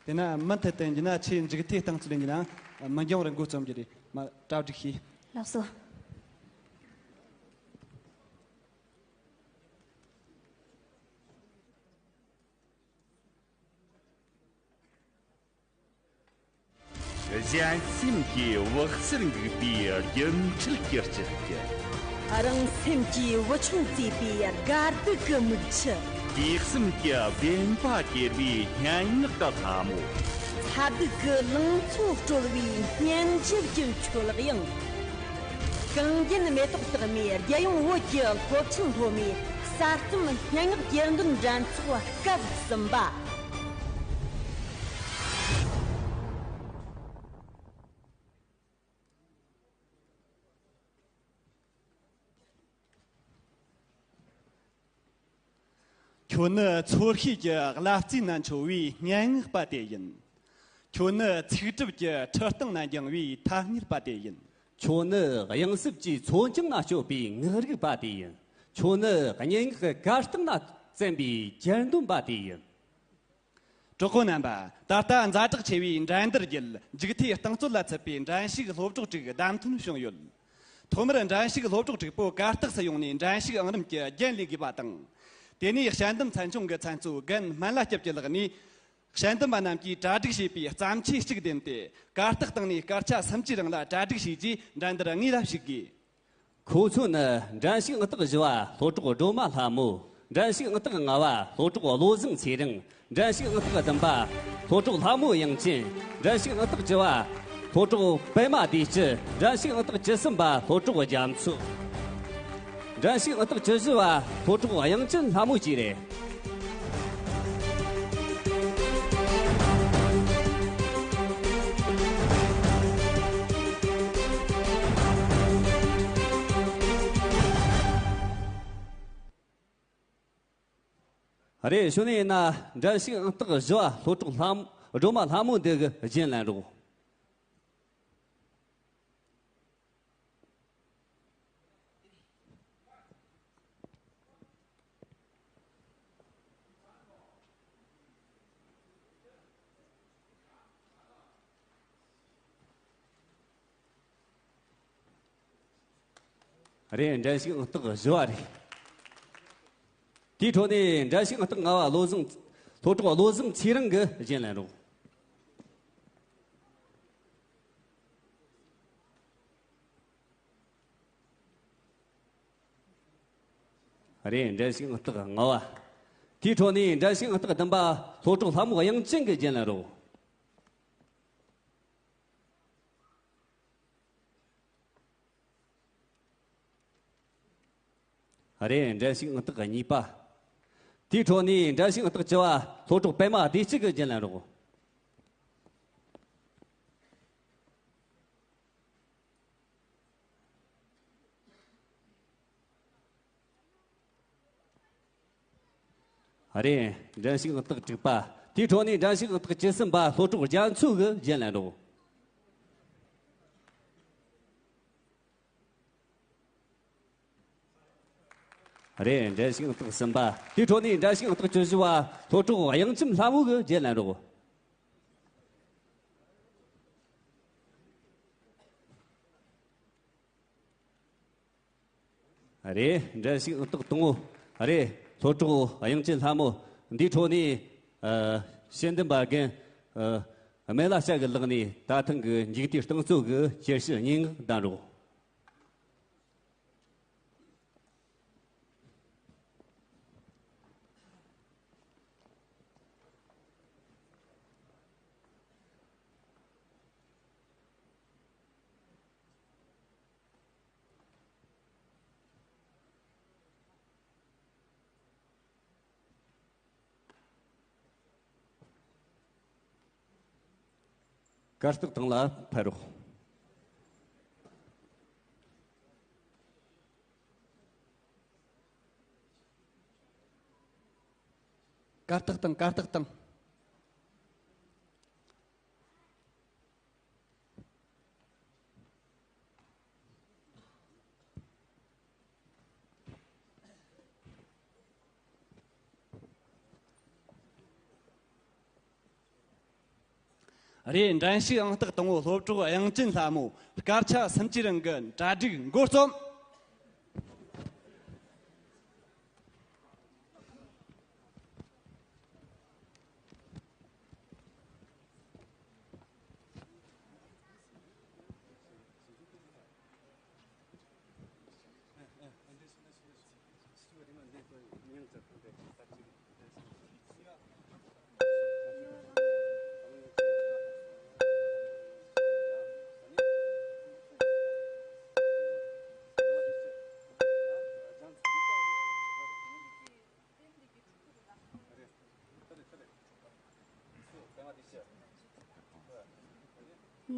དེས་ན་མུ་མཐུད་དུ་བགྱིས་ན་ཁྱེད་མཇུག་མཐའི་རྟིང་རྩོད་ལས་བགྱིས་ན་མི་འགྱང་བར་འགོ་རྩོམ་རྒྱུ་རེད། མ་གྲ་སྒྲིག་བྱོས། ལགས་སོ། གཞན་སེམས་ཀྱི་བག་ཆགས་འགུགས་པའི་རྒྱུ་འཕྲུལ་གྱི་སྤྱི་རྒྱུ། རང་སེམས་ཀྱི་བུ་ཆུང་གཙོས་པའི་དགའ་སྡུག་གི་མིག་ཆུ། དུས་གསུམ་གྱི་བདེན་པ་གྱེར་བའི་སྙན་ངག་གི་ལྷ་མོ། ཚ་གདུག་གི་ལང་ཚོ་དཀྲོལ་བའི་སྙན་འཇེབས་ཀྱི་མཆོད་དབྱངས། གངས་རྒྱན་མེ་ཏོག་རྟགས་མའི་རྒྱལ་ཡོངས་བོད་ཀྱི་སློབ་ཆེན་སློབ་མའི་གསར་རྩོམ་སྙན་ངག་གྱེར་འདོན་འགྲན་ཚོགས་སྐབས་གསུམ་པ། ཁྱོད་ནི་ཚོར་ཤེས་ཀྱི་ལྷ་རྩེ་ན་འཕྱོ་བའི་སྙན་ངག་པ་དེ་ཡིན། ཁྱོད་ནི་ཚིག་གྲུབ་ཀྱི་ཁྲི་སྟེང་ན་འགྱིང་བའི་ཐ་སྙད་པ་དེ་ཡིན། ཁྱོད་ནི་དབྱངས་གསེབ་ཀྱི་མཚོ་འགྱིང་ན་སྐྱོད་པའི་ངག་རིག་པ་དེ་ཡིན། ཁྱོད་ནི་སྙན་ངག་གི་གར་སྟེགས་ན་རྩེན་པའི་གྱེར་འདོན་པ་དེ་ཡིན། གྲོགས་པོ་རྣམ་པ། ད་ལྟ་ཛ་དྲག་ཆེ་བའི་འགྲན་བསྡུར་བརྒྱུད་མཇུག་མཐའི་རྟིང་རྩོད་ལ་ཚུད་པའི་འགྲན་ཞུགས་སློབ་གྲོགས་དྲུག་བདམས་ཐོན་བྱུང་ཡོད། ཐོག་མར་འགྲན་ཞུགས་སློབ་གྲོགས་དྲུག་པོ་གར་སྟེགས་སུ་ཡོང་ནས་འགྲན་ཞུགས་ཨང་རིམ་གྱི་རྒྱན་ལས་དགོས་པ་དང་། དེ་ནས་དཔྱད་འདེམས་ཚན་ཆུང་གི་ཚན་གཙོ་རྒན་སྨན་བླ་སྐྱབས་ཀྱི་ལག་ནས། དཔྱད་འདེམས་པ་རྣམས་ཀྱིས་གྲ་སྒྲིག་བྱས་པའི་བརྩམས་ཆོས་གཅིག་བདམས་ཏེ། གར་སྟེགས་སྟེང་ནས་སྐར་ཆ་སུམ་ཅུའི་རིང་ལ་གྲ་སྒྲིག་བྱས་རྗེས་འགྲན་བསྡུར་དངོས་ལ་ཞུགས་དགོས། ཁོ་ཚོ་ནི་འགྲན་ཞུགས་ཨང་རྟགས་བཞི་བ་སློབ་གྲོགས་སྒྲོལ་མ་ལྷ་མོ། འགྲན་ཞུགས་ཨང་རྟགས་ལྔ་བ་སློབ་གྲོགས་བློ་བཟང་ཚེ་རིང་། འགྲན་ཞུགས་ཨང་རྟགས་བདུན་པ་སློབ་གྲོགས་ལྷ་མོ་དབྱངས་ཅན། འགྲན་ཞུགས་ཨང་རྟགས་བཅུ་བ་སློབ་གྲོགས་པད་མ་བདེ་སྐྱིད། འགྲན་ཞུགས་ཨང་རྟགས་བཅུ་གསུམ་པ་སློབ་གྲོགས་རྒྱ་མཚོ། འགྲན་ཞུགས་ཨང་རྟགས་བཅུ་བཞི་བ་སློབ་གྲོགས་དབྱངས་ཅན་ལྷ་མོ་བཅས་རེད། རེད། གཞུག་ནས་ཡིན་ན་འགྲན་ཞུགས་ཨང་རྟགས་བཞི་བ་སློབ་གྲོགས་ལྷ་མོ། སྒྲོལ་མ་ལྷ་མོ་འདི་གིས་རྒྱན་ལེན་རོགས། རེད། འགྲན་ཞུགས་ཨང་རྟགས་བཞི་བ་རེད། དེའི་འཕྲོ་ནས་འགྲན་ཞུགས་ཨང་རྟགས་ལྔ་བ་བློ་བཟང་། སློབ་གྲོགས་བློ་བཟང་ཚེ་རིང་གིས་རྒྱན་ལེན་རོགས། རེད། འགྲན་ཞུགས་ཨང་རྟགས་ལྔ་བ། དེའི་འཕྲོ་ནས་འགྲན་ཞུགས་ཨང་རྟགས་བདུན་པ་སློབ་གྲོགས་ལྷ་མོ་དབྱངས་ཅན་གྱིས་རྒྱན་ལེན་རོགས། རེད། འགྲན་ཞུགས་ཨང་རྟགས་གཉིས་པ། དེའི་འཕྲོ་ནས་འགྲན་ཞུགས་ཨང་རྟགས་བཅུ་བ་སློབ་གྲོགས་པད་མ་བདེ་སྐྱིད་ཀྱིས་རྒྱན་ལེན་རོགས། རེད། འགྲན་ཞུགས་ཨང་རྟགས་དྲུག་པ། དེའི་ཁྲོད་ནས་འགྲན་ཞུགས་ཨང་རྟགས་བཅུ་གསུམ་པ་ལྷོ་ཕྱོགས་རྒྱ་མཚོ་གིས་རྒྱན་ལེན་རོགས། རེད། འགྲན་ཞུགས་ཨང་རྟགས་གསུམ་པ། དེའི་ཁྲོད་ནས་འགྲན་ཞུགས་ཨང་རྟགས་བཅུ་བཞི་བ་ལྷོ་ཕྱོགས་གཡང་ཆེན་ལྷ་མོ་གིས་རྒྱན་ལེན་རོགས། རེད། འགྲན་ཞུགས་ཨང་རྟགས་དང་པོ། རེད། ལྷོ་ཕྱོགས་གཡང་ཆེན་ལྷ་མོ། འདིའི་ཁྲོད་ནས། ཨ། ཤེས་ལྡན་པ་རྒན། ཨ། སྨན་བླ་ཞྭ་གི་ལག་ནས་ད་ཐེངས་ཀྱི་མཇུག་མཐའི་རྟིང་རྩོད་ཀྱི་ཆེད་ཞུ་སྙན་ངག་འདོན་རོགས། གར་སྟེགས་སྟེང་ལ་ཕེབས་རོགས། གར་སྟེགས་སྟེང་། གར་སྟེགས་སྟེང་། རེད། འགྲན་ཞུགས་ཨང་རྟགས་དང་པོ་ལྷོ་ཕྱོགས་གཡང་ཆེན་ལྷ་མོ། སྐར་ཆ་སུམ་ཅུའི་རིང་གི་གྲ་སྒྲིག་འགོ་རྩོམ།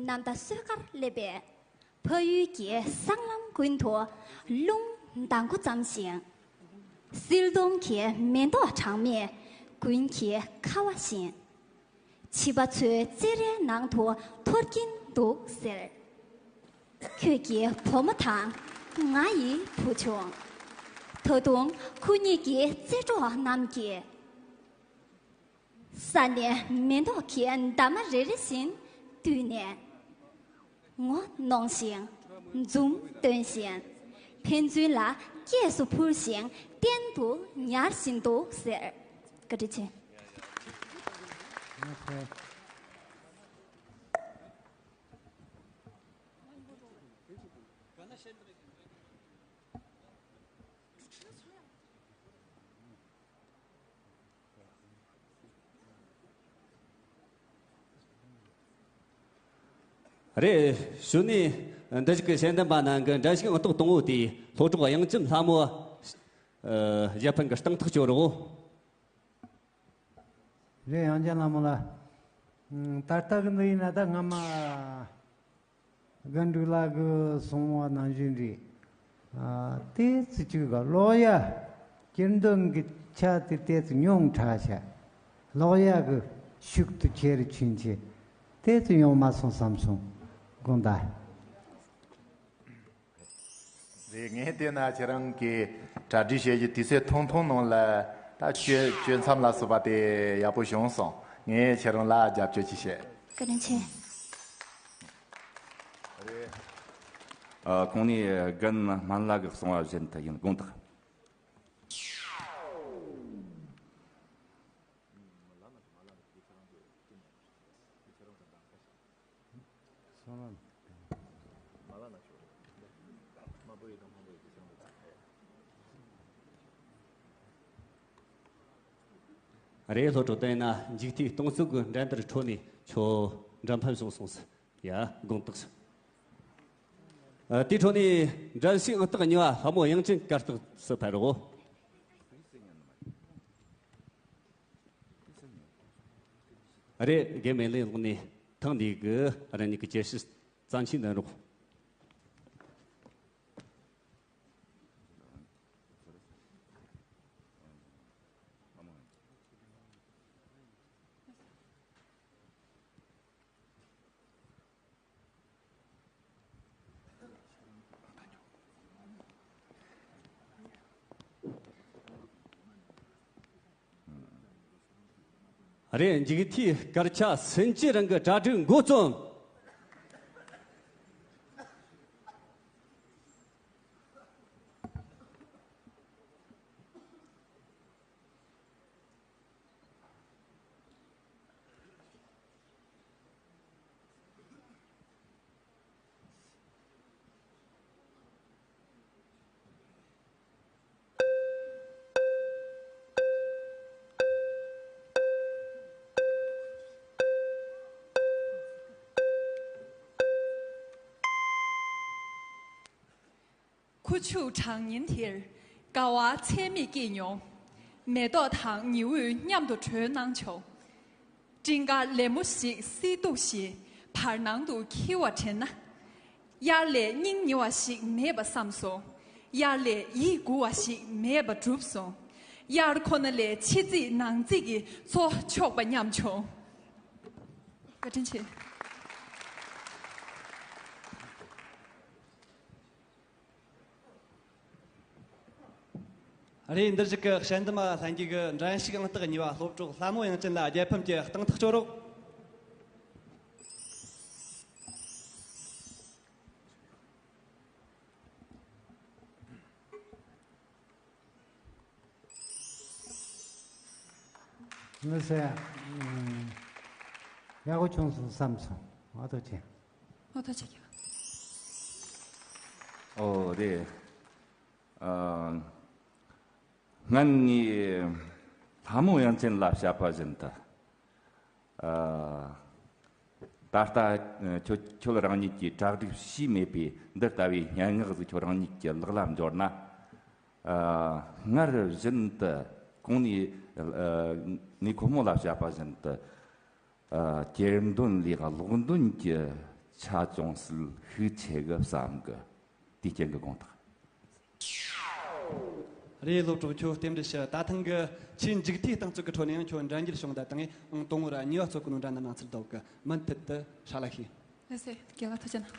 གནམ་ཟླ་སོས་ཀར་སླེབས་པས། ཕ་ཡུལ་གྱི་སྲང་ལམ་ཀུན་ཏུ་རླུང་ཟླ་མགོ་བརྩམས་ཤིང་། བསིལ་སྡོང་གི་མེ་ཏོག་གྲངས་མེད་ཀུན་གྱིས་ཁ་བ་བཞིན། བྱིས་པ་ཚོའི་རྩེད་རའི་ནང་དུ་འཐོར་གྱིན་འདུག་ཟེར། ཁྱོད་ཀྱི་བུ་མོ་དང་ང་ཡི་བུ་ཆུང་། ད་དུང་ཁོ་གཉིས་ཀྱི་རྩེད་གྲོགས་རྣམས་ཀྱིས། ས་ནས་མེ་ཏོག་གི་འདབ་མ་རེ་རེ་བཞིན་བཏུས་ནས། ངོ་གནོང་ཞིང་། འཛུམ་སྟོན་བཞིན། ཕན་ཚུན་ལ་སྐྱེས་སུ་ཕུལ་ཞིང་གཏན་དུ་ཉར་བཞིན་འདུག་ཟེར། བཀའ་དྲིན་ཆེ། རེད། གཞུག་ནས་འདི་ཞིག་གི་ཤེས་ལྡན་པ་རྣམས་ཀྱིས་འགྲན་ཞུགས་ཨང་རྟགས་དང་པོ་དེ་ལྷོ་ཕྱོགས་གཡང་ཆེན་ལྷ་མོ། ཨ། རྒྱལ་ཕམ་གྱི་རྟིང་ཐག་གཅོད་རོགས། རེད། གཡང་ཆེན་ལྷ་མོ་ལགས། ཨ། ད་ལྟ་གི་འདི་ཡིན་ན་ད་སྔ་མ། རྒན་འབྲུག་ལགས་ཀྱིས་གསུངས་པ་ནང་བཞིན་རེད། ཨ། ཏོག་ཙམ་ཅིག་ག་ལོག་ཡ། སྤྱིར་འདོན་གྱི་ཆ་དེ་ཏོག་ཙམ་ཉུང་དྲགས་ཤག་ལོག་ཡ་གི་ཤུགས་དེ་ཆེ་རུ་ཕྱིན་ཆེ། ཏོག་ཙམ་ཡོང་མ་སོང་བསམ་སོང་། དགོངས་དག་རེད། ངས་བལྟས་ན་ཁྱེད་རང་གིས་གྲ་སྒྲིག་བྱེད་ཀྱི་དུས་ཚོད་ཐུང་ཐུང་ནང་ལ་ད་གཅོད་གཅོད་མཚམས་ལ་སོགས་པ་དེ་ཡག་པོ་བྱུང་སོང་། ངས་ཁྱེད་རང་ལ་རྒྱབ་སྐྱོར་ཅིག་བྱེད། བཀའ་དྲིན་ཆེ། རེད། ཨ། གོང་ནས་རྒན་སྨན་བླ་གིས་གསུངས་པ་བཞིན་དུ་ཡིན། དགོངས་དག་རེད། ལྷོ་ཕྱོགས་བསྟན་ན་མཇུག་མཐའི་རྟིང་རྩོད་ཀྱི་འགྲན་བསྡུར་ཁྲོད་ནས་ཁྱོད་འགྲན་ཕམ་བྱུང་སོང་ཟེར། ཡ། དགོངས་དག་ཨ། དེའི་ཁྲོད་ནས་འགྲན་ཞུགས་ཨང་རྟགས་གཉིས་པ་ལྷ་མོ་གཡང་ཆེན་གར་སྟེགས་སུ་ཕེབས་རོགས། རེད། རྒན་སྨན་བླའི་ལག་ནས་ཐེངས་འདིའི་གི་རང་ཉིད་ཀྱི་དཔྱད་ཞིབ་བརྩམས་ཆོས་འདོན་རོགས། རེད། མཇུག་མཐའི་སྐར་ཆ་སུམ་ཅུའི་རིང་གི་གྲ་སྒྲིག་འགོ་རྩོམ། ཁུ་བྱུག་གྲང་ཉིན་དེར། དགའ་བ་ཚད་མེད་སྐྱེས་མྱོང་། མེ་ཏོག་དང་ཉི་འོད་མཉམ་དུ་དྲོད་སྣང་བྱུང་། སྤྲིན་དཀར་ལེབ་མོ་ཞིག་བསིལ་སྡུག་བཞིན་བར་སྣང་དུ་འཁྱིལ་བ་དྲན་ན། དབྱར་ལས་སྙིང་ཉེ་བ་ཞིག་མེད་པ་བསམ་སོང་། དབྱར་ལས་ཡིད་མགུ་བ་ཞིག་མེད་པ་གྲུབ་སོང་། དབྱར་ཁོ་ན་ལས་ཕྱི་རྩིས་ནང་རྩིས་ཀྱི་མཚོ་འཁྱོག་པ་སྙམ་བྱུང་། བཀའ་དྲིན་ཆེ། རེད། འདིར་བཞུགས་ཀྱི་དཔྱད་འདེམས་པ་ལྷན་རྒྱས་ཀྱིས་འགྲན་ཞུགས་ཨང་རྟགས་གཉིས་པ་སློབ་གྲོགས་ལྷ་མོ་དབྱངས་ཅན་ལ་རྒྱལ་ཕམ་གྱི་རྟིང་ཐག་གཅོད་རོགས། མི་ཟེར། ཡག་པོ་བྱུང་སོང་བསམ་སོང་། ཨ་ཐུགས་རྗེ་ཆེ། ཨ་ཐུགས་རྗེ་ཆེ། ཨོ་རེད། ཨ། སྔན་ངས་ལྷ་མོ་དབྱངས་ཅན་ལ་བཤད་པ་བཞིན་དུ། ཨ། ད་ལྟ་ཁྱོད་ཁྱོད་རང་ཉིད་ཀྱིས་གྲ་སྒྲིག་བྱས་མེད་པའི་འདི་ལྟ་བུའི་སྙན་ངག་ཟིག་ཁྱོད་རང་ཉིད་ཀྱི་ལག་ལ་འབྱོར་ན། ཨ། སྔར་བཞིན་དུ་གོང་ནས། ཨ། ངས་ཁོ་མོ་ལ་བཤད་པ་བཞིན་དུ། ཨ། གྱེར་འདོན་ལས་ཀློག་འདོན་གྱི་ཆ་ཅུང་ཟད་ཤུགས་ཆེ་གི་བསམ་གི། དེའི་རྐྱེན་གྱིས་དགོངས་དག། རེད། སློབ་གྲོགས་ཁྱོད་རྟེན་འབྲེལ་ཞུ། ད་ཐེངས་ཀྱི་ཆེས་མཇུག་མཐའི་རྟིང་རྩོད་ཀྱི་ཁྲོད་ནས་ཡང་ཁྱོད་འགྲན་རྒྱལ་བྱུང་། ད་ཐེངས་ཨང་དང་པོ་ར་གཉིས་པ་ཚོ་གི་ནང་འདྲ་ན་ནང་ཚུལ་ལྡོག་གི། མུ་མཐུད་དུ་ཧྲ་ལ་ཤེས། ལགས་སོ། རྒན་ལགས་ཐུགས་རྗེ་གནང་།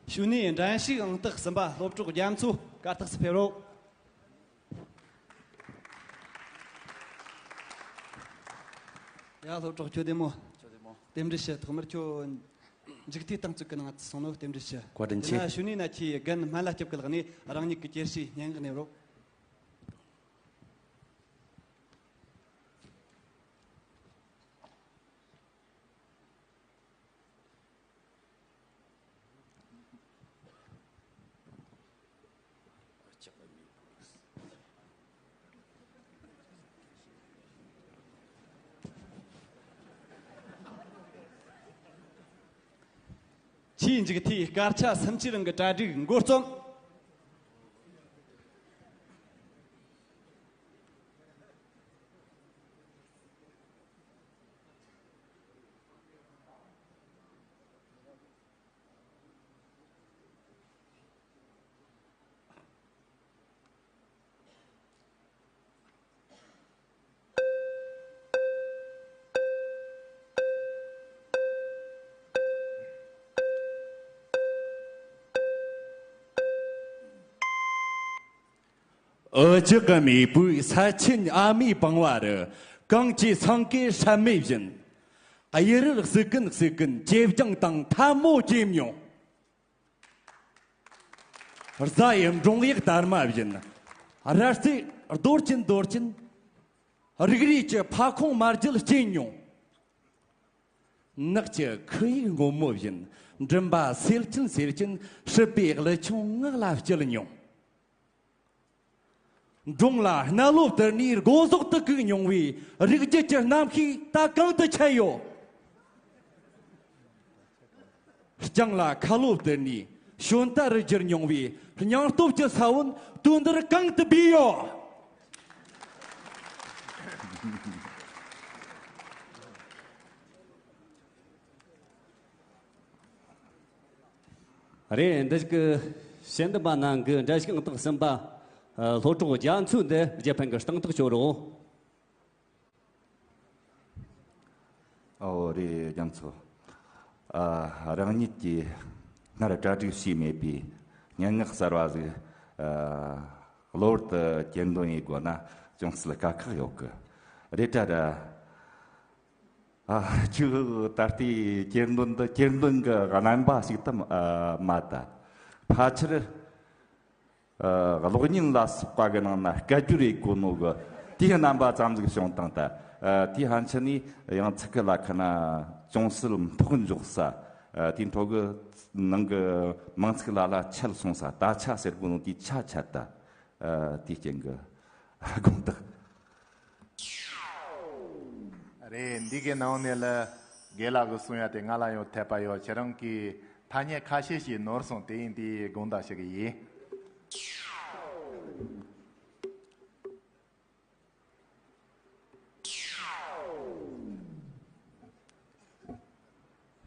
གཞུག་ནས་འགྲན་ཞུགས་ཨང་རྟགས་གསུམ་པ་སློབ་གྲོགས་རྒྱ་མཚོ་གར་སྟེགས་སུ་ཕེབས་རོགས། ཡ། སློབ་གྲོགས་ཁྱོད་བདེ་མོ། ཁྱོད་བདེ་མོ། རྟེན་འབྲེལ་ཞུ། ཐོག་མར་ཁྱོད་མཇུག་མཐའི་རྟིང་རྩོད་ཀྱི་ནང་སོང་ནོ་རྟེན་འབྲེལ་ཞུ། བཀའ་དྲིན་ཆེ། ཡིན་ན་གཞུག་ནས་ན་ཁྱེད་རྒན་སྨན་བླ་སྐྱབས་ཀྱི་ལག་ནས་རང་ཉིད་ཀྱི་གྱེར་ཞིའི་སྙན་ངག་གནང་རོགས། ཆེས་མཇུག་མཐའི་སྐར་ཆ་སུམ་ཅུའི་རིང་གི་གྲ་སྒྲིག་འགོ་རྩོམ། འུ་ཅག་གི་མེས་པོའི་ས་ཆེན་ཨ་མའི་པང་བ་རུ། གངས་ཀྱི་སེང་གེ་སྲབ་མེ་བཞིན། གཡུ་རལ་གསིག་གིན་གསིག་གིན་ཀེ་བྱང་དང་ཐལ་མོ་སྐྱེས་མྱོང་། རྫ་ཡི་འབྲོང་གཡག་དར་མ་བཞིན། ར་རྩེ་རྡོ་ཆེན་རྡོ་ཆེན། རིག་རུས་ཀྱི་ཕ་ཁོང་མ་བརྒྱུད་སྐྱེས་མྱོང་། ནགས་ཀྱི་ཁུ་ཡུག་སྔོན་མོ་བཞིན། མགྲིན་པ་སེར་ཆེན་སེར་ཆེན། སྲིད་པའི་ཀླུ་ཆུང་ངག་ལ་བསྐྱལ་མྱོང་། འབྲོང་ལ་སྣ་ལོ་བསྟར་ནས་སྒོ་ཟོག་ཏུ་བཀུག་མྱོང་བའི་རིགས་རྒྱུད་ཀྱི་རྣམ་ཤེས་ད་གང་དུ་ཆད་ཡོད། རྐྱང་ལ་ཁ་ལོ་བསྟར་ནས་ཞོན་རྟ་རུ་གྱུར་མྱོང་བའི་སྙིང་སྟོབས་ཀྱི་ས་བོན་དུས་འདིར་གང་དུ་སྦས་ཡོད། རེད། འདི་གི་དཔྱད་འདེམས་པ་རྣམས་ཀྱིས་འགྲན་ཞུགས་ཨང་རྟགས་གསུམ་པ་སློབ་གྲོགས་རྒྱ་མཚོ་འདི་རྒྱལ་ཕམ་གྱི་རྟིང་ཐག་གཅོད་རོགས། ཨོ་རེད། རྒྱ་མཚོ། ཨ། རང་ཉིད་ཀྱིས་སྔར་གྲ་སྒྲིག་བྱས་མེད་པའི་སྙན་ངག་གསར་བ་ཟིག་ཨ། གློ་བུར་དུ་གྱེར་འདོན་ཡེད་དགོས་ན། ཅུང་ཟད་དཀའ་ཁག་ཡོད་གི། རེད་དྲ་ར། ཨ། ཁྱོད་ད་ལྟའི་གྱེར་འདོན་འདི་གྱེར་འདོན་གྱི་རྣམ་པ་ཞིག་ཏུ་ཨ་མ་ད། ཕལ་ཆེར་ཨ་གློག་བརྙན་ལ་སོགས་པ་གི་ནང་ན་སྐད་སྒྱུར་རེད་གོ་ནོ་གི་དེའི་རྣམ་པ་ཙམ་ཟིག་བྱུང་བཏང་། ད་ཨ་དེའི་ཕན་ཆད་ནས་ཡང་ཚིག་གི་ལ་ཁ་ན་ཅུང་ཟད་མཐོ་འཇོག་ས། ཨ་དེའི་འཕྲོ་གི་ནང་གི་མིང་ཚིག་ལ་ལ་ཆད་སོང་ས། ད་ཆ་ཟེར་གོ་ནོ་དེའི་ཆ་ཆད་ད། ཨ་དེའི་རྐྱེན་གྱི་དགོངས་དག་རེད། འདི་གའི་ནང་ནས་ལ་རྒན་ལགས་ཀྱིས་གསུང་ཡ་དེ་ང་ལ་ཡང་འཐད་པ་ཡོད། ཁྱེད་རང་གིས་ཐ་སྙད་ཁ་ཤས་ཤིག་ནོར་སོང་། དེ་ཡིན་དེའི་དགོངས་དག་ཞུ་གི་ཡིན།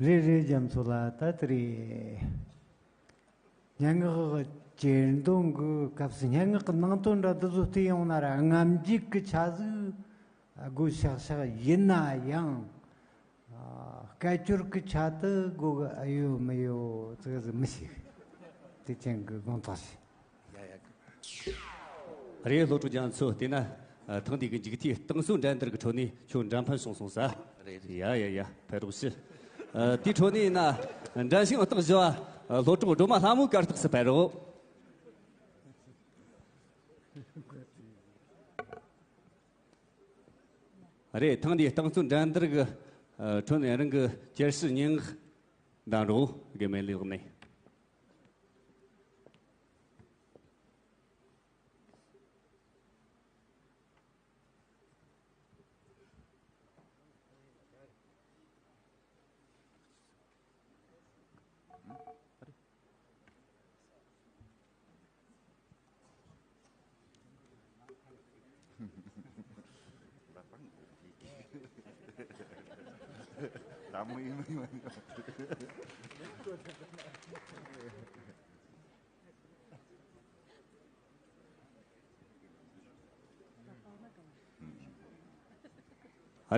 རེད་རེད། རྒྱ་མཚོ་ལགས། ད་དེ་རེད། སྙན་ངག་གི་གྱེར་འདོན་གྱི་སྐབས་སུ་སྙན་ངག་གི་ནང་དོན་འདྲ་འདི་ཚོ་བལྟས་ཡོང་ན་ར་རྔམ་བརྗིད་ཀྱི་ཆ་ཟིག་དགོས་ཤག་ཤག་ཡིན་ན་ཡང་། ཨ། སྐད་སྒྱུར་གྱི་ཆ་དུ་དགོས་གི་ཨེ་ཡོད་མི་ཡོད་ཙི་གེ་ཟིག་མི་ཤེས། དེ་ཅན་གྱི་དགོངས་དག་ཞུ། ཡ་ཡ། རེད། སློབ་ཕྲུག་རྒྱ་མཚོ། དེས་ན་ཨ་ཐེངས་འདིའི་གི་མཇུག་མཐའི་རྟིང་རྩོད་འགྲན་བསྡུར་གྱི་ཁྲོད་ནས་ཁྱོད་འགྲན་ཕུད་བྱུང་སོང་ས། རེད་རེད། ཡ་ཡ་ཡ། ཕེབས་རོགས་ཞུ། ཨ་དེའི་ཁྲོད་ནས་ཡིན་ན་འགྲན་ཞུགས་ཨང་རྟགས་བཞི་བ་སློབ་གྲོགས་སྒྲོལ་མ་ལྷ་མོ་གར་སྟེགས་སུ་ཕེབས་རོགས། རེད། ཐེངས་འདིའི་རྟིང་རྩོད་འགྲན་བསྡུར་གྱི་ཨ་ཁྲོད་ནས་རང་གི་གྱེར་ཞུ་སྙན་ངག་འདོན་རོགས། དགེ་སྨན་ལགས་ནས།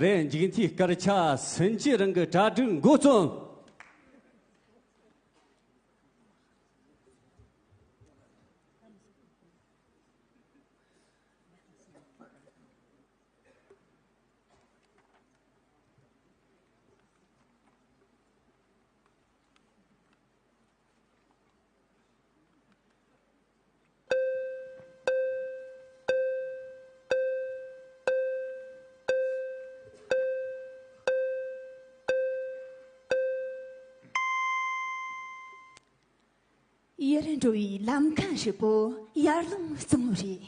རེད། མཇུག་མཐའི་སྐར་ཆ་སུན་གྱི་རིང་གི་གྲ་སྒྲིག་འགོ་རྩོམ། ཡར་འགྲོ་བའི་ལམ་ཁ་ཧྲིལ་པོ་ཡར་ཀླུང་གཙང་བོ་རེད།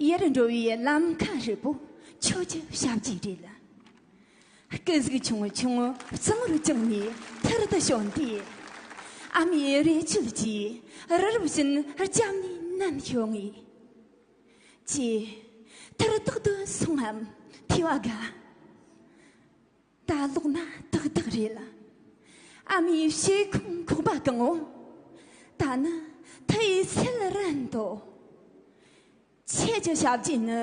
ཡར་འགྲོ་བའི་ལམ་ཁ་ཧྲིལ་པོ་ཁྱོད་ཀྱི་ཞབས་རྗེས་རེད། སྐད་ཟིག་ཆུང་ཆུང་གཙང་བོར་བརྐྱངས་ནས་ཐུར་དུ་ཞོན་ཏེ། ཨ་མའི་རས་ཆུ་གྱིས་རི་རབ་བཞིན་རྒྱབ་ནས་མནན་ཤོར་ངེས། ཅེས་ཐུར་ཐོག་ཏུ་སོང་ངམ་ཐོས་པ་དགའ། ད་ལོག་ན་ཏག་ཏག་རེད། ཨ་མའི་བྱེ་ཁུང་ཁོག་པ་གང་བོ། ད་ནི་མཐུ་ཡིས་སེལ་རན་ཏོ། ཁྱེད་ཀྱི་ཞབས་རྗེས་ནི་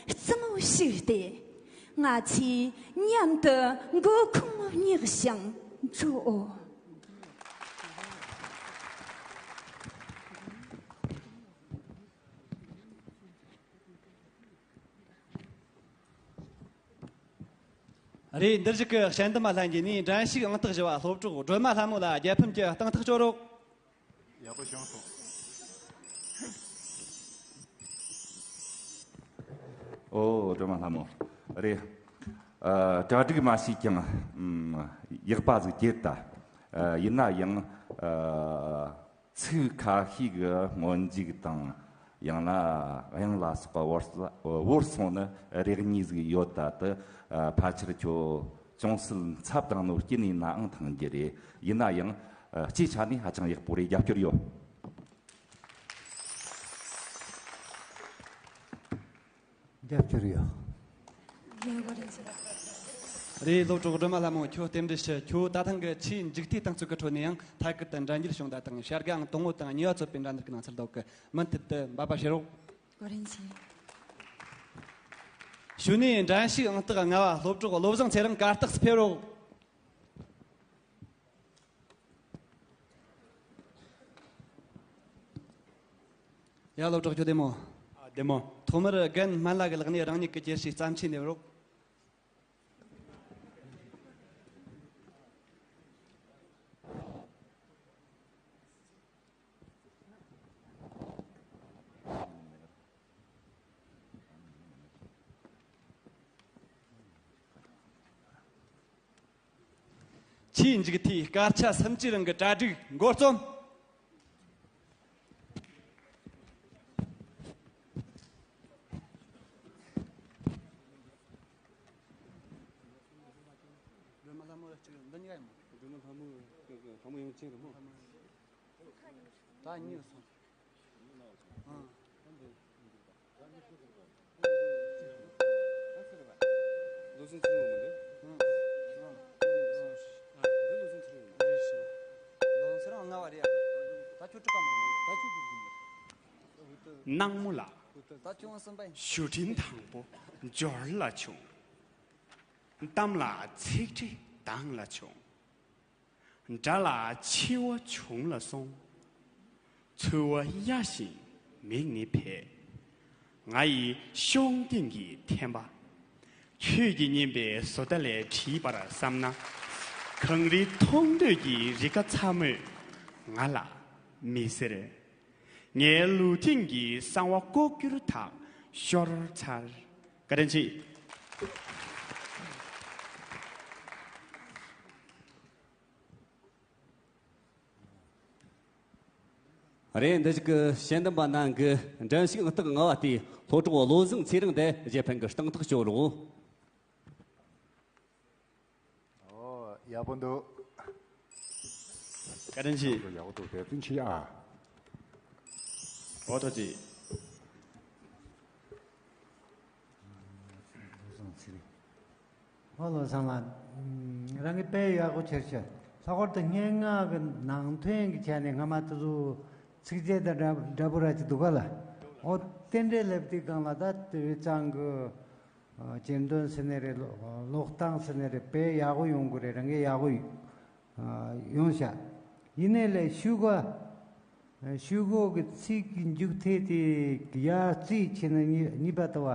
གཙང་བོ་ཞིག་སྟེ། ང་ཚོས་མཉམ་དུ་མགོ་ཁུངས་བསྙེགས་ཤིང་འགྲོའོ། རེད། འདིར་བཞུགས་ཀྱི་དཔྱད་འདེམས་པ་ལྷན་རྒྱས་ནས་འགྲན་ཞུགས་ཨང་རྟགས་བཞི་བ་སློབ་གྲོགས་སྒྲོལ་མ་ལྷ་མོ་ལ་རྒྱལ་ཕམ་གྱི་གཏིང་ཐག་གཅོད་རོགས། ཡག་པོ་བྱུང་སོང་། ཨོ། སྒྲོལ་མ་ལྷ་མོ། རེད། ཨ། གྲ་སྒྲིག་མ་བྱས་ཀྱང་ཨམ་ཡག་པ་ཟིག་བྱེད་ད། ཨ། ཡིན་ན་ཡང་ཨ། ཚིག་ཁ་ཤས་ཀྱི་སྔོན་འཇུག་དང་། ཡང་ན་དབྱངས་ལ་སོགས་པ་བོར་བོར་སོང་ན་རེ་གཉིས་ཟིག་ཡོད་ད། དེ་ཨ་ཕལ་ཆེར་ཁྱོད་ཅུང་ཟད་འཚབ་བཏང་ནོ་རྐྱེན་ཡིན་ནའང་ཐང་རྒྱུ་རེད། ཡིན་ན་ཡང་ཨ་སྤྱིའི་ཆ་ནས་ཧ་ཅང་ཡག་པོ་རེད། རྒྱབ་སྐྱོར་ཡོད། རྒྱབ་སྐྱོར་ཡོད། རེད། སློབ་གྲོགས་སྒྲོལ་མ་ལྷ་མོ། ཁྱོད་རྟེན་འབྲེལ་ཞུ། ཁྱོད་ད་ཐེངས་ཀྱི་ཆེས་མཇུག་མཐའི་རྟིང་རྩོད་ཀྱི་ཁྲོད་ནས་ཡང་ཐད་ཀར་དུ་འགྲན་རྒྱལ་བྱུང་བ་དང་། བྱ་དགའ་ཨང་དང་པོ་དང་གཉིས་པ་རྩོད་པའི་འགྲན་བསྡུར་གྱི་ནང་ཚུད་འདུག་གི། མུ་མཐུད་དུ་འབད་པ་བྱེད་རོགས། བཀའ་དྲིན་ཆེ། གཞུག་ནས་འགྲན་ཞུགས་ཨང་རྟགས་ལྔ་བ་སློབ་གྲོགས་བློ་བཟང་ཚེ་རིང་གར་སྟེགས་སུ་ཕེབས་རོགས། ཡ། སློབ་གྲོགས་ཁྱོད་བདེ་མོ། ཨ། བདེ་མོ། ཐོག་མར་རྒན་སྨན་བླ་གི་ལག་ནས་རང་ཉིད་ཀྱི་རྒྱལ་སྲིད་བརྩམས་ཆོས་གནང་རོགས། ཆེས་མཇུག་མཐའི་སྐར་ཆ་སུམ་ཅུའི་རིང་གི་གྲ་སྒྲིག་འགོ་རྩོམ། ད་གཉིས་སོང་། སྣང་མོ་ལགས། ཞུ་འཕྲིན་དང་པོ་འབྱོར་ལ་བྱུང་། གཏམ་ལ་ཚིག་ཁྲི་དྭངས་ལ་བྱུང་། དགྲ་ལ་འཆི་བ་བྱུང་ལ་སོང་། ཚུར་བ་གཡའ་ཞིང་མིག་ནི་ཕེབས། ང་ཡི་ཤོང་སྟེང་གི་ཐེམ་པ། ཁྱོད་ཀྱི་སྙན་པའི་བཟོ་ལྟ་ལས་བྲིས་པར་བསམ་ན། གངས་རི་མཐོང་ཐོས་ཀྱི་རི་ཁ་ཚ་མོས་ང་ལ་མི་ཟེར། ངའི་ལུས་སྟེང་གི་གསང་བ་ལྐོག་གྱུར་དག་ཤོར་ཚར། བཀའ་དྲིན་ཆེ། རེད། འདི་ཞིག་གི་དཔྱད་འདེམས་པ་རྣམས་ཀྱིས་འགྲན་ཞུགས་ཨང་རྟགས་ལྔ་བ་དེའི་ལྷོ་བྲག་བློ་བཟང་ཚེ་རིང་དེ་རྒྱལ་ཕམ་གྱི་སྟེང་ཐག་གཅོད་རོགས། ཨོ། ཡག་པོ་འདུག་བཀའ་དྲིན་ཆེ། ཡག་པོ་འདུག་བཀའ་དྲིན་ཆེ་ཨ། ཨོ་ཐོག་ཅིག་བློ་བཟང་ཚེ་རིང་། ཨོ་བློ་བཟང་ལགས། རང་གི་དཔེ་ཡག་པོ་ཁྱེར་ཤག་ལྷག་པར་དུ་སྙན་ངག་གི་ནང་དོན་གྱི་ཆ་ནས་སྔ་མ་དེ་ཚོ་ཚིགས་བཅད་དང་འདྲ་འདྲ་པོ་ར་ཅིག་འདུག་ག་ལ། ཨོ་དེ་འདྲའི་ལབ་དུས་སྒང་ལ་ད་དེ་བས་ཙང་གི་གྱེར་འདོན་ཟེར་ནི་རེད། ཀློག་སྟངས་ཟེར་ནི་རེད། དཔེ་ཡག་པོ་ཡོང་གི་རེད། རང་གི་ཡག་པོ་ཡོང་ཤག་ཡིན་ནའི་ལས་ཤུ་གུ། ཤུ་གུ་གི་ཚིག་གི་མཇུག་མཐའ་དེ་ཡར་རྩིས་བྱས་ན་གཉིས་གཉིས་པ་དེ་བ།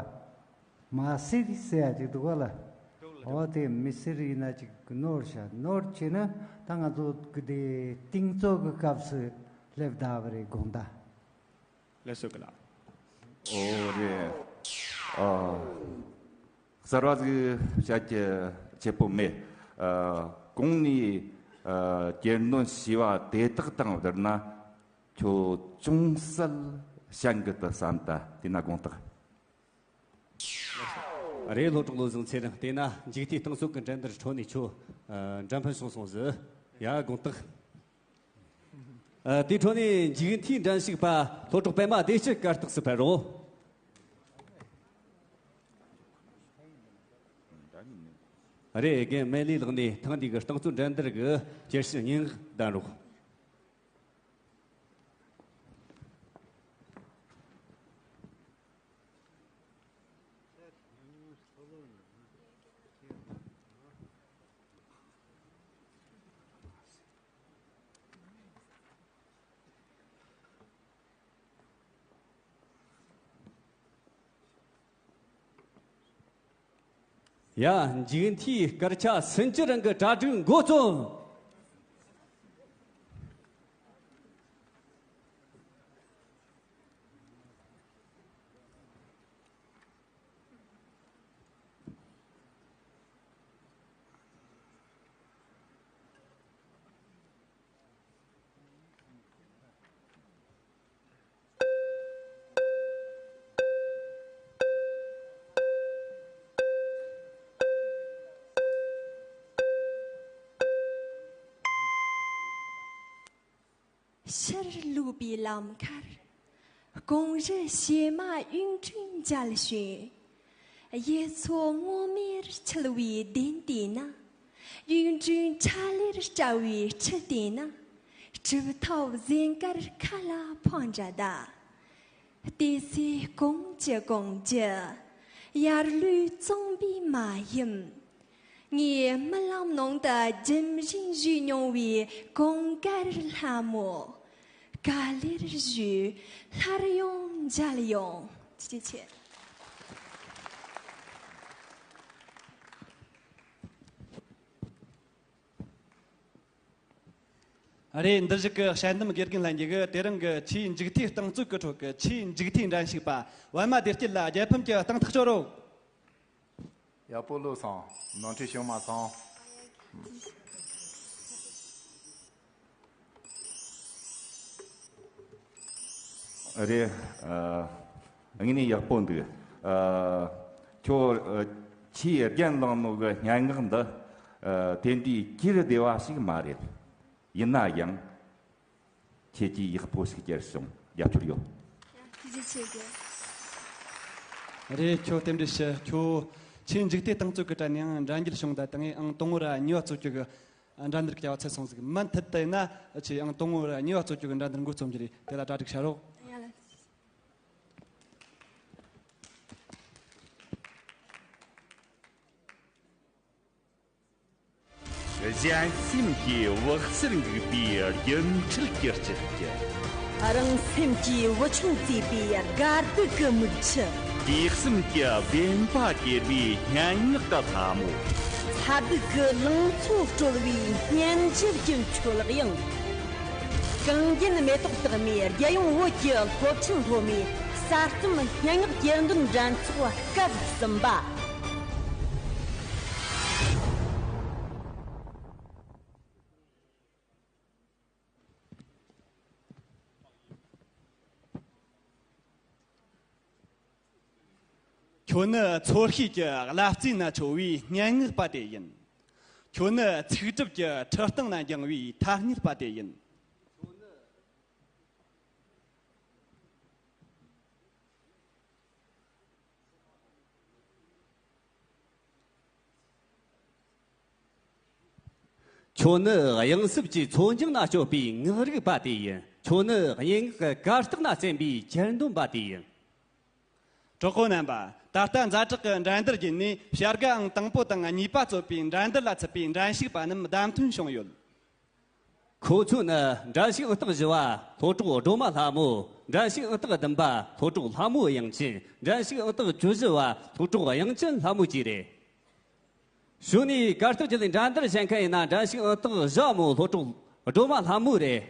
མ་སེར་ཟེར་ཡ་ཅིག་འདུག་ག་ལ། འོ་དེ་མི་སེར་ཡིན་ན་ཅིག་ནོར་ཤག་ནོར་བྱས་ན་ད་ང་ཚོ་གི་དེ་གཏིང་ཚོགས་ཀྱི་སྐབས་སུ་སླེབས་བསྡད་པ་རེད་དགོངས་དག་ལགས་སོ་གི་ལགས། ཨོ་རེད། ཨ། གསར་བ་ཟིག་བཤད་རྒྱུ་ཆེ་པོ་མེད། ཨ། གོང་ནས་ཨ་གྱེར་འདོན་བྱས་པ་དེ་དག་དང་བསྡུར་ན་ཁྱོད་ཅུང་ཟད་ཞན་གི་འདུག་བསམ། ད་དེ་ན་དགོངས་དག་རེད། ལྷོ་བྲག་བློ་བཟང་ཚེ་རིང་། དེས་ན་མཇུག་མཐའི་སྟེང་ཚོགས་ཀྱི་འགྲན་བསྡུར་འཕྲོ་ནས་ཁྱོད་ཨ་འགྲན་ཕུད་བྱུང་སོང་ཟིག་ཡ་དགོངས་དག་ཨ། དེའི་འཕྲོ་ནས་མཇུག་མཐའི་འགྲན་ཞུགས་པ་ལྷོ་བྲག་པད་མ་བདེ་སྐྱིད་གར་སྟེགས་སུ་ཕེབས་རོགས། རེད། རྒན་སྨན་ལི་ལགས་ནས་ཐེངས་འདི་གི་རྟིང་རྩོད་འགྲན་བསྡུར་གྱི་གྱེར་ཞིབ་སྙན་ངག་གདམ་རོགས། ཡ། མཇུག་མཐའི་སྐར་ཆ་སུམ་ཅུ་རིང་གི་གྲ་སྒྲིག་འགོ་རྩོམ། ཕྱིར་ལོག་པའི་ལམ་ཁར། ཀོང་རི་བྱེ་མ་གཡུང་དྲུང་མཇལ་བྱུང་། གཡུ་མཚོ་སྔོན་མོར་འཁྱིལ་བའི་གདན་དེ་ན། གཡུང་དྲུང་ཁྲ་ལེར་བཀྲ་བའི་ཁྲི་དེ་ན། གྲུབ་ཐོབ་གཟན་དཀར་ཁ་ལ་འཕང་འདྲ་གདའ། བལྟས་ཚེ་གོང་ཅི་གོང་ཅི། ཡར་ལུས་གཙང་པོའི་མ་ཡིན། ངས་རྨི་ལམ་ནང་དུ་རྒྱུན་རིང་བཞུགས་མྱོང་བའི་གོང་དཀར་ལྷ་མོ། ག་ལེར་བཞུགས། སླར་ཡང་མཇལ་ཡོང་ ཐུགས་རྗེ་ཆེ། རེད། འདིར་བཞུགས་ཀྱི་དཔྱད་འདེམས་དགེ་རྒན་ལྷན་རྒྱས་ཀྱིས་དེ་རིང་གི་ཆེས་མཇུག་མཐའི་རྟིང་རྩོད་ཀྱི་ཁྲོད་ཀྱི་ཆེས་མཇུག་མཐའི་འགྲན་ཞུགས་པ་པད་མ་བདེ་སྐྱིད་ལ་རྒྱལ་ཕམ་གྱི་རྟིང་ཐག་གཅོད་རོགས། ཡག་པོ་བློ་བཟང་། ནོར་འཁྲུལ་བྱུང་མ་སོང་། རེད། ཨ། དངོས་གནས་ཡག་པོ་འདུག་ཨ། ཁྱོད། ཨ། ཆེས་རྒྱན་བླངས་ནོ་གི་སྙན་ངག་འདི། ཨ། དེ་འདྲའི་སྐྱིད་བདེ་བ་ཞིག་མ་རེད། ཡིན་ན་ཡང་། ཁྱེད་ཀྱིས་ཡག་པོ་ཞིག་བསྐྱལ་བྱུང་། རྒྱབ་སྐྱོར་ཡོད། ཐུགས་རྗེ་ཆེ་གི། རེད། ཁྱོད་རྟེན་འབྲེལ་ཞུ། ཁྱོད་ཆེས་མཇུག་མཐའི་རྟིང་རྩོད་ཀྱི་གྲས་ནས་ཡང་འགྲན་རྒྱལ་བྱུང་། ད་ལྟ་ངས་ཨང་དང་པོ་ར་གཉིས་པ་རྩོད་རྒྱུ་གི་འགྲན་བསྡུར་གྱི་བྱ་བ་ཚར་སོང་ཟིག་མུ་མཐུད་དུ་ཡིན་ན་ཆེས་ཨང་དང་པོ་ར་གཉིས་པ་རྩོད་རྒྱུ་གི་འགྲན་བསྡུར་འགོ་རྩོམ་རྒྱུ་རེད། དེ་ལ་གྲ་སྒྲིག་བྱ་རོགས། ཡ་ལགས། གཞན་སེམས་ཀྱི་བག་ཕྱེར་འགུགས་པའི་རྒྱུན་འཁྲུལ་གྱི་ལྕགས་ཀྱུ། རང་སེམས་ཀྱི་བུ་ཆུང་གཙོས་པའི་དགའ་སྡུག་གི་མིག་ཆུ། དུས་གསུམ་གྱི་བདེན་པ་གྱེར་བའི་སྙན་ངག་གི་ལྷ་མོ། ཚ་གདུག་གི་ལང་ཚོ་དཀྲོལ་བའི་སྙན་འཇེབས་ཀྱི་མཆོད་དབྱིངས། གངས་རྒྱན་མེ་ཏོག་རྟགས་མའི་རྒྱལ་ཡོངས་བོད་ཀྱི་སློབ་ཆེན་སློབ་མའི་གསར་རྩོམ་སྙན་ངག་གྱེར་འདོན་འགྲན་ཚོགས་སྐབས་གསུམ་པ། ཁྱོད་ནི་ཚོར་ཤེས་ཀྱི་བླ་རྩེ་ན་འཕྱོ་བའི་སྙན་ངག་པ་དེ་ཡིན། ཁྱོད་ནི་ཚིག་གྲུབ་ཀྱི་ཁྲི་སྟེང་ན་འགྱིང་བའི་ཐ་སྙད་པ་དེ་ཡིན། ཁྱོད་ནི་གཡང་སྲིབ་ཀྱི་མཚོ་འགྱིང་ན་སྐྱོད་པའི་ངག་རིག་པ་དེ་ཡིན། ཁྱོད་ནི་སྙན་ངག་གི་གར་སྟེགས་ན་རྩེན་པའི་གྱེར་འདོན་པ་དེ་ཡིན། གྲོགས་པོ་རྣམ་པ། ད་ལྟ་ཛ་དྲག་གི་འགྲན་བསྡུར་བརྒྱུད་ནས་བྱ་དགའ་ཨང་དང་པོ་དང་གཉིས་པ་རྩོད་པའི་འགྲན་བསྡུར་ལ་ཚུད་པའི་འགྲན་ཞུགས་པ་རྣམས་བདམས་ཐོན་བྱུང་ཡོད། ཁོ་ཚོ་ནི་འགྲན་ཞུགས་ཨང་རྟགས་བཞི་བ་སློབ་གྲོགས་སྒྲོལ་མ་ལྷ་མོ། འགྲན་ཞུགས་ཨང་རྟགས་བདུན་པ་སློབ་གྲོགས་ལྷ་མོ་དབྱངས་ཅན། འགྲན་ཞུགས་ཨང་རྟགས་བཅུ་བཞི་བ་སློབ་གྲོགས་དབྱངས་ཅན་ལྷ་མོ་བཅས་རེད། གཞུག་ནས་གར་སྟེགས་བརྒྱུད་ལས་འགྲན་བསྡུར་བྱེད་མཁན་ཡིན་ན། འགྲན་ཞུགས་ཨང་རྟགས་བཞི་བ་མོ་སློབ་གྲོགས་སྒྲོལ་མ་ལྷ་མོ་རེད།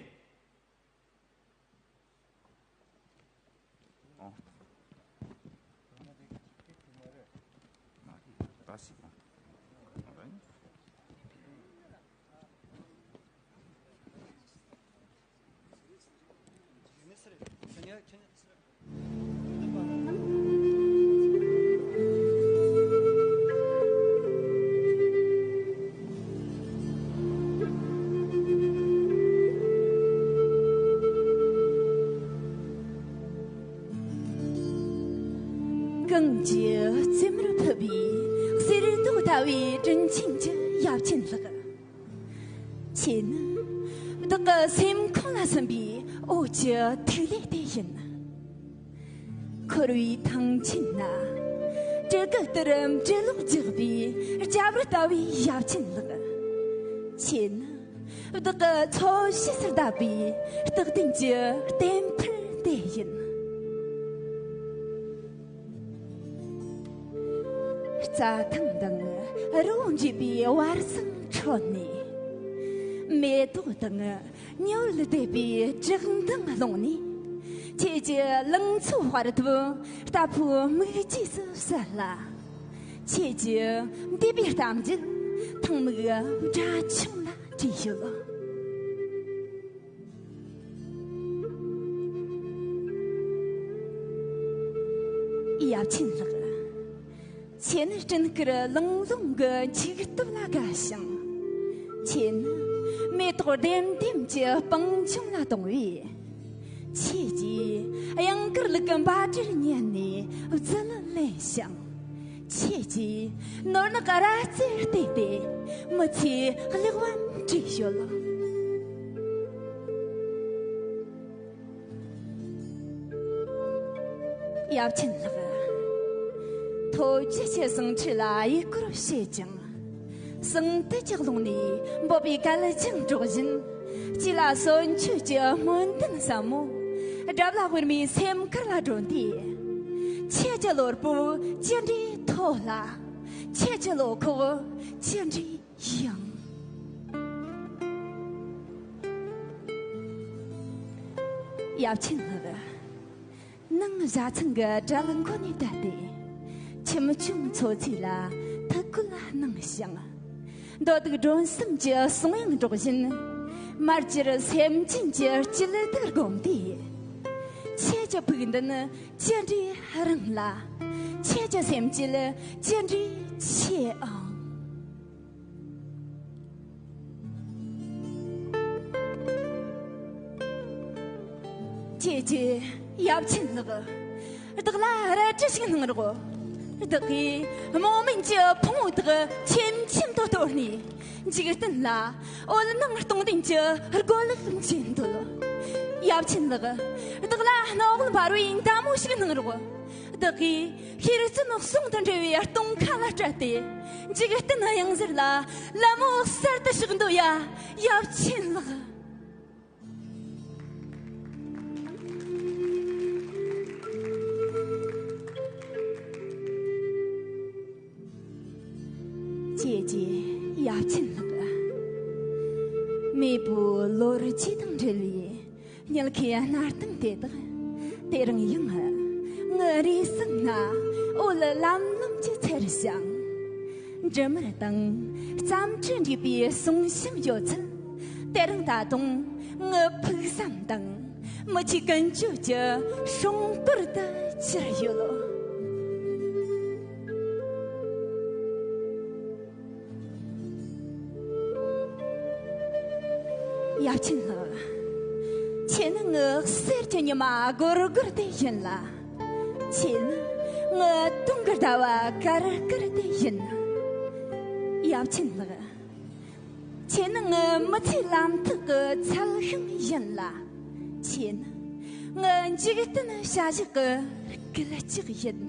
གངས་ཀྱི་རྩེ་མོར་ཕུབ་པའི་གསེར་མདོག་ལྟ་བུའི་དྲིན་ཆེན་གྱི་ཡབ་ཆེན་ལགས། ཁྱེད་ནི་བདག་གི་སེམས་ཁོང་ལ་སིམ་པའི་འོད་ཀྱི་ཐིག་ལེ་དེ་ཡིན། འཁོར་བའི་ཐང་ཆེན་ན་སྤྲུལ་སྐུ་ལྟར་འབྲི་ཀློག་རྒྱག་པའི་སྐྱ་བུར་ལྟ་བུའི་ཡབ་ཆེན་ལགས། ཁྱེད་ནི་བདག་གི་འཚོ་བྱེད་སར་བརྡབས་པའི་རྟགས་ལྡན་གྱི་བསྟན་འཕེལ་དེ་ཡིན། རྩྭ་ཐང་དང་རི་བོ་འདྲེས་པའི་བར་གསེང་ཁྲོད་ནས། མེ་ཏོག་དང་ཉི་འོད་ལྡེབ་པའི་བྲག་མདངས་ཀློང་ནས། ཁྱེད་ཀྱི་ལང་ཚོའི་དཔའ་རྟགས་རྟ་ཕོའི་མིག་རྗེས་སུ་གསལ་ལ། ཁྱེད་ཀྱི་འདས་པའི་གཏམ་རྒྱུད་ཐེངས་མིག་སྦྲ་ཆུང་ལ་བྲིས་ཡོད། ཡབ་ཆེན་ལགས། ཁྱེད་ནི་སྤྲིན་དཀར་ལང་ལོང་གི་འཁྱུག་སྟོབས་ལ་དགའ་ཞིང་། ཁྱེད་ནི་མེ་ཏོག་ལྡེམ་ལྡེམ་གྱི་སྤང་ལྗོངས་ལ་དུང་བས། ཁྱེད་ཀྱིས་གཡང་དཀར་ལུག་གི་འབའ་སྒྲར་ཉན་ནས་རྫི་གླུ་ལེན་ཞིང་། ཁྱེད་ཀྱིས་ནོར་ནག་རྭ་རྩེར་བལྟས་ཏེ་མི་ཚེའི་གླེགས་བམ་བྲིས་ཡོད། ཡབ་ཆེན་ལགས། ཐོ་ཅི་ཆེ་ཟིང་འཁྲིག་ལ་ཡི་སྐོར་བྱེད་ཅིང་། ཟངས་དུས་ཀྱི་ཀློང་ནས་འབོད་པའི་གད་རྒྱངས་སྒྲོག་བཞིན། སྐྱིད་ལ་གསོན་མཆོད་ཀྱི་སྨོན་འདུན་ཟབ་མོ། སྒྲ་བླ་དབུ་མའི་སེམས་ཁར་ལ་སྒྲོན་ཏེ། ཁྱེད་ཀྱི་བློ་སྤོབས་ཅི་འདྲའི་མཐོ་ལ། ཁྱེད་ཀྱི་བློ་ཁོག་ཅི་འདྲའི་ཡངས། ཡབ་ཆེན་ལགས། ནང་བཟའ་ཚང་གི་གྲལ་མགོ་ནས་བསྡད་དེ། ཁྱིམ་ཆུང་ཚོ་ཚིས་ལ་ཐུགས་ཁུར་གནང་ཞིང་། མདོ་སྡུག་སྒྲོན་གསུམ་གྱི་གསུང་དབྱངས་སྒྲོག་བཞིན། མར་གྱུར་སེམས་ཅན་གྱི་སྐྱིད་སྡུག་བསྒོམས་ཏེ། ཁྱེད་ཀྱི་ཕུགས་འདུན་ཅི་འདྲའི་རིང་ལ། ཁྱེད་ཀྱི་སེམས་བསྐྱེད་ཅི་འདྲའི་ཆེ་ཨང་། ཀྱེ་ཀྱེ། ཡབ་ཆེན་ལགས། བདག་ལ་རལ་གྲི་ཞིག་གནང་རོགས། བདག་གིས་རྨོངས་མུན་གྱི་ཕུང་བོ་དག་ཆེམ་ཆེམ་དུ་གཏོར་ནས། འཇིག་རྟེན་ལ་འོད་སྣང་སྟོང་ལྡན་གྱི་རྒོལ་ལན་བྱེད་འདོད། ཡབ་ཆེན་ལགས། བདག་ལ་སྣང་བ་འབར་བའི་མདའ་མོ་ཞིག་གནང་རོགས། བདག་གིས་ཤེས་རྩལ་ཟུང་དུ་འབྲེལ་བའི་སྟོང་ཁ་ལ་སྤྲད་དེ། འཇིག་རྟེན་གཡང་གཟར་ལ་ལད་མོ་གསར་དུ་ཕྱག་འདོད་ཡ། ཡབ་ཆེན་ལགས། ཀྱེ་ཀྱེ། ཡབ་ཆེན་ལགས། མེས་པོའི་ལོ་རྒྱུས་དང་འབྲེལ་བའི་མྱུལ་ཁའི་སྣར་ཐང་དེ་དག། དེ་རིང་ཡང་ངའི་རེ་ཟུང་ན་འོད་ལམ་ལམ་གྱིས་འཚེར་ཞིང་། འབྲི་མར་དང་རྩམ་དྲི་འདྲེས་པའི་གསུང་བཤམས་ཡོད་ཚད། དེ་རིང་ད་དུང་ངའི་ཕུགས་བསམ་དང་མི་ཚེའི་ཀུན་སྤྱོད་ཀྱི་སྲུང་འཁོར་དུ་གྱུར་ཡོད། ཡབ་ཆེན་ལགས། ཁྱེད་ནི་ངའི་གསེར་གྱི་ཉི་མ་སྒོར་སྒོར་དེ་ཡིན་ལ། ཁྱེད་ནི་ངའི་དུང་གི་ཟླ་བ་དཀར་དཀར་དེ་ཡིན། ཡབ་ཆེན་ལགས། ཁྱེད་ནི་ངའི་མི་ཚེའི་ལམ་ཐག་གི་ཚལ་ཤིང་ཡིན་ལ། ཁྱེད་ནི་ངའི་འཇིག་རྟེན་བྱ་གཞག་གི་སྐུལ་ལྕགས་ཡིན།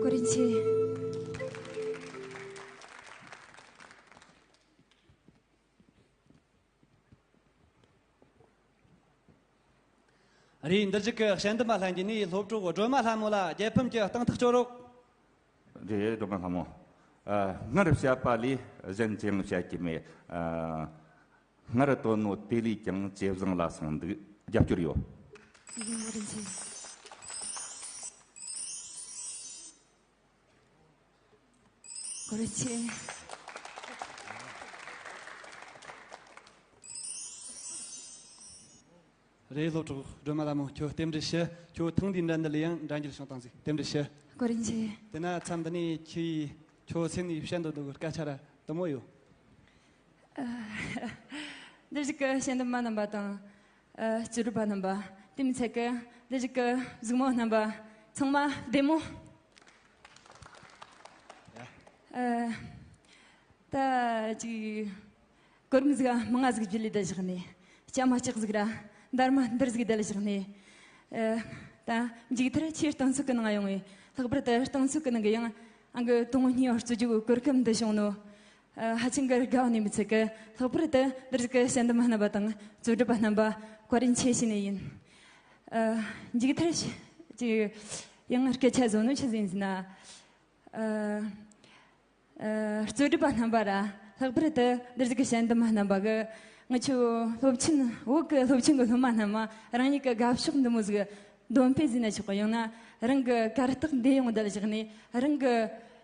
བཀའ་དྲིན་ཆེ། རེད། འདིར་བཞུགས་ཀྱི་དཔྱད་འདེམས་པ་ལྷན་རྒྱས་ནས་སློབ་གྲོགས་སྒྲོལ་མ་ལྷ་མོ་ལ་རྒྱལ་ཕམ་གྱི་སྟེང་ཐག་གཅོད་རོགས། རེད། སྒྲོལ་མ་ལྷ་མོ། ཨ། སྔར་བཤད་པ་ལས་གཞན་ཅི་ཡང་བཤད་ཀྱི་མེད། ཨ། སྔར་བཏོན་ནོ་དེ་ལས་ཀྱང་ཇེ་བཟང་ལ་སོང་འདུག་རྒྱབ་སྐྱོར་ཡོད། ཡིན། བཀའ་དྲིན་ཆེ། བཀའ་དྲིན་ཆེ། རེད། སློབ་གྲོགས་སྒྲོལ་མ་ལྷ་མོ། ཁྱོད་རྟེན་འབྲེལ་ཞུ། ཁྱོད་ཐེངས་འདིའི་འགྲན་བསྡུར་ལ་ཡང་འགྲན་རྒྱལ་བྱུང་བཏང་ཟིག་རྟེན་འབྲེལ་ཞུ། བཀའ་དྲིན་ཆེ། དེ་ན་མཚམས་འདི་ནས་ཁྱོས་ཁྱོད་སེམས་ནས་བཤད་འདོད་འདོད་གི་སྐད་ཆ་ར་དུ་མོ་ཡོད། ཨ། འདིར་བཞུགས་ཀྱི་དཔྱད་འདེམས་མ་རྣམ་པ་དང་། ཨ། རྩོད་སྒྲུབ་པ་རྣམ་པ། དེ་མི་ཚད་ཀྱི་འདིར་བཞུགས་ཀྱི་གཟིགས་མོ་རྣམ་པ་ཚང་མ་བདེ་མོ། ཨ། ད་ཅིག་གོ་རིམ་ཟིག་མང་ང་ཟིག་བརྒྱུད་ལས་བསྡད་བཞག་ནས། སྐྱ་མ་ལྕགས་ཟིག་ར་འདར་མ་འདིར་ཟིག་བསྡད་བཞག་ནས། ཨ། ད་མཇུག་མཐར་ཁྱེད་རྟིང་རྩོད་གི་ནང་ཡོང་བས། ལྷག་པར་དུ་རྟིང་རྩོད་གི་ནང་གི་ཡང་ཨང་གི་དང་བོ་གཉིས་བར་རྩོད་རྒྱུ་གི་གོ་སྐབས་འདི་བྱུང་ནོ། ཨ། ཧ་ཅང་གི་དགའ་བ་ནས་མི་ཚད་གི། ལྷག་པར་དུ་འདིར་གི་དཔྱད་འདེམས་པ་རྣམ་པ་དང་རྩོད་སྒྲུབ་པ་རྣམ་པ་བཀའ་དྲིན་ཆེ་ཞུས་ནས་ཡིན། ཨ། མཇུག་མཐར་ཅིག་ཡང་སྐད་ཆ་བཟོ་ནོ་ཆི་ཟིག་ཡིན་ཟེར་ན། ཨ། ཨ། རྩོད་སྒྲུབ་པ་རྣམ་པ་ར། ལྷག་པར་དུ་འདིར་གི་དཔྱད་འདེམས་པ་རྣམ་པ་གི། ང་ཆོ་སློབ་ཆེན་འོག་གི་སློབ་ཆེན་གི་སློབ་མ་རྣམས་རང་ཉིད་གི་དགའ་ཕྱོགས་འདི་མོ་ཟིག་འདོན་སྤེལ་ཟིན་ན་ཆོག་གི། ཡང་ན་རང་གི་གར་སྟེགས་འདི་ཡོང་བསྡད་བཞག་ནས་རང་གི་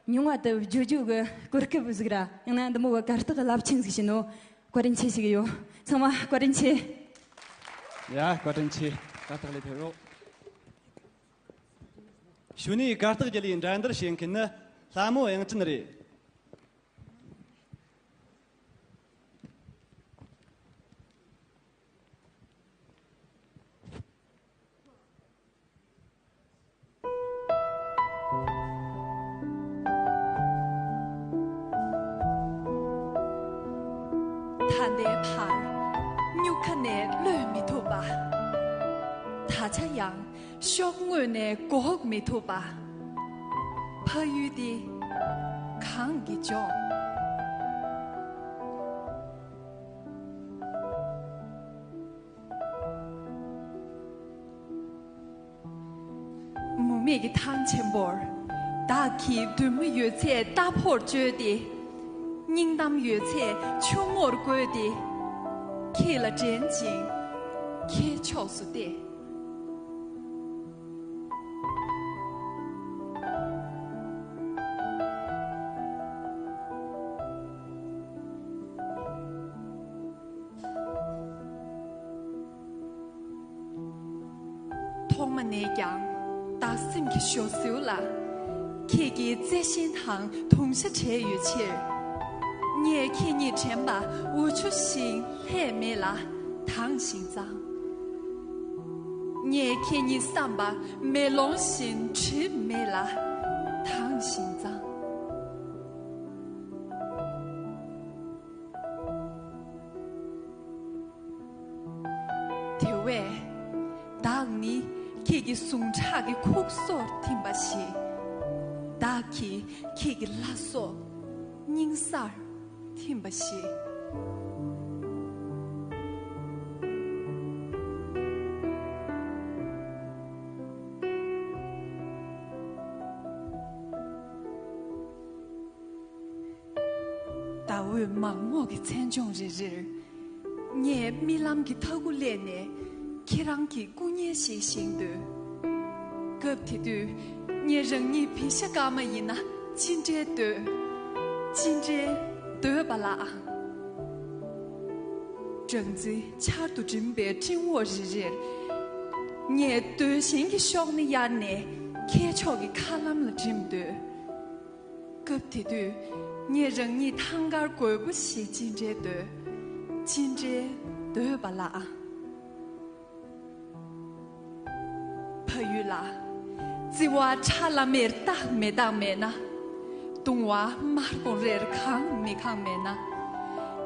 མྱོང་བ་དེ་བརྗོད་རྒྱུ་གི་གོ་སྐབས་ཟིག་ར། ཡང་ན་འདི་མོ་གི་གར་སྟེགས་རླབས་ཆེན་ཟིག་བྱིན་ནོ། བཀའ་དྲིན་ཆེ་ཞུ་གི་ཡོད། ཚང་མ་བཀའ་དྲིན་ཆེ། ཡ། བཀའ་དྲིན་ཆེ། གར་སྟེགས་ལས་ཕེབས་རོགས། གཞུག་ནས་གར་སྟེགས་བརྒྱུད་ལས་འགྲན་བསྡུར་བྱེད་མཁན་ནི་ལྷ་མོ་དབྱངས་ཅན་རེད། ད་ལྟའི་བར་སྨྱུག་ཁ་ནས་གློད་མི་ཐུབ་པ། ད་ཆ་ཡང་ཤོག་ངོས་ནས་འགོག་མི་ཐུབ་པ། ཕ་ཡུལ་འདི་གངས་ཀྱིས་ལྗོངས། ངེད་ཀྱི་ཐང་ཆེན་པོར། བདག་གིས་མདུན་མ་ཡོད་ཚད་རྟ་ཕོར་བཅོས་ཏེ། སྙིང་གཏམ་ཡོད་ཚད་ཆུ་མོར་བསྐོལ་ཏེ། ཁྱེད་ལ་འགྲན་ཅིང་ཁྱེད་ཕྱོགས་སུ་བལྟས། ཐོག་མ་ནས་ཀྱང་བདག་སེམས་ཀྱི་ཞོ་ཟེའུ་ལ། ཁྱེད་ཀྱི་རྩེ་ཤིང་དང་དུང་ཞྭ་བྲལ་ཡོད་ཕྱིར། ངས་ཁྱེད་ཉིད་དྲན་པ་འུ་ཆུ་ཞིག་ལྷད་མེད་ལ་དྭངས་ཤིང་གཙང་། ངས་ཁྱེད་ཉིད་བསམ་པ་མེ་ལོང་བཞིན་གྲིབ་མེད་ལ་དྭངས་ཤིང་གཙང་། དེ་བས། བདག་ནི་ཁྱེད་ཀྱི་ཟུངས་ཁྲག་གི་ཁུག་སོར་ཐིམ་པ་ཞིག་བདག་གིས་ཁྱེད་ཀྱི་ལྷ་སོགས་སྙིང་སར་ཐིམ་པ་ཞིག་ཟླ་འོད་མག་མོག་གི་མཚན་ལྗོངས་རེ་རེར། ངས་རྨི་ལམ་གྱི་མཐའ་སྒོ་ཀླས་ནས་ཁྱེད་རང་གི་སྐུ་བརྙན་ཞིག་བཞེངས་འདོད། སྐབས་དེ་དུས་ངས་རང་ཉིད་བི་ཤ་སྐར་མ་ཡིན་ན་ཅི་འདྲའི་འདོད། ཅི་འདྲའི་འདོད་པ་ལ་ཨང་། སྦྲང་རྩི་ཆར་དུ་འགྲིམ་པའི་སྤྲིན་འོག་རེ་རེར། ངས་འདོད་ཞེན་གྱི་གཤོག་སྣེ་གཡར་ནས་ཁྱེད་ཕྱོགས་ཀྱི་མཁའ་ལམ་ལ་འགྲིམ་འདོད། སྐབས་དེ་དུས་ངས་རང་ཉིད་ཐང་དཀར་རྒོད་པོ་ཞིག་ཅི་འདྲའི་འདོད། ཅི་འདྲའི་འདོད་པ་ལ་ཨང་། ཕ་ཡུལ་ལ། བརྩེ་བ་ཁྲ་ལམ་མེར་རྟག་མེ་རྟག་མེད་ན། གདུང་བ་དམར་གོང་རེར་གང་མི་གང་མེད་ན།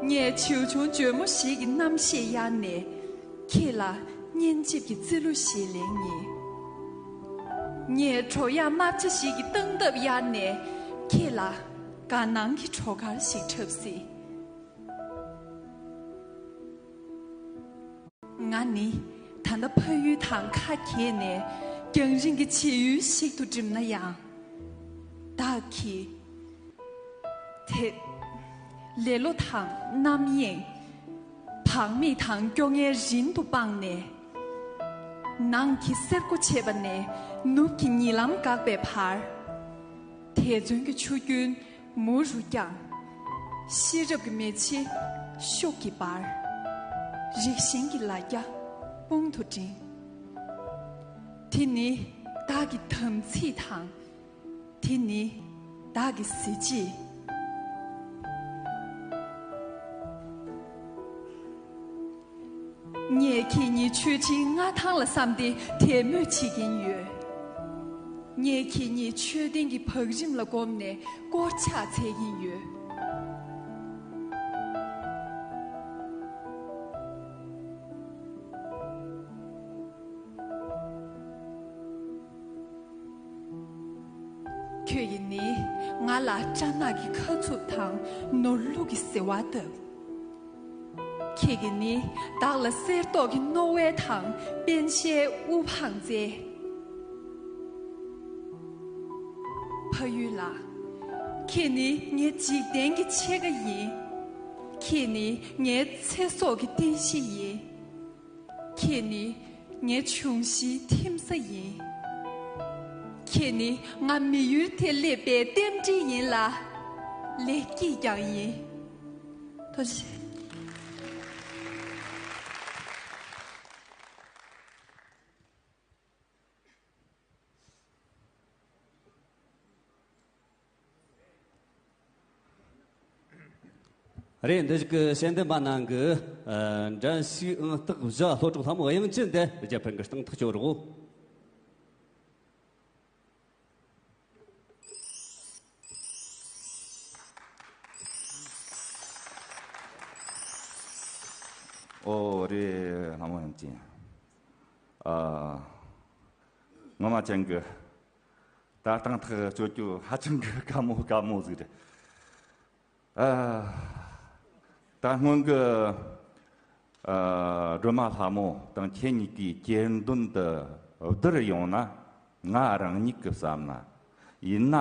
ངས་བྱིའུ་ཆུང་འཇོལ་མོ་ཞིག་གི་རྣམ་ཤེས་གཡར་ནས། ཁྱེད་ལ་སྙན་འཇེབས་ཀྱི་རྩེ་གླུ་ཞིག་ལེན་ཡིན། ངས་བྲོ་ཡག་རྨ་བྱ་ཞིག་གི་སྟངས་སྟབས་གཡར་ནས་ཁྱེད་ལ་དགའ་སྣང་གི་བྲོ་གར་ཞིག་འཁྲབ་སྲིད། ང་ནི་ད་ལྟ་ཕ་ཡུལ་དང་ཁ་གྱེས་ནས་རྒྱང་རིང་གི་བྱེས་ཡུལ་ཞིག་ཏུ་འགྲིམ་ན་ཡང་། བདག་གིས། དེ། ལེ་ལོ་དང་རྣམ་གཡེང་། བག་མེད་དང་སྐྱོ་ངལ་རིང་དུ་སྤངས་ནས། ནང་གི་གསེར་སྒོ་ཕྱེས་པ་ནས་ནུབ་ཀྱི་ཉི་ལམ་འགག་པའི་བར། དེད་བརྩོན་གྱི་ཆུ་རྒྱུན་མུ་རུ་བརྐྱངས། ཤེས་རབ་ཀྱི་མེ་ལྕེ་ཤུགས་ཀྱིས་འབར། རིགས་ཞེན་གྱི་ལ་རྒྱ་དཔུང་དུ་འབྲིང་། དེ་ནི་བདག་གི་དམ་ཚིག་དང་། དེ་ནི་བདག་གི་གཟི་བརྗིད། ངས་ཁྱེད་ཉིད་མཆོད་སྦྱིན་མངའ་ཐང་ལ་བསམ་སྟེ་དད་མོས་བྱེད་ཀྱིན་ཡོད། ངས་ཁྱེད་ཉིད་མཆོད་རྟེན་གྱི་བང་རིམ་ལ་བསྒོམས་ནས་དཀོར་ཕྱག་འཚལ་གྱིན་ཡོད། ཁྱོད་ཀྱིས་ནི་ང་ལ་སྦྲ་ནག་གི་ཁ་ཚུབ་དང་ནོར་ལུག་གི་ཟེ་བ་བཏབ། ཁྱེད་ཀྱིས་ནི་བདག་ལ་གསེར་ཏོག་གི་རྣོ་དབལ་དང་པཎ་ཞྭའི་དབུ་འཕང་བསྩལ། ཕ་ཡུལ་ལགས། ཁྱེད་ནི་ངའི་འཇིག་རྟེན་གྱི་ཕྱེད་ཀ་ཡིན། ཁྱེད་ནི་ངའི་ཚེ་སྲོག་གི་རྟེན་གཞི་ཡིན། ཁྱེད་ནི་ངའི་འབྱུང་བཞིའི་ཐིམ་ས་ཡིན། ཁྱེད་ནི་ང་མི་ཡུལ་དེར་སླེབས་པའི་རྟེན་འབྲེལ་ཡིན་ལ། ལེགས་སྐྱེས་ཀྱང་ཡིན། ཐུགས་རྗེ་ཆེ། རེད། འདི་ཞིག་གི་ཞལ་འདེབས་པ་ནང་གི་ཨ་འགྲན་ཞུགས་ཨང་རྟགས་བཞི་སློབ་གྲོགས་ལྷ་མོ་དབྱངས་ཅན་དེ་རྒྱལ་ཕམ་གི་སྟེང་ཐག་གཅོད་རོགས། ཨོ་རེད། ལྷ་མོ་དབྱངས་ཅན། ཨ་ངོ་མ་ཅན་གི་ད་སྟེང་ཐག་གཅོད་རྒྱུ་ཧ་ཅང་གི་དཀའ་མོ་དཀའ་མོ་ཟིག་རེད། ཨ། ད་སྔོན་གི་ཨ་སྒྲོལ་མ་ལྷ་མོ་དང་ཁྱེད་གཉིས་ཀྱི་གྱེར་འདོན་དུ་བསྡུར་ཡོང་ན། ང་རང་ཉིད་ཀྱི་བསམ་ན། ཡིན་ན་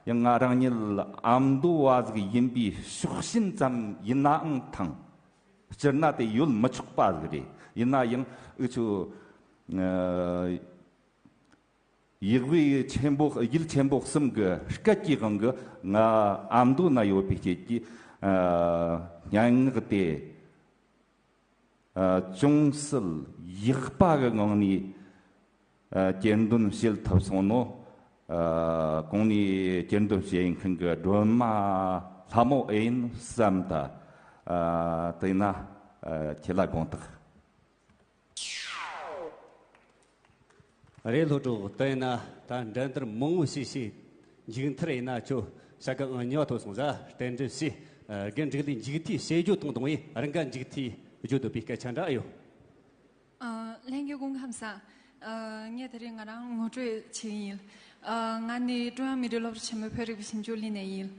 ཡང་ང་རང་ཉིད་ཨ་མདོ་བ་ཟིག་ཡིན་པའི་ཕྱོགས་ཞེན་ཙམ་ཡིན་ནའང་ཐང་། སྤྱིར་ན་དེ་ཡོད་མི་ཆོག་པ་ཟིག་རེད། ཡིན་ན་ཡང་འུ་ཆོ་ཡུལ་དབུས་ཆེན་པོ་ཡུལ་ཆེན་པོ་གསུམ་གྱི་སྐད་ཀྱི་དབང་གིས་ང་ཨ་མདོ་ན་ཡོད་པའི་རྐྱེན་གྱིས། ཨ། སྙན་ངག་དེ། ཨ། ཅུང་ཟད་ཡག་པ་གི་ངང་ནས། ཨ། གྱེར་འདོན་བྱེད་ཐུབ་སོང་ནོ། ཨ། གོང་ནས་གྱེར་འདོན་བྱེད་མཁན་གྱི་སྒྲོལ་མ་ལྷ་མོ་ཨེ་ཡིན་བསམ་ད། ཨ། དེས་ན། ཨ། ཁྱེད་ལ་དགོངས་དག། རེད། སློབ་གྲོགས། དེ་ཡིན་ན་ད་འགྲན་བསྡུར་མང་བོ་ཞིག་བྱས། མཇུག་མཐར་ཡིན་ན་ཁྱོད་བྱ་དགའ་ཨང་གཉིས་པ་ཐོབ་སོང་ཟེར། རྟེན་འབྲེལ་ཞུས། ཨ། རྒན་འབྲུག་ལྷས་མཇུག་མཐའི་བཤད་རྒྱུ་དང་བསྡོམས་ཡིན། རང་ག་མཇུག་མཐའི་བརྗོད་འདོད་པའི་སྐད་ཆ་འདྲ་ཡོད། ཨ། ལྷན་རྒྱས་སྐུ་ཁམས་བཟང་། ཨ། ངས་དེ་རིང་ང་རང་ངོ་སྤྲོད་བྱེད་ཀྱི་ཡིན། ཨ། ང་ནི་ཀྲུང་དབྱང་མི་རིགས་སློབ་གྲྭ་ཆེན་མོའི་བོད་རིག་པའི་ཞིབ་འཇུག་གླིང་ནས་ཡིན།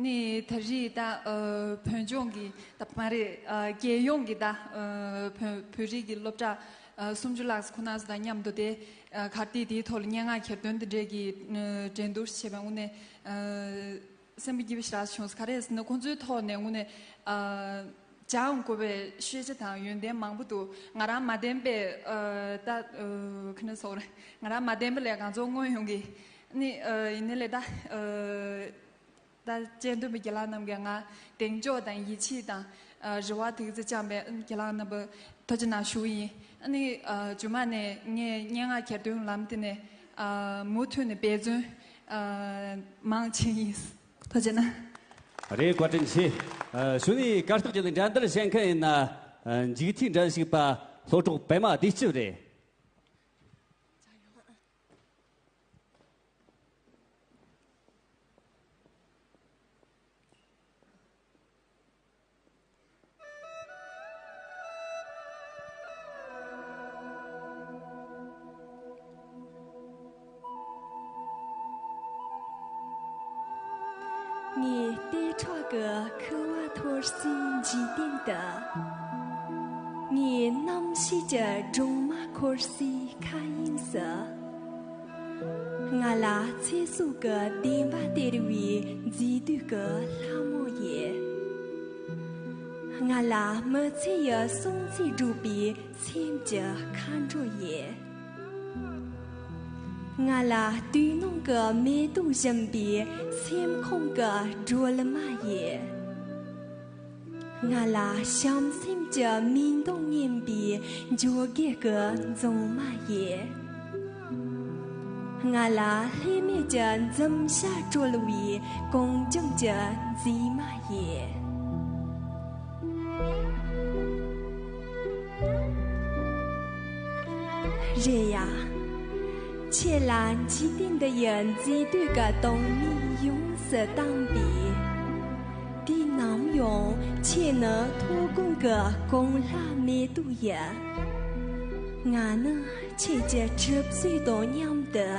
ནི་ད་རེས་ད། ཨ། བོད་ལྗོངས་ཀྱི་ད་མ་རེད། ཨ། རྒྱལ་ཡོངས་ཀྱི་ད། ཨ། བོད་བོད་རིགས་ཀྱི་སློབ་གྲྭ། ཨ། སུམ་ཅུ་ལྷག་ཙམ་ཁོ་ན་ཚོ་དང་མཉམ་དུ་དེ། ཨ། གར་སྟེགས་དེའི་ཐོག་ལ་སྙན་ངག་གྱེར་འདོན་དེ་འདྲས་ཀྱི། ཨ། འགྲན་བསྡུར་བྱས་པའི་དངོས་གནས། ཨ། སེམས་པ་སྐྱིད་པོ་ཞེ་དྲག་བྱུང་། ག་རེ་ཟེར་ན་ཁོང་ཚོའི་ཐོག་ནས་དངོས་གནས། ཨ། སྦྱང་དགོས་པའི་ཤེས་བྱ་དང་ཡོན་ཏན་མང་པོ་འདུག། ང་རང་མ་བསྟེན་པའི། ཨ། ད། ཨ། ཁ་ནས་སོགས་རེད། ང་རང་མ་བསྟེན་པ་ལས་གང་ཚོགས་མངོན་ཡོང་གི། ནི། ཨ། ཡིན་ནའི་ལས་ད། ཨ། ད་སྤྱན་ལྡན་པ་རྒན་ལགས་རྣམས་ཀྱིས་ང་གདེང་འཇོག་དང་ཡིད་ཆེས་དང་། ཨ། རེ་བ་དེ་ཚོ་བཅངས་པའི་རྒན་ལགས་རྣམ་པ་ཐུགས་རྗེ་གནང་ཞུ་གི་ཡིན། ཨ་ནི། ཨ། རྗེས་མ་ནས་ངས་སྙན་ངག་གྱེར་འདོན་ལམ་དེ་ནས། ཨ། མུ་མཐུད་ནས་འབད་བརྩོན། ཨ། མང་བྱེད་ཀྱི་ཡིན། ཐུགས་རྗེ་གནང་། རེད། བཀའ་དྲིན་ཆེ། ཨ། གཞུག་ནས་གར་སྟེགས་ཀྱི་འགྲན་བསྡུར་བྱེད་མཁན་ཡིན་ན། ཨ། མཇུག་མཐའི་འགྲན་ཞུགས་པ་སློབ་གྲོགས་པད་མ་བདེ་སྐྱིད་རེད། ངའི་ལྟེ་ཁྲག་གི་ཁུ་བ་འཐོར་སའི་འཇིག་རྟེན་དུ། ངའི་རྣམ་ཤེས་ཀྱི་སྒྲོན་མ་འཁོར་སའི་མཁའ་དབྱིངས་སུ། ང་ལ་ཚེ་སྲོག་གི་བདེན་པ་སྟེར་བའི་མཛེས་སྡུག་གི་ལྷ་མོ་ཡིན། ང་ལ་མི་ཚེ་ཡི་སྲོག་རྩོལ་སྒྲུབ་པའི་སེམས་ཀྱི་མཁའ་འགྲོ་ཡིན། ང་ལ་དུས་ནམ་གྱི་མེ་ཏོག་བཞིན་པའི་སེམས་ཁོང་གི་སྒྲོལ་མ་ཡིན། ང་ལ་བྱམས་སེམས་ཀྱི་མིག་མདངས་སྙན་པའི་འཇོ་སྒེག་གི་མཛངས་མ་ཡིན། ང་ལ་ལྷད་མེད་ཀྱི་འཛུམ་ཞལ་སྤྲོད་པའི་གངས་ལྗོངས་ཀྱི་མཛེས་མ་ཡིན། རེད་ཡ། ཁྱེད་ལ་འཇིག་རྟེན་འདི་ཡི་མཛེས་སྡུག་གི་དྭངས་མས་ཡོངས་སུ་གཏམས་པས། དུས་ནམ་ཡང་ཁྱེད་ནི་མཐོ་སྒང་གི་གངས་ལྷ་མེ་ཏོག་ཡིན། ང་ནི་ཁྱེད་ཀྱི་གྲིབ་གཟུགས་དང་མཉམ་དུ་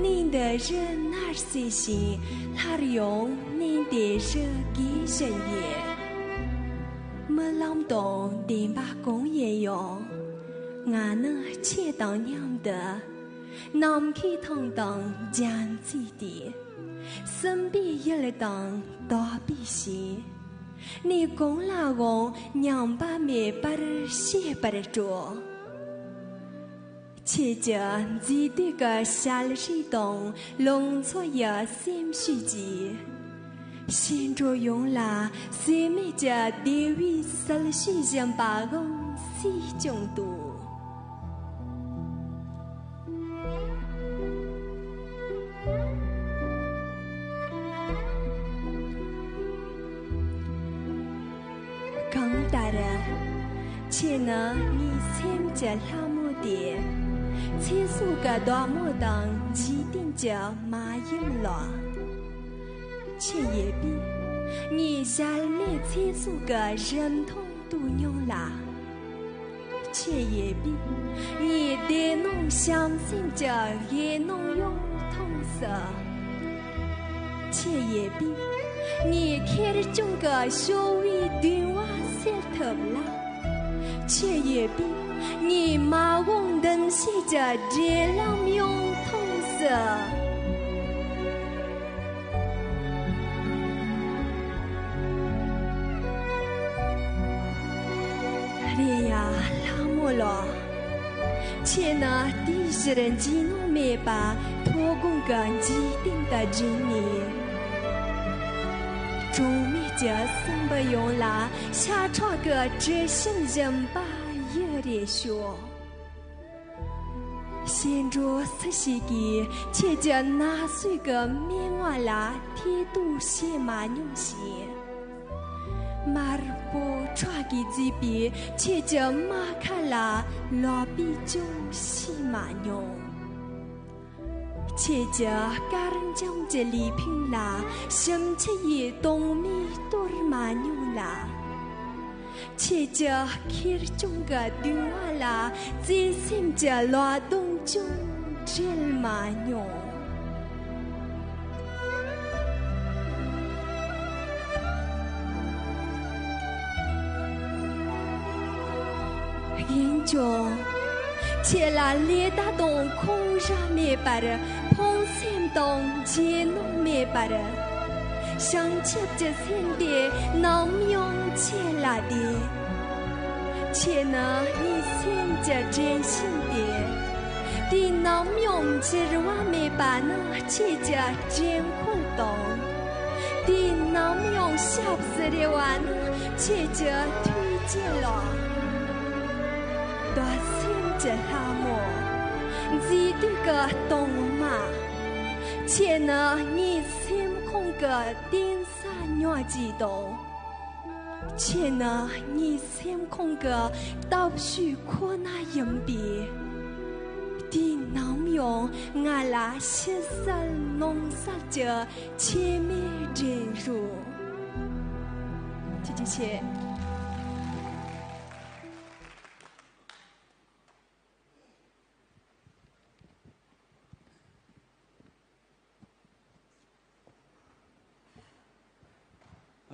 གནས་འདི་རུ་ནར་སོན་ཞིང་། སླར་ཡང་གནས་དེ་རུ་རྒས་བཞིན་ཡོད། རྨི་ལམ་དང་བདེན་པ་གང་ཡིན་ཡང་། ང་ནི་ཁྱེད་དང་མཉམ་དུ་ནམ་མཁའི་མཐིལ་དང་རྒྱ་མཚོའི་གཏིང་། སྲིན་པོའི་ཡུལ་དང་འདོད་པའི་ཞིང་། གནས་གང་ལའང་ཉམས་པ་མེད་པར་གཤེགས་པར་སྤྲོ། ཁྱེད་ཀྱི་མཛེས་སྡུག་གི་ཞལ་རས་དང་ལང་ཚོ་ཡི་སེམས་ཤུགས་ཀྱིས། ཞིང་འགྲོ་ཡོངས་ལ་ཟད་མེད་ཀྱི་བདེ་བའི་ཟིལ་ཤུགས་སྦྱིན་པའང་སྲིད་སྐྱོང་དང་། གང་ལྟར། ཁྱེད་ནི་ངའི་སེམས་ཀྱི་ལྷ་མོ་སྟེ། ཚེ་སྲོག་གི་བདག་མོ་དང་འཇིག་རྟེན་གྱི་མ་ཡུམ་ལགས། ཁྱེད་ཡོད་པས་ངའི་གཞལ་མེད་ཚེ་སྲོག་གི་རིན་ཐང་རྟོགས་མྱོང་ལ། ཁྱེད་ཡོད་པས་ངའི་བདེ་སྣང་བྱམས་སེམས་ཀྱི་དགེ་སྣང་ཡང་མཐོང་སྲིད། ཁྱེད་ཡོད་པས་ངའི་ཁེར་རྐྱང་གི་ཞོ་བོའི་གདུང་བ་སེལ་ཐུབ་ལ། ཁྱེད་ཡོད་པས་ངའི་མ་འོངས་འདུན་བྱེད་ཀྱི་བགྲོད་ལམ་ཡང་མཐོང་ རེད་ཡ། ལྷ་མོ་ལོ། ཁྱེད་ནི་དེའི་ཕྱིར་འཇིགས་སྣང་མེད་པ་མཐོ་སྒང་གི་འཇིག་རྟེན་དུ་བསྒྲིགས་ནས། གྲངས་མེད་ཀྱི་སྲིན་འབུ་ཡོངས་ལ་ཤ་ཁྲག་གི་དྲི་ཞིམ་སྦྱིན་པ་ཡི་རེ་ཞུ། གཤེད་འགྲོ་སུ་ཞིག་གིས་ཁྱེད་ཀྱི་ན་ཟུག་གི་སྨྲེ་སྔགས་ལ་ཐེ་གཏོགས་བྱེད་མ་མྱོང་ཞིང་། དམར་པོ་ཁྲག་གིས་བརྫིས་པའི་ཁྱེད་ཀྱི་རྨ་ཁ་ལ་ལག་པས་ཀྱང་བྱས་མ་མྱོང་། ཁྱེད་ཀྱི་དཀར་འཇམ་གྱི་ལུས་ཕུང་ལ་ཞིམ་ཆུ་ཡི་དྭངས་མས་གཏོར་མ་མྱོང་ལ། ཁྱེད་ཀྱི་ཁེར་རྐྱང་གི་གདུང་བ་ལ་བརྩེ་སེམས་ཀྱི་ལོ་སྡོང་ཅུང་སྦྲེལ་མ་མྱོང་། ཡིན་ཀྱང་། ཁྱེད་ལ་ལེ་བདའ་དང་འཁོན་ར་མེད་པར། ཕངས་སེམས་དང་འཇིགས་སྣང་མེད་པར། བྱང་ཆུབ་ཀྱི་སེམས་དེ་ནམ་ཡང་ཁྱེད་ལ་ལྡན། ཁྱེད་ནི་ངའི་སེམས་ཀྱི་དྲན་ཤིང་སྟེ། དུས་ནམ་ཡང་འགྱུར་བ་མེད་པ་ནི་ཁྱེད་ཀྱི་དྲན་སྐུལ་དང་། དུས་ནམ་ཡང་ཞབས་སུ་རེ་བ་ནི་ཁྱེད་ཀྱི་ཐུགས་རྗེ་ལགས། འདོད་སེམས་ཀྱི་ལྷ་མོ། མཛེས་སྡུག་གི་གཏོར་མ། ཁྱེད་ནི་ངའི་སེམས་ཁོང་གི་གཏིང་ས་ཉག་གཅིག་དང་། ཁྱེད་ནི་ངའི་སེམས་ཁོང་གི་སྟོབས་ཤུགས་ཁོ་ན་ཡིན་པས། དུས་ནམ་ཡང་ང་ལ་ཕྱི་གསལ་ནང་གསལ་གྱི་ཁྱད་མེད་འདྲེན་རོགས། ཐུགས་རྗེ་ཆེ།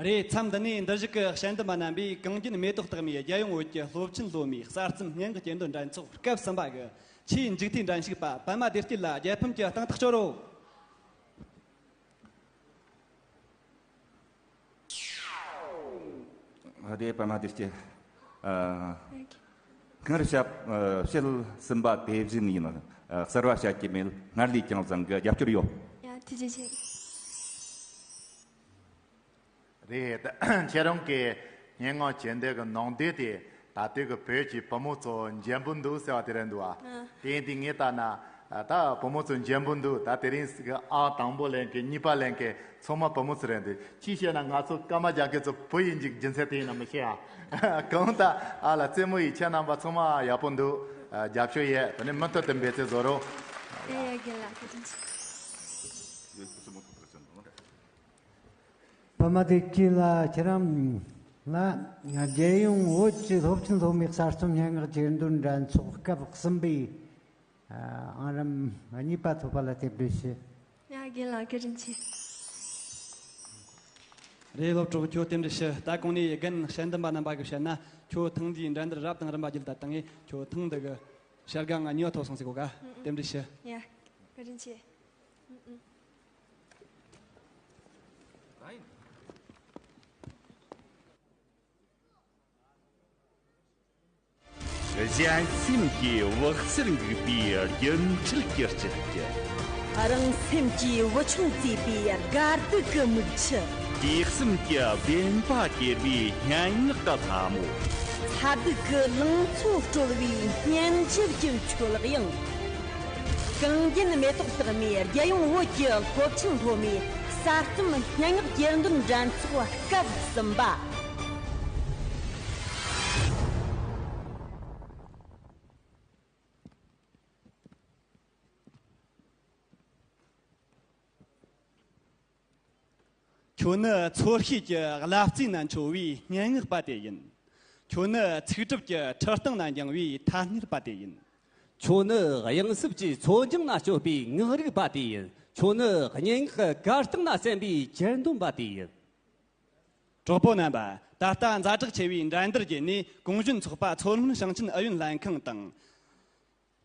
རེད། མཚམས་འདི་ནས་འདིར་བཞུགས་ཀྱི་དཔྱད་འདེམས་པ་རྣམ་པས་གངས་རྒྱན་མེ་ཏོག་རྟགས་མའི་རྒྱལ་ཡོངས་བོད་ཀྱི་སློབ་ཆེན་སློབ་མའི་གསར་རྩོམ་སྙན་ངག་གྱེར་འདོན་འགྲན་ཚོགས་སྐབས་གསུམ་པ་གི་ཆེས་མཇུག་མཐའི་འགྲན་ཞུགས་པ་པདྨ་བདེ་སྐྱིད་ལ་རྒྱལ་ཕམ་གྱི་རྟིང་རྟགས་སྐྱོར་རོ། དེ་པདྨ་བདེ་སྐྱིད། ཨ། སྔར་བཤད། ཨ། བཤད་ཟིན་པ་དེ་བཞིན་ཡིན། ཨ། གསར་བ་བཤད་ཀྱི་མེད། སྔར་ལས་ཀྱང་བཟང་གི། རྒྱབ་སྐྱོར་ཡོད། ཡ། ཐུགས་རྗེ་ཆེ། རེད། ཁྱེད་རང་གི་སྙན་ངག་གྱེར་འདོན་གྱི་ནང་དོན་དེ་ད་ལྟའི་གི་བོད་ཀྱི་བུ་མོ་ཚོ་འཇོན་པོ་འདུག་ཟེར་བ་དེ་རེད་འདུག་ཨ། ཨ། དེ་ཡིན་དུས་ངས་ལྟ་ན། ད་བུ་མོ་ཚོ་འཇོན་པོ་འདུག་ད་དེ་རིང་གི་ཨང་དང་པོ་ལེན་མཁན་གཉིས་པ་ལེན་མཁན་ཚང་མ་བུ་མོ་ཚོ་རེད་འདུག་ཅིའི་ཕྱིར་ན་ང་ཚོ་ཀརྨ་རྒྱལ་མཁན་ཚོ་བུ་ཡིན་གྱི་རྒྱུ་མཚན་དེ་ཡིན་ན་མི་ཤེས་ཨ། གང་ལྟར་ཨ་ལ་རྩེད་མོ་ཡི་ཁྱེད་རྣམ་པ་ཚང་མ་ཡག་པོ་འདུག་རྒྱབ་སྐྱོར་ཡས། དེ་ནས་མུ་མཐུད་དུ་འབད་བརྩོན་བཟོ་རོགས། ཨེ་ཡ། རྒན་ལགས་བཀའ་དྲིན་ཆེ། པདྨ་བདེ་སྐྱིད་ལགས། ཁྱེད་རང་ལ་རྒྱལ་ཡོངས་བོད་ཀྱི་སློབ་ཆེན་སློབ་མའི་གསར་རྩོམ་སྙན་ངག་གྱེར་འདོན་འགྲན་ཚོགས་སྐབས་གསུམ་པའི་ཨང་རིམ་གཉིས་པ་ཐོབ་པ་ལ་རྟེན་འབྲེལ་ཞུ། ཡ། རྒན་ལགས་བཀའ་དྲིན་ཆེ། རེད། སློབ་གྲོགས་ཁྱོད་རྟེན་འབྲེལ་ཞུ། ད་གོང་ནས་རྒན་དཔྱད་འདེམས་པ་རྣམ་པ་གིས་བཤད་ན། ཁྱོད་ཐེངས་འདིའི་འགྲན་བསྡུར་རབ་དང་རིམ་པ་བརྒྱུད་ལ་བཏང་ངས་ཁྱོད་ཐེངས་འདི་གི་བྱ་དགའ་ང་གཉིས་པ་ཐོབ་སོང་ཟེར་གོ་ག་ཨ། ཨ། རྟེན་འབྲེལ་ཞུ། ཡ། བཀའ་དྲིན་ཆེ། ཨ། ཨ། གཞན་སེམས་ཀྱི་བག་ཚར་འགུག་པའི་རྒྱུན་འཁྲུལ་གྱི་སྤྱི་རྒྱུ། རང་སེམས་ཀྱི་བུ་ཆུང་གཙོས་པའི་དགའ་སྡུག་གི་མིག་ཆུ། དུས་གསུམ་གྱི་བདེན་པ་གྱེར་བའི་སྙན་ངག་གི་ལྷ་མོ། ཚ་སྡུག་གི་ལང་ཚོ་དཀྲོལ་བའི་སྙན་འཇེབས་ཀྱི་མཆོད་དབྱངས། གངས་རྒྱན་མེ་ཏོག་རྟགས་མའི་རྒྱལ་ཡོངས་བོད་ཀྱི་སློབ་ཆེན་སློབ་མའི་གསར་རྩོམ་སྙན་ངག་གྱེར་འདོན་འགྲན་ཚོགས་སྐབས་གསུམ་པ། ཁྱོད་ནི་ཚོར་ཤེས་ཀྱི་བླ་རྩེ་ན་འཕྱོ་བའི་སྙན་ངག་པ་དེ་ཡིན། ཁྱོད་ནི་ཚིག་གྲུབ་ཀྱི་ཁྲི་སྟེང་ན་འགྱིང་བའི་ཐ་སྙད་པ་དེ་ཡིན། ཁྱོད་ནི་དབྱངས་གསུམ་གྱི་མཚོ་རྒྱང་ན་སྐྱོད་པའི་ངག་རིག་པ་དེ་ཡིན། ཁྱོད་ནི་སྙན་ངག་གི་གར་སྟེང་ན་གསན་པའི་གྱེར་འདོན་པ་དེ་ཡིན། གྲོགས་པོ་རྣམ་པ། ད་ལྟ་ཛ་དྲག་ཆེ་བའི་འགྲན་བསྡུར་བརྒྱུད་ནས་གུང་གཞོན་ཚོགས་པ་མཚོ་སྔོན་ཞིང་ཆེན་ཨུ་ཡོན་ལྷན་ཁང་དང་།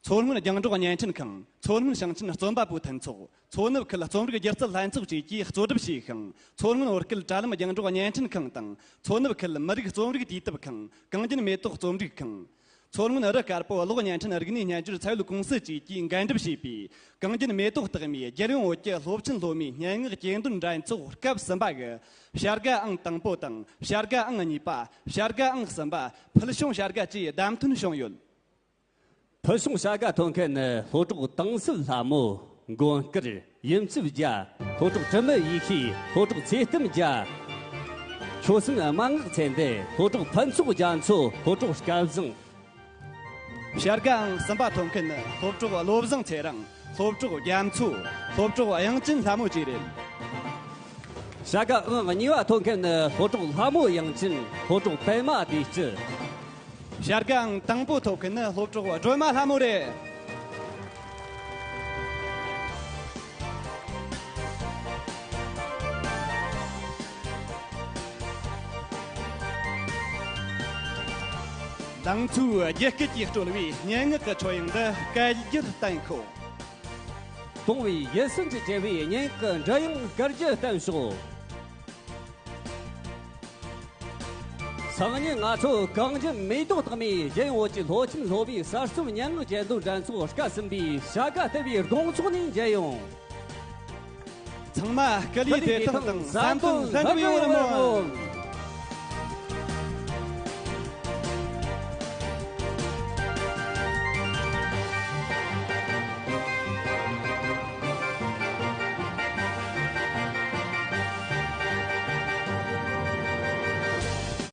མཚོ་སྔོན་རྒྱང་སྒྲོག་བརྙན་འཕྲིན་ཁང་། མཚོ་སྔོན་ཞིང་ཆེན་རྩོམ་པ་པོའི་མཐུན་ཚོགས། མཚོ་ནུབ་ཁུལ་རྩོམ་རིག་སྒྱུ་རྩལ་ལྷན་ཚོགས་བཅས་ཀྱིས་གཙོ་སྒྲུབ་བྱས་ཤིང་། མཚོ་སྔོན་བོད་སྐད་དྲ་ལམ་རྒྱང་སྒྲོག་བརྙན་འཕྲིན་ཁང་དང་། མཚོ་ནུབ་ཁུལ་མི་རིགས་རྩོམ་རིག་དུས་དེབ་ཁང་། གངས་ཅན་མེ་ཏོག་རྩོམ་སྒྲིག་ཁང་། མཚོ་སྔོན་རི་དཀར་པོ་གློག་བརྙན་འཕྲིན་རིག་གནས་སྨྱན་སྦྱོར་ཚད་ཡོད་ཀུང་སི་བཅས་ཀྱིས་འགན་སྒྲུབ་བྱས་པའི་གངས་ཅན་མེ་ཏོག་རྟགས་མའི་རྒྱལ་ཡོངས་བོད་ཀྱི་སློབ་ཆེན་སློབ་མའི་སྙན་ངག་གྱེར་འདོན་འགྲན་ཚོགས་སྐབས་གསུམ་པ་གི་བྱ་དགའ་ཨང་དང་པོ་དང་བྱ་དགའ་ཨང་གཉིས་པ། བྱ་དགའ་ཨང་གསུམ་པ། ཕུལ་བྱུང་བྱ་དགའ་བཅས་བདམས་ཐོན་བྱུང་ཡོད། ཕུལ་བྱུང་བྱ་དགའ་ཐོབ་མཁན་ནི་སློབ་གྲོགས་དྭངས་གསལ་ལྷ་མོ། མགོན་དཀར། ཡུམ་ཆུབ་རྒྱལ། སློབ་གྲོགས་དྲི་མེད་ཡེ་ཤེས། སློབ་གྲོགས་ཚེ་བརྟན་རྒྱལ། ཆོལ་གསུམ་སྨྲ་ངག་ཚེ་འདས། སློབ་གྲོགས་ཕུན་ཚོགས་རྒྱ་མཚོ། སློབ་གྲོགས་སྐལ་བཟང་། བྱ་དགའ་ཨང་གསུམ་པ་ཐོབ་མཁན་ནི་སློབ་གྲོགས་བློ་བཟང་ཚེ་རིང་། སློབ་གྲོགས་རྒྱ་མཚོ། སློབ་གྲོགས་དབྱངས་ཅན་ལྷ་མོ་བཅས་རེད། བྱ་དགའ་ཨང་གཉིས་པ་ཐོབ་མཁན་ནི་སློབ་གྲོགས་ལྷ་མོ་དབྱངས་ཅན། སློབ་གྲོགས་པད་མ་བདེ་སྐྱིད། བྱ་དགའ་ཨང་དང་པོ་ཐོབ་མཁན་ནི་སློབ་གྲོགས་སྒྲོལ་མ་ལྷ་མོ་རེད། མདང་ཚུལ་རྒྱུད་སྐད་ཀྱིས་དཀྲོལ་བའི་སྙན་ངག་གི་ཆོས་དབྱིངས་འདི་སྐད་སྒྱུར་གཏན་ཤོག། སྟོང་བའི་ཡིད་སེམས་ཀྱི་བྲལ་བའི་སྙན་ངག་གི་འབྲི་དབྱངས་སྐར་གྱིས་བསྟན་ཤོག། སང་ཉིན་ང་ཚོ་གངས་ཅན་མེ་ཏོག་རྟགས་མའི་རྒྱལ་ཡོངས་བོད་ཀྱི་སློབ་ཆེན་སློབ་མའི་གསར་རྩོམ་སྙན་ངག་གྱེར་འདོན་འགྲན་ཚོགས་སྐབས་གསུམ་པའི་བྱ་དགའ་སྟེར་བའི་དགོང་ཚོགས་ནས་མཇལ་ཡོང་། ཚང་མ་སྐུ་ལུས་བདེ་ཐང་དང་བསམ་དོན་ལྷུན་གྲུབ་ཡོང་བར་སྨོན།